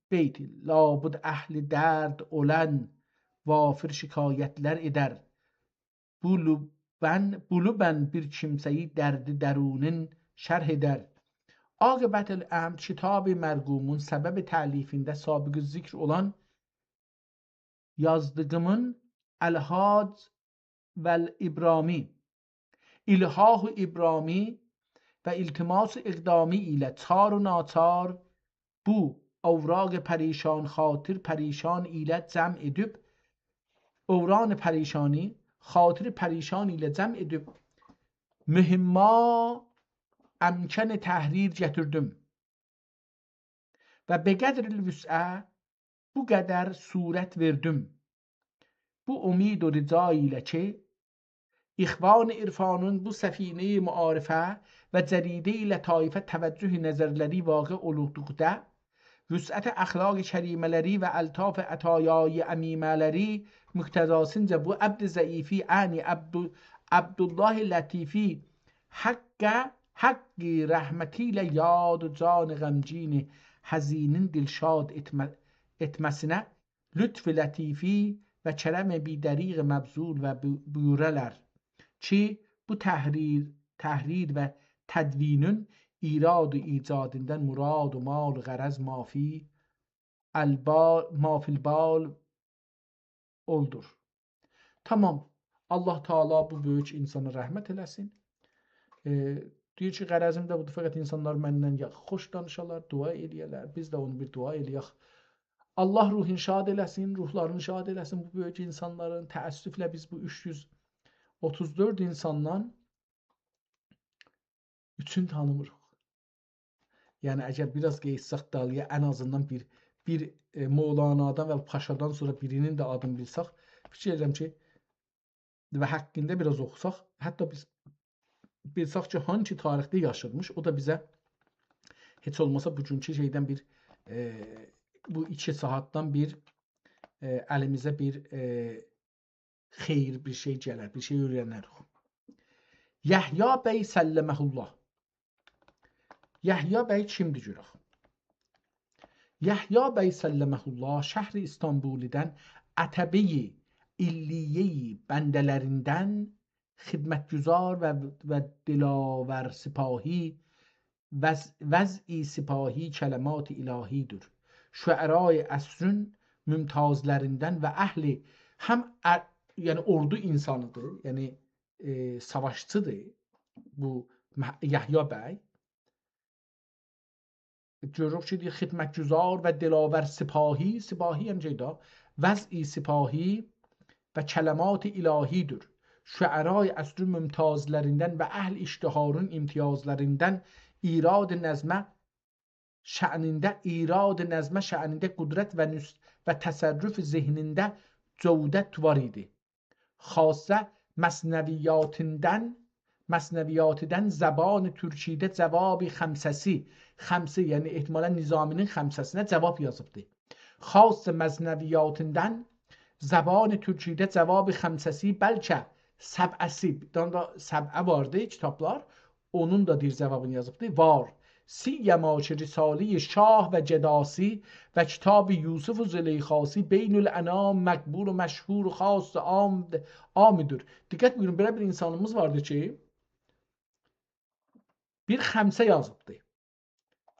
بیت. لابد اهل درد اولان وافر شکایتلر ائدر. بولو بن، بولو بن بیر کیمسه‌یی دردی درونون شرح ائدر. عاقبت الامر، کتاب مرقومون سبب تألیفینده سابق‌الذکر اولان یازدیغیمین الحاح و الابرامی، الحاح و ابرامی و التماس اقدامی ایله چار و ناچار بو اوراق پریشان خاطر پریشان ایله جمع ائدیب، اوران پریشانی، خاطر پریشان ایله جمع ائدیب، مهما امکن تحریر گتیردیم و به قدر الوسع بو قدر صورت وئردیم. بو امید و رجا ایله کی، اخوان عرفانین بو سفینه‌ی معارفه و جریده‌ی لطایفه توجه نظرلری واقع اولدوقدا، وسعت اخلاق کریمه‌لری و الطاف عطایای عمیمه‌لری مقتضاسینجا بو عبد ضعیفی، یعنی عبد-، عبدالله لطیفی حق، حق رحمتی ایله یاد و جان غمگین حزینین دلشاد ائتمه-، ائتمه‌سینه لطف لطیفی و کرم بی‌دریغ مبذول و بو-، بویورالار کی، بو تحریر، تحریر و تدوینون ایراد و ایجادیندن مراد و مال و غرض ما فی البال، ما فی البال اولدور. تمام. الله تعالی بو بؤیوک اینسانا رحمت ائله‌سین. ائ، دئییر کی، غرضیم ده بودور، فقط اینسانلار مندن یا-، خوش دانیشالار، دعا ائله‌یه‌لر. بیز ده اونو بیر دعا ائله‌یک. الله روحون شاد ائله‌سین، روحلارینی شاد ائله‌سین بو بؤیوک اینسانلارین. تأسفله بیز بو اوچ یوز اوتوز دؤرد اینساندان اوچون تانیمیریق. یعنی، اگر بیر آز قئییتسک دالییا، ان آزیندان بیر، بیر، ائ، مولانادان و پاشادان سونرا بیرینین ده آدینی بیلسک، فیکیر ائدیرم کی، و حاقیندا بیر آز اوخوساق، حتی بیز بیلسک کی، هانسی تاریخده یاشامیش، او دا بیزه هئچ اولماسا بوگونکو شئیدن بیر، ائ، بو ایکی ساعاتدان بیر، ائ، الیمیزه بیر، ائ، خیر بیر شئی گلر، بیر شئی اؤیرنریک. یحیی بی سلمه الله. یحیی بی کیمدیر گؤرک؟ یحیی بی سلمه الله شهر ایستانبولیدن عتبه‌ی علیه‌ی بنده‌لریندن خدمتگزار و، و دلاور سپاهی، وضع، وضعی سپاهی کلمات الهی‌دیر. شعرای عصرین ممتازلریندن و اهل هم ا-، یعنی اوردو اینسانی‌دیر، یعنی، ائ، ساواشچی‌دیر بو مه-، یحیی بی. گؤروروک کی، دئییر، خدمتگزار و دلاور سپاهی، سپاهی هم شئی ده، وضعی سپاهی و کلمات الهی‌دیر. شعرای عصرین ممتازلریندن و اهل اشتهارین امتیازلریندن ایراد نظمه شأنینده، ایراد نظمه شأنینده قدرت و نس-، و تصرف ذهنینده جودت وار ایدی. خاصه مثنویاتیندن، مثنویاتیدن زبان ترکیده جواب خمسه‌سی، خمسه، یعنی احتمالاً نظامی‌نین خمسه‌سینه جواب یازیبدی. خاصه مثنویاتیندن زبان ترکیده جواب خمسه‌سی، بلکه سبعه‌سی، بیر دنه ده سبعه واردی کیتابلار، اونون دا دئییر جوابینی یازیبدی. وار. سیما کی رساله‌ی شاه و گداسی و کتاب یوسف و زلیخاسی بین الانام مقبول و مشهور و خاص و عام، عامی‌دیر. دقت بویورون، بئله بیر اینسانیمیز واردی کی، بیر خمسه یازیبدی.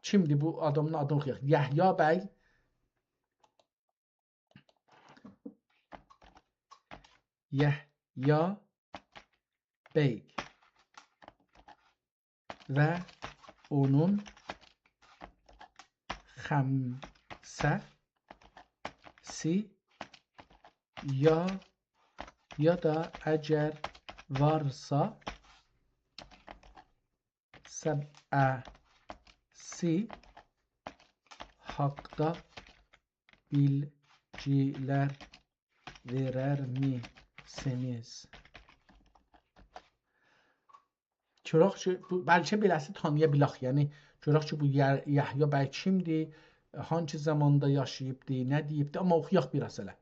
کیمدیر بو آدامین آدینی اوخویاق؟ یحیی بی، یحیی بی و اونون خمسه‌سی یا، یا دا اگر وارسا سبعه‌سی حاقدا بیلگیلر وئررمیسینیز؟ گؤرک کی، بو، بلکه بئله‌سی تانییا بیلک. یعنی، گؤرک کی، بو یح-، یحیی بی کیمدیر، هانسی زاماندا یاشاییبدی، نه دئییبدی، آمما اوخویاق بیر آز هله.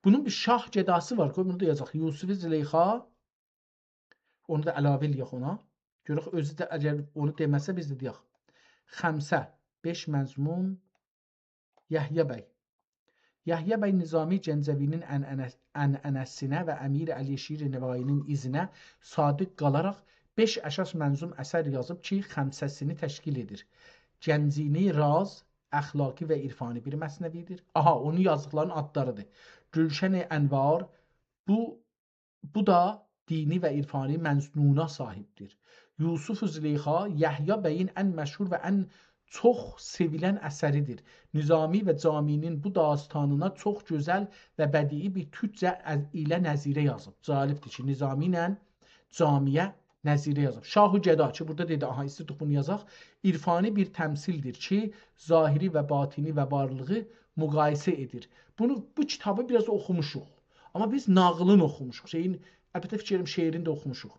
بونون بیر شاه گداسی وار، قوی بونو دا یازاق. یوسف زلیخا، اونو دا علاوه ائله‌یک اونا. گؤرک اؤزو ده اگر اونو دئمه‌سه، بیز ده دئیک. خمسه، بئش مضمون، یحیی بی. یحیی بی نظامی گنجوی‌نین عنعنه-، عنعنه‌سینه و امیر علی شیر نوایی‌نین ایزینه صادق قالاراق بئش اساس منظوم اثر یازیب کی، خمسه‌سینی تشکیل ائدیر. گنجینی راز، اخلاقی و عرفانی بیر مثنوی‌دیر. آها، اونون یازدیقلارینین آدلاری‌دیر. گلشن انوار، بو بو دا دینی و عرفانی مضمونا صاحیبدیر. یوسف زلیخا، یحیی بیین ان مشهور و ان چوخ سئویلن اثری‌دیر. نظامی و جامی‌نین بو داستانینا چوخ گؤزل و بدیعی بیر تورکجه ا-، ایله نظیره یازیب. جالبدیر کی، نظامی ایله جامی‌یه نظیره یازیب. شاه و گدا کی، بورادا دئدی، آها، ایستیردیک بونو یازاق. عرفانی بیر تمثیل‌دیر کی، ظاهری و باطنی و وارلیغی مقایسه ائدیر. بونو، بو کیتابی بیر آز اوخوموشوق. آمما بیز ناغیلینی اوخوموشوق. شئیین، البته، فیکیر ائدیرم، شعرینی ده اوخوموشوق.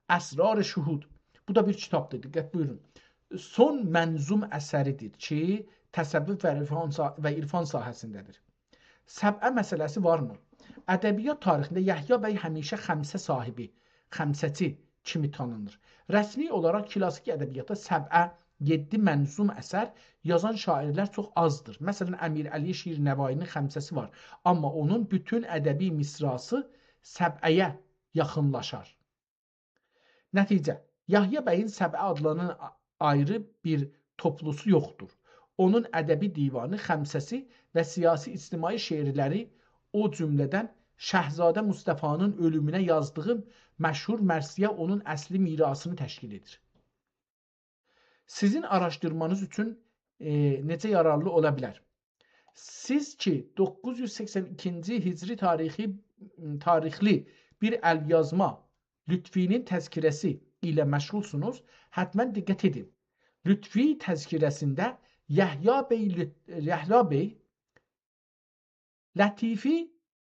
اسرار شهود. بو دا بیر کیتابدیر، دقت بویورون. سون منظوم اثری‌دیر کی، تصوف و عرفان سا-، و عرفان ساحه‌سینده‌دیر. سبعه مسئله‌سی وارمی؟ ادبیات تاریخینده یحیی بی همیشه خمسه صاحیبی، خمسه‌چی کیمی تانینیر. رسمی اولاراق کلاسیک ادبیاتدا سبعه، یئددی منظوم اثر یازان شاعیرلر چوخ آزدیر. مثلا، امیر علی شیر نوایی‌نین خمسه‌سی وار، آمما اونون بوتون ادبی مصراعی سبعه‌یه یاخینلاشار. نتیجه، یحیی بیین سبعه آدلانان آ-، آیری بیر توپلوسو یوخدور. اونون ادبی دیوانی، خمسه‌سی و سیاسی اجتماعی شعرلری، او جمله‌دن شاهزاده مصطفی‌نین اؤلومونه یازدیغی مشهور مرثیه اونون اصلی میراثینی تشکیل ائدیر. سیزین آراشدیرمانیز اوچون، ائ، نئجه یارارلی اولا بیلر؟ سیز کی، دوققوز یوز سکسن ایکینجی هجری تاریخی، تاریخلی بیر ال‌یازما لطفی‌نین تذکره‌سی ایله مشغولسونوز، حتماً دقت ائدین. لطفی تذکره‌سینده یحیی بی لط-، یحیی بی لطیفی،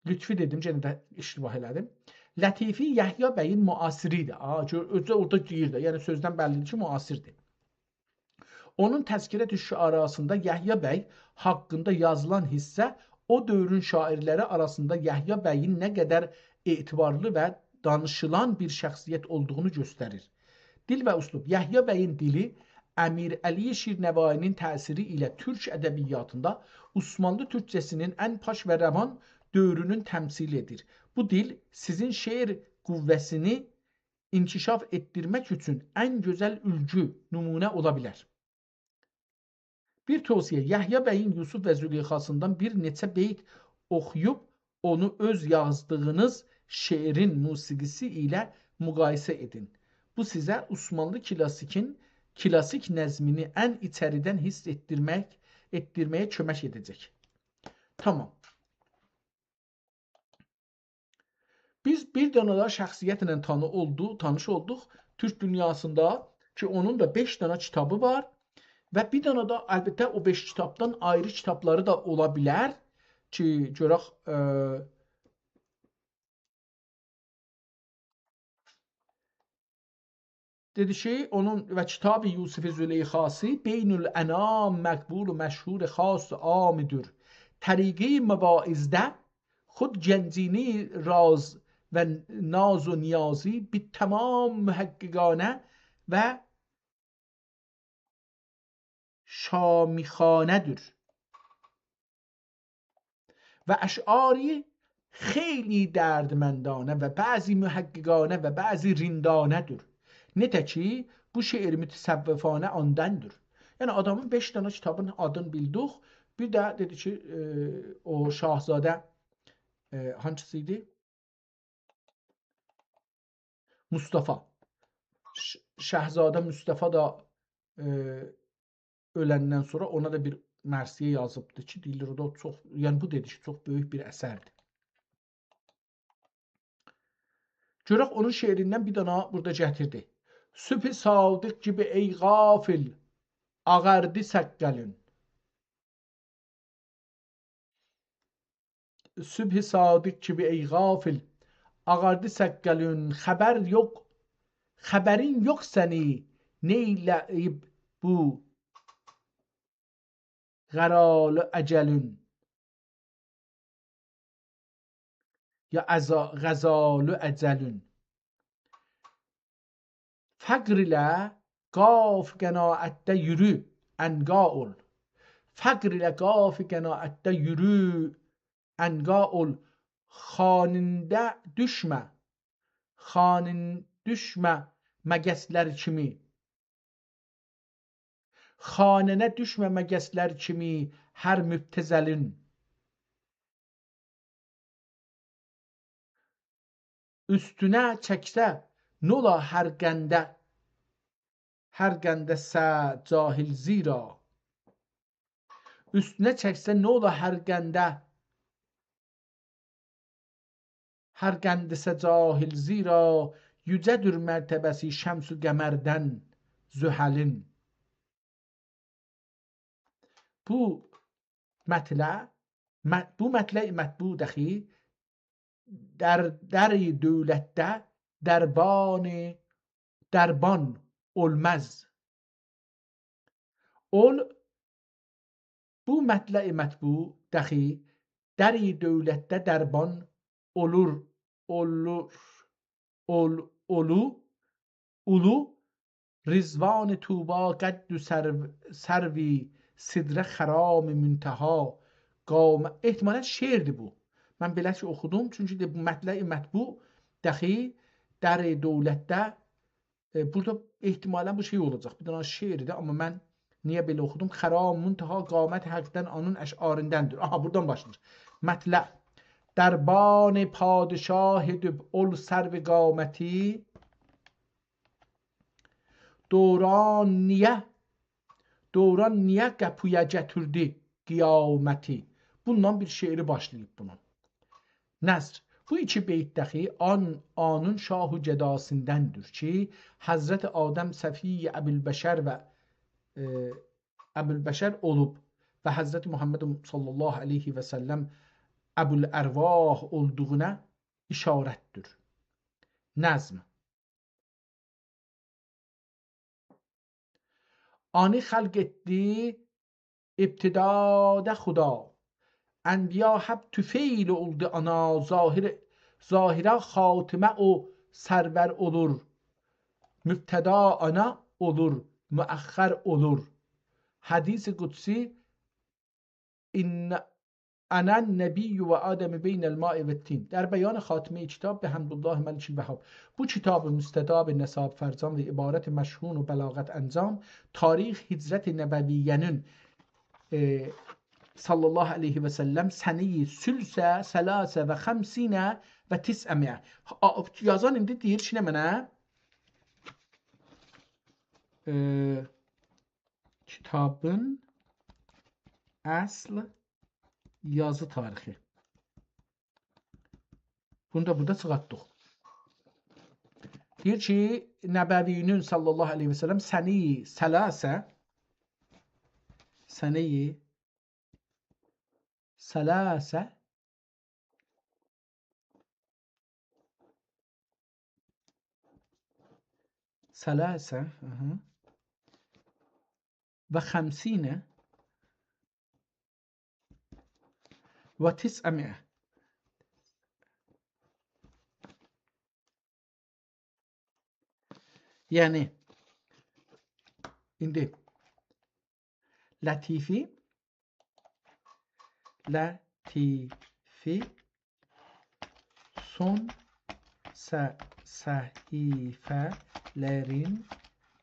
لطفی دئدیم، یئنه ده اشتباه ائله‌دیم. لطیفی یحیی بیین معاصری ایدی. آ، گؤ-، اؤزو ده اورادا دئییر ده، یعنی سؤزدن بللی‌دیر کی، معاصردیر. اونون تذکره‌ت‌الشعرا آراسیندا یحیی بی حاقیندا یازیلان حیصه او دؤورون شاعرلری آراسیندا یحیی بیین نه قدر اعتبارلی و دانیشیلان بیر شخصیت اولدوغونو گؤستریر. دیل و اسلوب. یحیی بیین دیلی امیرعلی شیرنوایی‌نین تأثیری ایله تورک ادبیاتیندا عثمانلی تورکجه‌سی‌نین ان پاک و روان دؤورونون تمثیل ائدیر. بو دیل سیزین شعر قوه‌سینی انکشاف ائتدیرمک اوچون ان گؤزل اولگو، نمونه اولا بیلر. بیر توصیه، یحیی بیین یوسف و زلیخاسیندان بیر نئچه بیت اوخویوب، اونو اؤز یازدیغینیز شعرین موسیقی‌سی ایله مقایسه ائدین. بو سیزه عثمانلی کلاسیکین، کلاسیک نظمینی ان ایچریدن حیس ائتدیرمک، ائتدیرمه‌یه کؤمک ائده‌جک. تامام. بیز بیر دنه ده شخصیتله تانی اولدو، تانیش اولدوق. تورک دونیاسیندا کی، اونون دا بئش دنه کیتابی وار. و بیر دنه ده، البته، او بئش کیتابدان آیری کیتابلاری دا اولا بیلر کی، گؤرک، ائ، دئدی کی، اونون و کتاب یوسف زلیخاسی بین الانام مقبول و مشهور خاص و عام‌دور. طریقهٔ مواعظده خود گنجینهٔ راز و ناز و نیازی به تمام محققانه و شامخانه‌دور. و اشعاری خیلی دردمندانه و بعضی محققانه و بعضی رندانه‌دور. نئجه کی، بو شعر متصوفانه آنداندیر. یعنی، آدامین بئش دنه کیتابین آدینی بیلدیک. بیر ده دئدی کی، ائ، او شاهزاده، ائ، هانگیسی ایدی؟ مصطفی. ش-، شاهزاده مصطفی دا، ائ، اؤلندن سونرا اونا دا بیر مرثیه یازیبدی کی، دئییرلر، او دا چوخ، یعنی بو دئدی کی، چوخ بؤیوک بیر اثردیر. گؤرک اونون شعریندن بیر دنه بورادا گتیردی. صبح صادق گیبی ای غافل، آغاردی سققلین. صبح صادق گیبی ای غافل، آغاردی سققلین، خبر یوخ، خبرین یوخ سنی نئیله‌ییب بو غرالو اجلین. یا ازا-، غزالو اجلین. فقر ایله قاف قناعتده یورو، عنقا اول. فقر ایله قاف قناعتده یورو، عنقا اول. خانینده دوشمه، خانین دوشمه مگسلر کیمی. خانینه دوشمه مگسلر کیمی هر مبتذلین. اوستونه چکسه نولا هر قنده، هر قنده‌سه جاهل زیرا. اوستونه چکسه نولا هر قنده، هر قنده‌سه جاهل زیرا، یوجه‌دیر مرتبه‌سی شمس و قمردن زحلین. بو مطلع، م-، بو مطلع مطبوع دخی در، در دولتده دربان، دربان اولماز. اول، بو مطلع مطبوع دخی در دولتده دربان اولور، اولور، اول-، اولو، اولو، رضوان طوبی قد سرو-، سروی سدره خرام منتهی قام-، احتمالاً شعردیر بو. من بئله کی اوخودوم، چونکی ده بو مطلع مطبوع دخی در دولتده ائ، بورادا احتمالاً بو شئی اولاجاق. بیر دنه شعردیر، آمما من نییه بئله اوخودوم؟ خرام منتها قامت حقدن آنین اشعاریندندیر. آها، بورادان باشلاییر. مطلع. دربان پادشاه دوب اول سرو قامتی، دوران نییه، دوران نییه قاپییا گتیردی قیامتی؟ بوندان بیر شعری باشلاییب بونون. نثر. بو ایکی بیت داخی آن، آنین شاه و گداسیندندیر کی، حضرت آدم صفی ابوالبشر و، ائ، ابوالبشر اولوب و حضرت محمد صلی الله علیه و سلم ابوالارواح اولدوغونا اشارتدیر. نظم. آنی خلق ائتدی ابتدادا خدا. انبیا حب طفیل اولدو آنا، ظاهر، ظاهرا خاتمه او سرور اولور. مبتدا آنا اولور، مؤخر اولور. حدیث قدسی: «ان، انا النبی و آدم بین الماء و الطین.» در بیان خاتمهٔ کتاب به حمد الله ملک الوهاب. بو کتاب مستطاب نساب فرزان و عبارت مشحون و بلاغت انجام، تاریخ هجرت نبویه‌نین، ائ، صلی الله علیه و سلم، سنهٔ ثلث ثلاث و خمسین و تسعمائة. آ، یازان ایندی دئییر کی، نمنه؟ ائ، کتابین اصل یازی تاریخی. بونو دا بورادا چیخارتدیق. دئییر کی، نبوی‌نین صلی الله علیه و سلم سنهٔ ثلاثه، سنهٔ ثلاثه ثلاثة، آها. و خمسین و تسعمائة. یعنی، ایندی لطیفی، لطیفی سون ص-، صحیفه‌لرین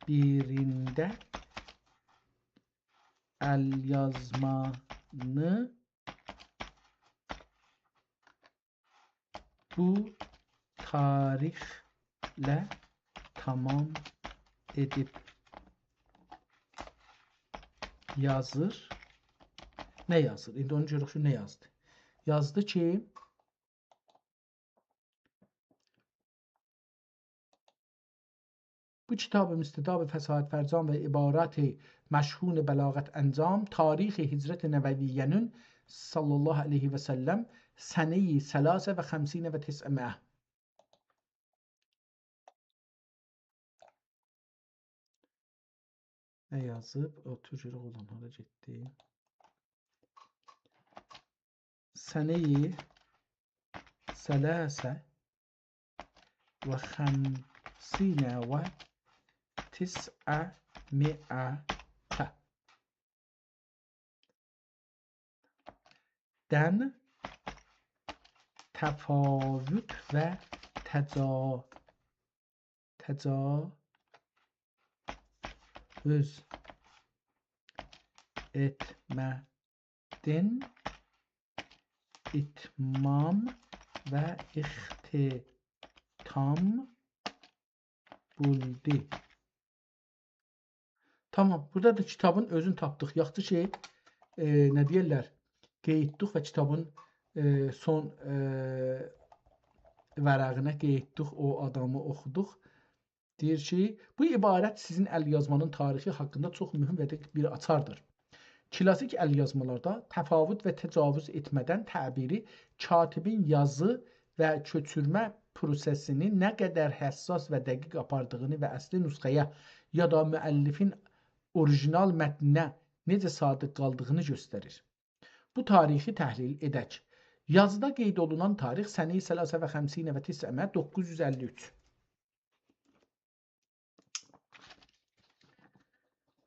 بیرینده ال‌یازمانی بو تاریخله تمام ائدیب یازیر. نه یازیر؟ ایندی اونو گؤروروک کی، نه یازدی. یازدی کی، بو کتاب مستطاب فصاحت فرزان و عبارت مشحون بلاغت انجام، تاریخ هجرت نبویه‌نین صلی الله علیه و سلم سنهٔ ثلاث و خمسین و تسعمائة. نه یازیب؟ اوتور، گؤرک اولان هارا گئتدی. سنهٔ ثلاث و خمسین و تسعمائة. دن تفاوت و تجا-، تجاوز ائتمه دین اتمام و اختتام بولدو. تامام، بورادا دا کیتابین اؤزونو تاپدیق. یاخشی کی، ائ، نه دئیرلر، قئییتدیک و کیتابین، ائ، سون، ائ، ورقینه قئییتدیک، او آدامی اوخودوق. دئییر کی، بو عبارت سیزین ال‌یازمانین تاریخی حاقیندا چوخ مهم و دقیق بیر آچاردیر. کلاسیک ال‌یازمالاردا تفاوت و تجاوز ائتمه‌دن تعبیری کاتبین یازی و کؤچورمه پروسه‌سینی نه قدر حساس و دقیق آپاردیغینی و اصلی نسخه‌یه یا دا مؤلفین اوریژینال متنینه نئجه صادق قالدیغینی گؤستریر. بو تاریخی تحلیل ائدک. یازیدا قید اولونان تاریخ سنه‌ی ثلاث و خمسین و تسعمائة، دوققوز یوز اللی اوچ.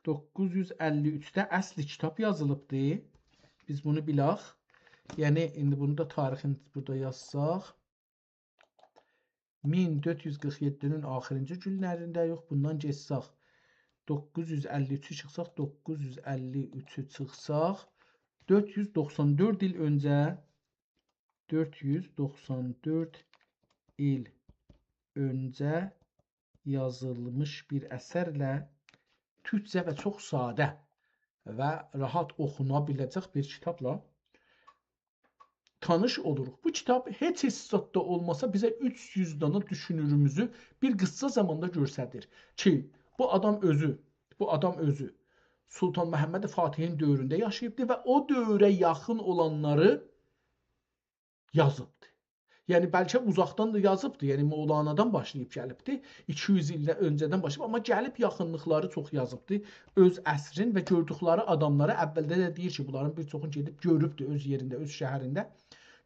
دوققوز یوز اللی اوچده اصل کیتاب یازیلیبدی. بیز بونو بیلک. یعنی، ایندی بونو دا تاریخین بورادا یازساق. مین دؤرد یوز قیرخ یئددی‌نین آخیرینجی گونلرینده، یوخ، بوندان گئچسک، دوققوز یوز اللی اوچو چیخساق، دوققوز یوز اللی اوچو چیخساق، دؤرد یوز دوخسان دؤرد ایل اؤنجه، دؤرد یوز دوخسان دؤرد ایل اؤنجه یازیلمیش بیر اثرله، تورکجه و چوخ ساده و راحت اوخونا بیله‌جک بیر کیتابلا تانیش اولوروق. بو کیتاب هئچ، هئچ زاد دا اولماسا بیزه اوچ یوز دانا دوشونوروموزو بیر قیسا زاماندا گؤستریر کی، بو آدام اؤزو، بو آدام اؤزو سلطان محمد فاتحین دؤورونده یاشاییبدی و او دؤوره یاخین اولانلاری یازیبدی. یعنی بلکه اوزاقدان دا یازیبدی، یعنی مولانادان باشلاییب گلیبدی، ایکی یوز ایل اؤنجه‌دن باشلاییب، آمما گلیب یاخینلیقلاری چوخ یازیبدی. اؤز عصرین و گؤردوکلری آداملاری، اولده ده دئییر کی، بونلارین بیر چوخون گئدیب گؤروبدو اؤز یئرینده، اؤز شهرینده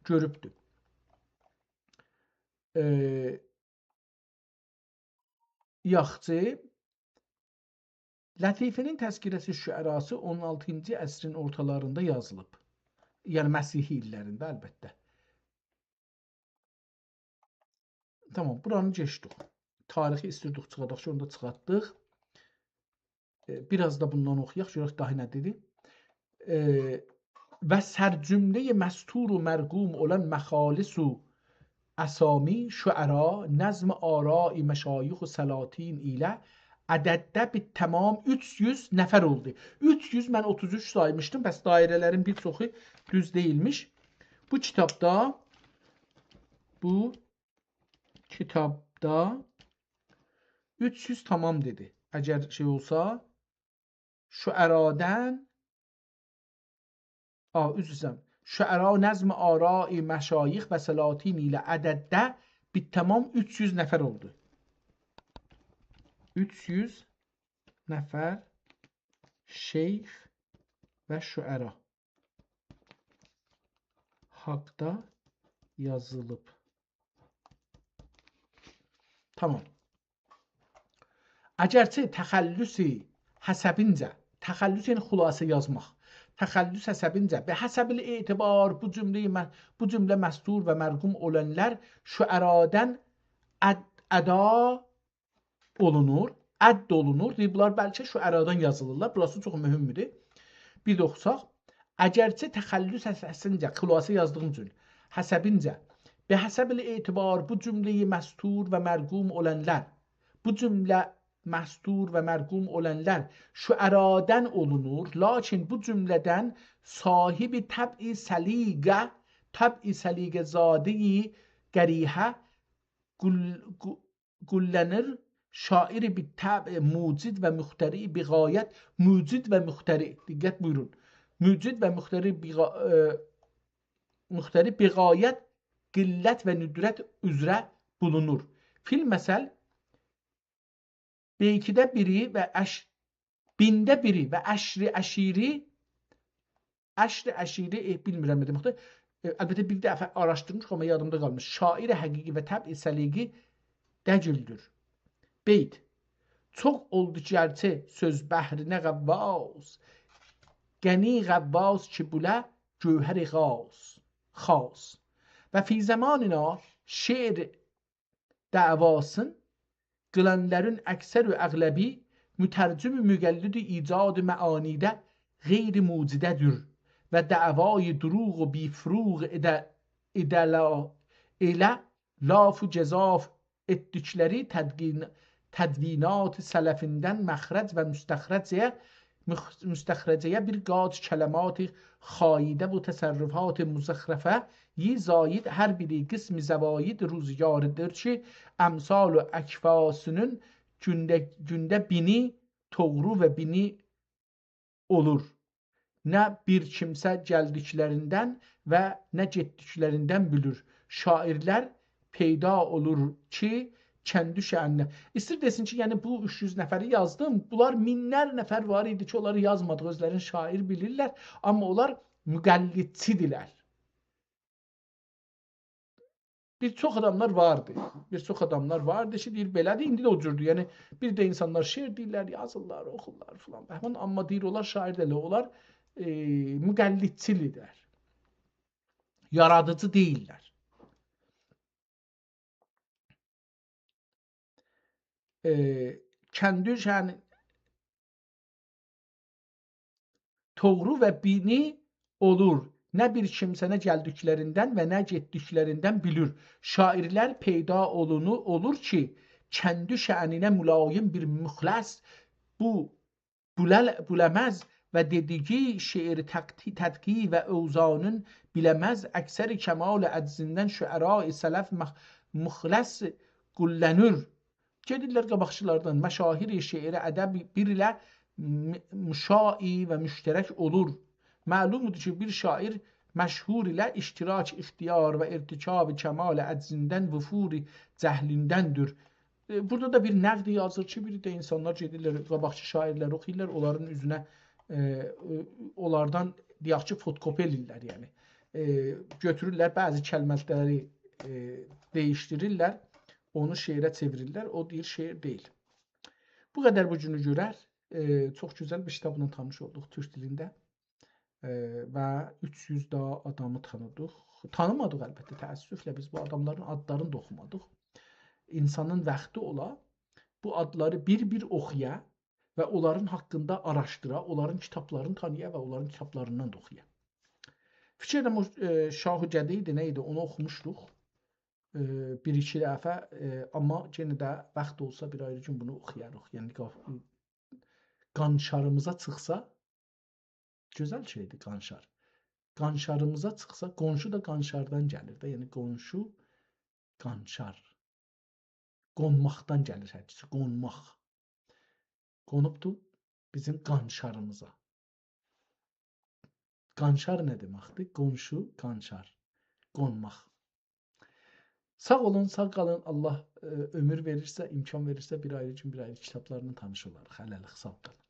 گؤروبدو. ائ، یاخشی. لطیفه‌نین تذکره‌الشعراسی اون آلتینجی عصرین اورتالاریندا یازیلیب. یعنی مسیحی ایللرینده، البته. تامام، بورانی کئچدیک. تاریخی ایستیردیک چیخاداق کی، اونو دا چیخارتدیق. ائ، بیر آز دا بوندان اوخویاق، گؤرک داها نه دئدی. ائ، و سرجمله‌ی مستور و مرقوم اولان مخالص و اسامی شعرا، نظم آراء مشایخ و سلاطین ایله عددده بالتمام اوچ یوز نفر اولدو. اوچ یوز، من اوتوز اوچ سایمیشدیم، پس دایره‌لرین بیر چوخو دوز دئییلمیش. بو کیتابدا، بو کیتابدا اوچ یوز تامام دئدی. اگر شئی اولسا، شعرادن، آ، عذر ایسته‌ییرم. شعرا، نظم آراء مشایخ و سلاطین ایله عددده بالتمام اوچ یوز نفر اولدو. اوچ یوز نفر شیخ و شعرا حاقدا یازیلیب. تامام. اگرچه تخلص حسبینجه، تخلص یعنی خلاصه یازماق، تخلص حسبینجه، به حسب الاعتبار بو جمله م-، بو جمله مستور و مرقوم اولانلار شعرادن اد-، ادا اولونور، عد اولونور. دئییر، بونلار بلکه شعرادان یازیلیرلار. بوراسی چوخ مهمدور. بیر ده اوخوساق، اگرچه تخلص حسبینجه، خلاصه یازدیغیم اوچون، حسبینجه، به حسب الاعتبار بو جمله مستور و مرقوم اولانلار، بو جمله مستور و مرقوم اولانلار شعرادن اولونور، لاکین بو جمله‌دن صاحب طبع سلیقه، طبع سلیقه‌زاده‌ی قریحه قول-، قو-، قوللنیر. شاعر بالطبع موجد و مخترع بغایت، موجد و مخترع، دقت بویورون. موجد و مخترع بغا-، ائ، مخترع بغایت قلت و ندرت اوزره بولونور. فی‌المثل، بی‌اکیده بیری و عش-، بینده بیری و عشر عشیری، عشر عشیری، ائ، بیلمیرم نه دئمکدیر. ائ، البته، بیر دفعه آراشدیرمیشام، آمما یادیمدا قالمیش. شاعر حقیقی و طبع سلیقی دگیلدیر. بیت. چوخ اولدو گرچه سؤز بحرینه غواص، غنی غواص کی بوله گوهر خاص، خاص. و فی زماننا شعر دعواسین قیلانلارین اکثر و اغلبی مترجم و مقلد ایجاد معانیده غیر موجده‌دیر و دعوای دروغ و بی‌فروغ ائده-، ائده‌له-، ائله لاف و گزاف ائتدیکلری تدوین-، تدوینات سلفیندن مخرج و مستخرجه مخ-، مستخرجه‌یه بیر قات کلمات خاییده و تصرفات مزخرفه‌یی زایید هر بیری قسم زواید روزگاریدیر کی، امثال و اکفاسینین گونده، گونده بینی دوغرو و بینی اولور. نه بیر کیمسه گلدیکلریندن و نه گئتدیکلریندن بیلیر. شاعرلر پیدا اولور کی، کندی شأنینه. ایستیر دئسین کی، یعنی بو اوچ یوز نفری یازدیم. بونلار مینلر نفر وار ایدی کی، اونلاری یازمادیق، اؤزلرینی شاعر بیلیرلر، آمما اونلار مقلدچی‌دیرلر. بیر چوخ آداملار واردی. بیر چوخ آداملار واردی کی، دئییر، بئله‌دیر، ایندی ده او جوردور. یعنی، بیر ده اینسانلار شعر دئییرلر، یازیرلار، اوخورلار فلان، بهمان، آمما دئییر، اونلار شاعر دئییل، اونلار، ائ، مقلدچی‌دیرلر. یارادیجی دئییللر. ائ، کندی شأنی توغرو و بینی اولور. نه بیر کیمسه نه گلدیکلریندن و نه گئتدیکلریندن بیلیر. شاعرلر پیدا اولونو، اولور کی، کندی شأنینه ملایم بیر مخلص، بو بوله-، بوله‌مز و دئدیگی شعر تقدی-، تدقیق و اوزانین بیله‌مز، اکثر کمال عجزیندن شعرای سلف مخ-، مخلص قوللنیر. گئدیرلر قاباقچیلاردان، مشاهیر شعر ادب بیر ایله م-، مشاعی و مشترک اولور. معلومدور کی، بیر شاعر مشهور ایله اشتراک اختیار و ارتکاب کمال عجزیندن، وفور جهلیندندیر. ائ، بورادا دا بیر نقد یازیر کی، بیر ده اینسانلار گئدیرلر، قاباقکی شاعرلری اوخویورلار، اونلارین اوزونه، ائ، اونلاردان، دئیک کی، فوتوکوپی ائله‌ییرلر، یعنی. ائ، گؤتورورلر، بعضی کلمه‌لری، ائ، دییشدیریرلر، اونو شعره چئویریرلر، او دئییر، شعر دئییل. بو قدر بو گونو گؤرر. ائ، چوخ گؤزل بیر کیتابلا تانیش اولدوق تورک دیلینده. ائ، و اوچ یوز داها آدامی تانیدیق. تانیمادیق البته، تأسفله بیز بو آداملارین آدلارینی دا اوخومادیق. اینسانین واختی اولا، بو آدلاری بیر-بیر اوخویا و اونلارین حاقیندا آراشدیرا، اونلارین کیتابلارینی تانییا و اونلارین کیتابلاریندان دا اوخویا. فیکیر ائدیرم او، ائ، شاهو گده ایدی، نه ایدی، اونو اوخوموشدوق. ائ، بیر-ایکی دفعه، ائ، آمما یئنه ده واخت اولسا بیر آیری گون بونو اوخویاریق. یعنی، قا-، قانشاریمیزا چیخسا، گؤزل شئیدیر قانشار. قانشاریمیزا چیخسا، قونشو دا قانشاردان گلیر ده. یعنی قونشو، قانشار. قونماقدان گلیر هر ایکیسی. قونماق. قونوبدور بیزیم قانشاریمیزا. قانشار نه دئمکدیر؟ قونشو، قانشار. قونماق. ساغ اولون، ساغ قالین. الله، ائ، عؤمور وئریرسه، امکان وئریرسه، بیر آیری گون، بیر آیری کیتابلارلا تانیش اولاریق. هله‌لیک، ساغ قالین.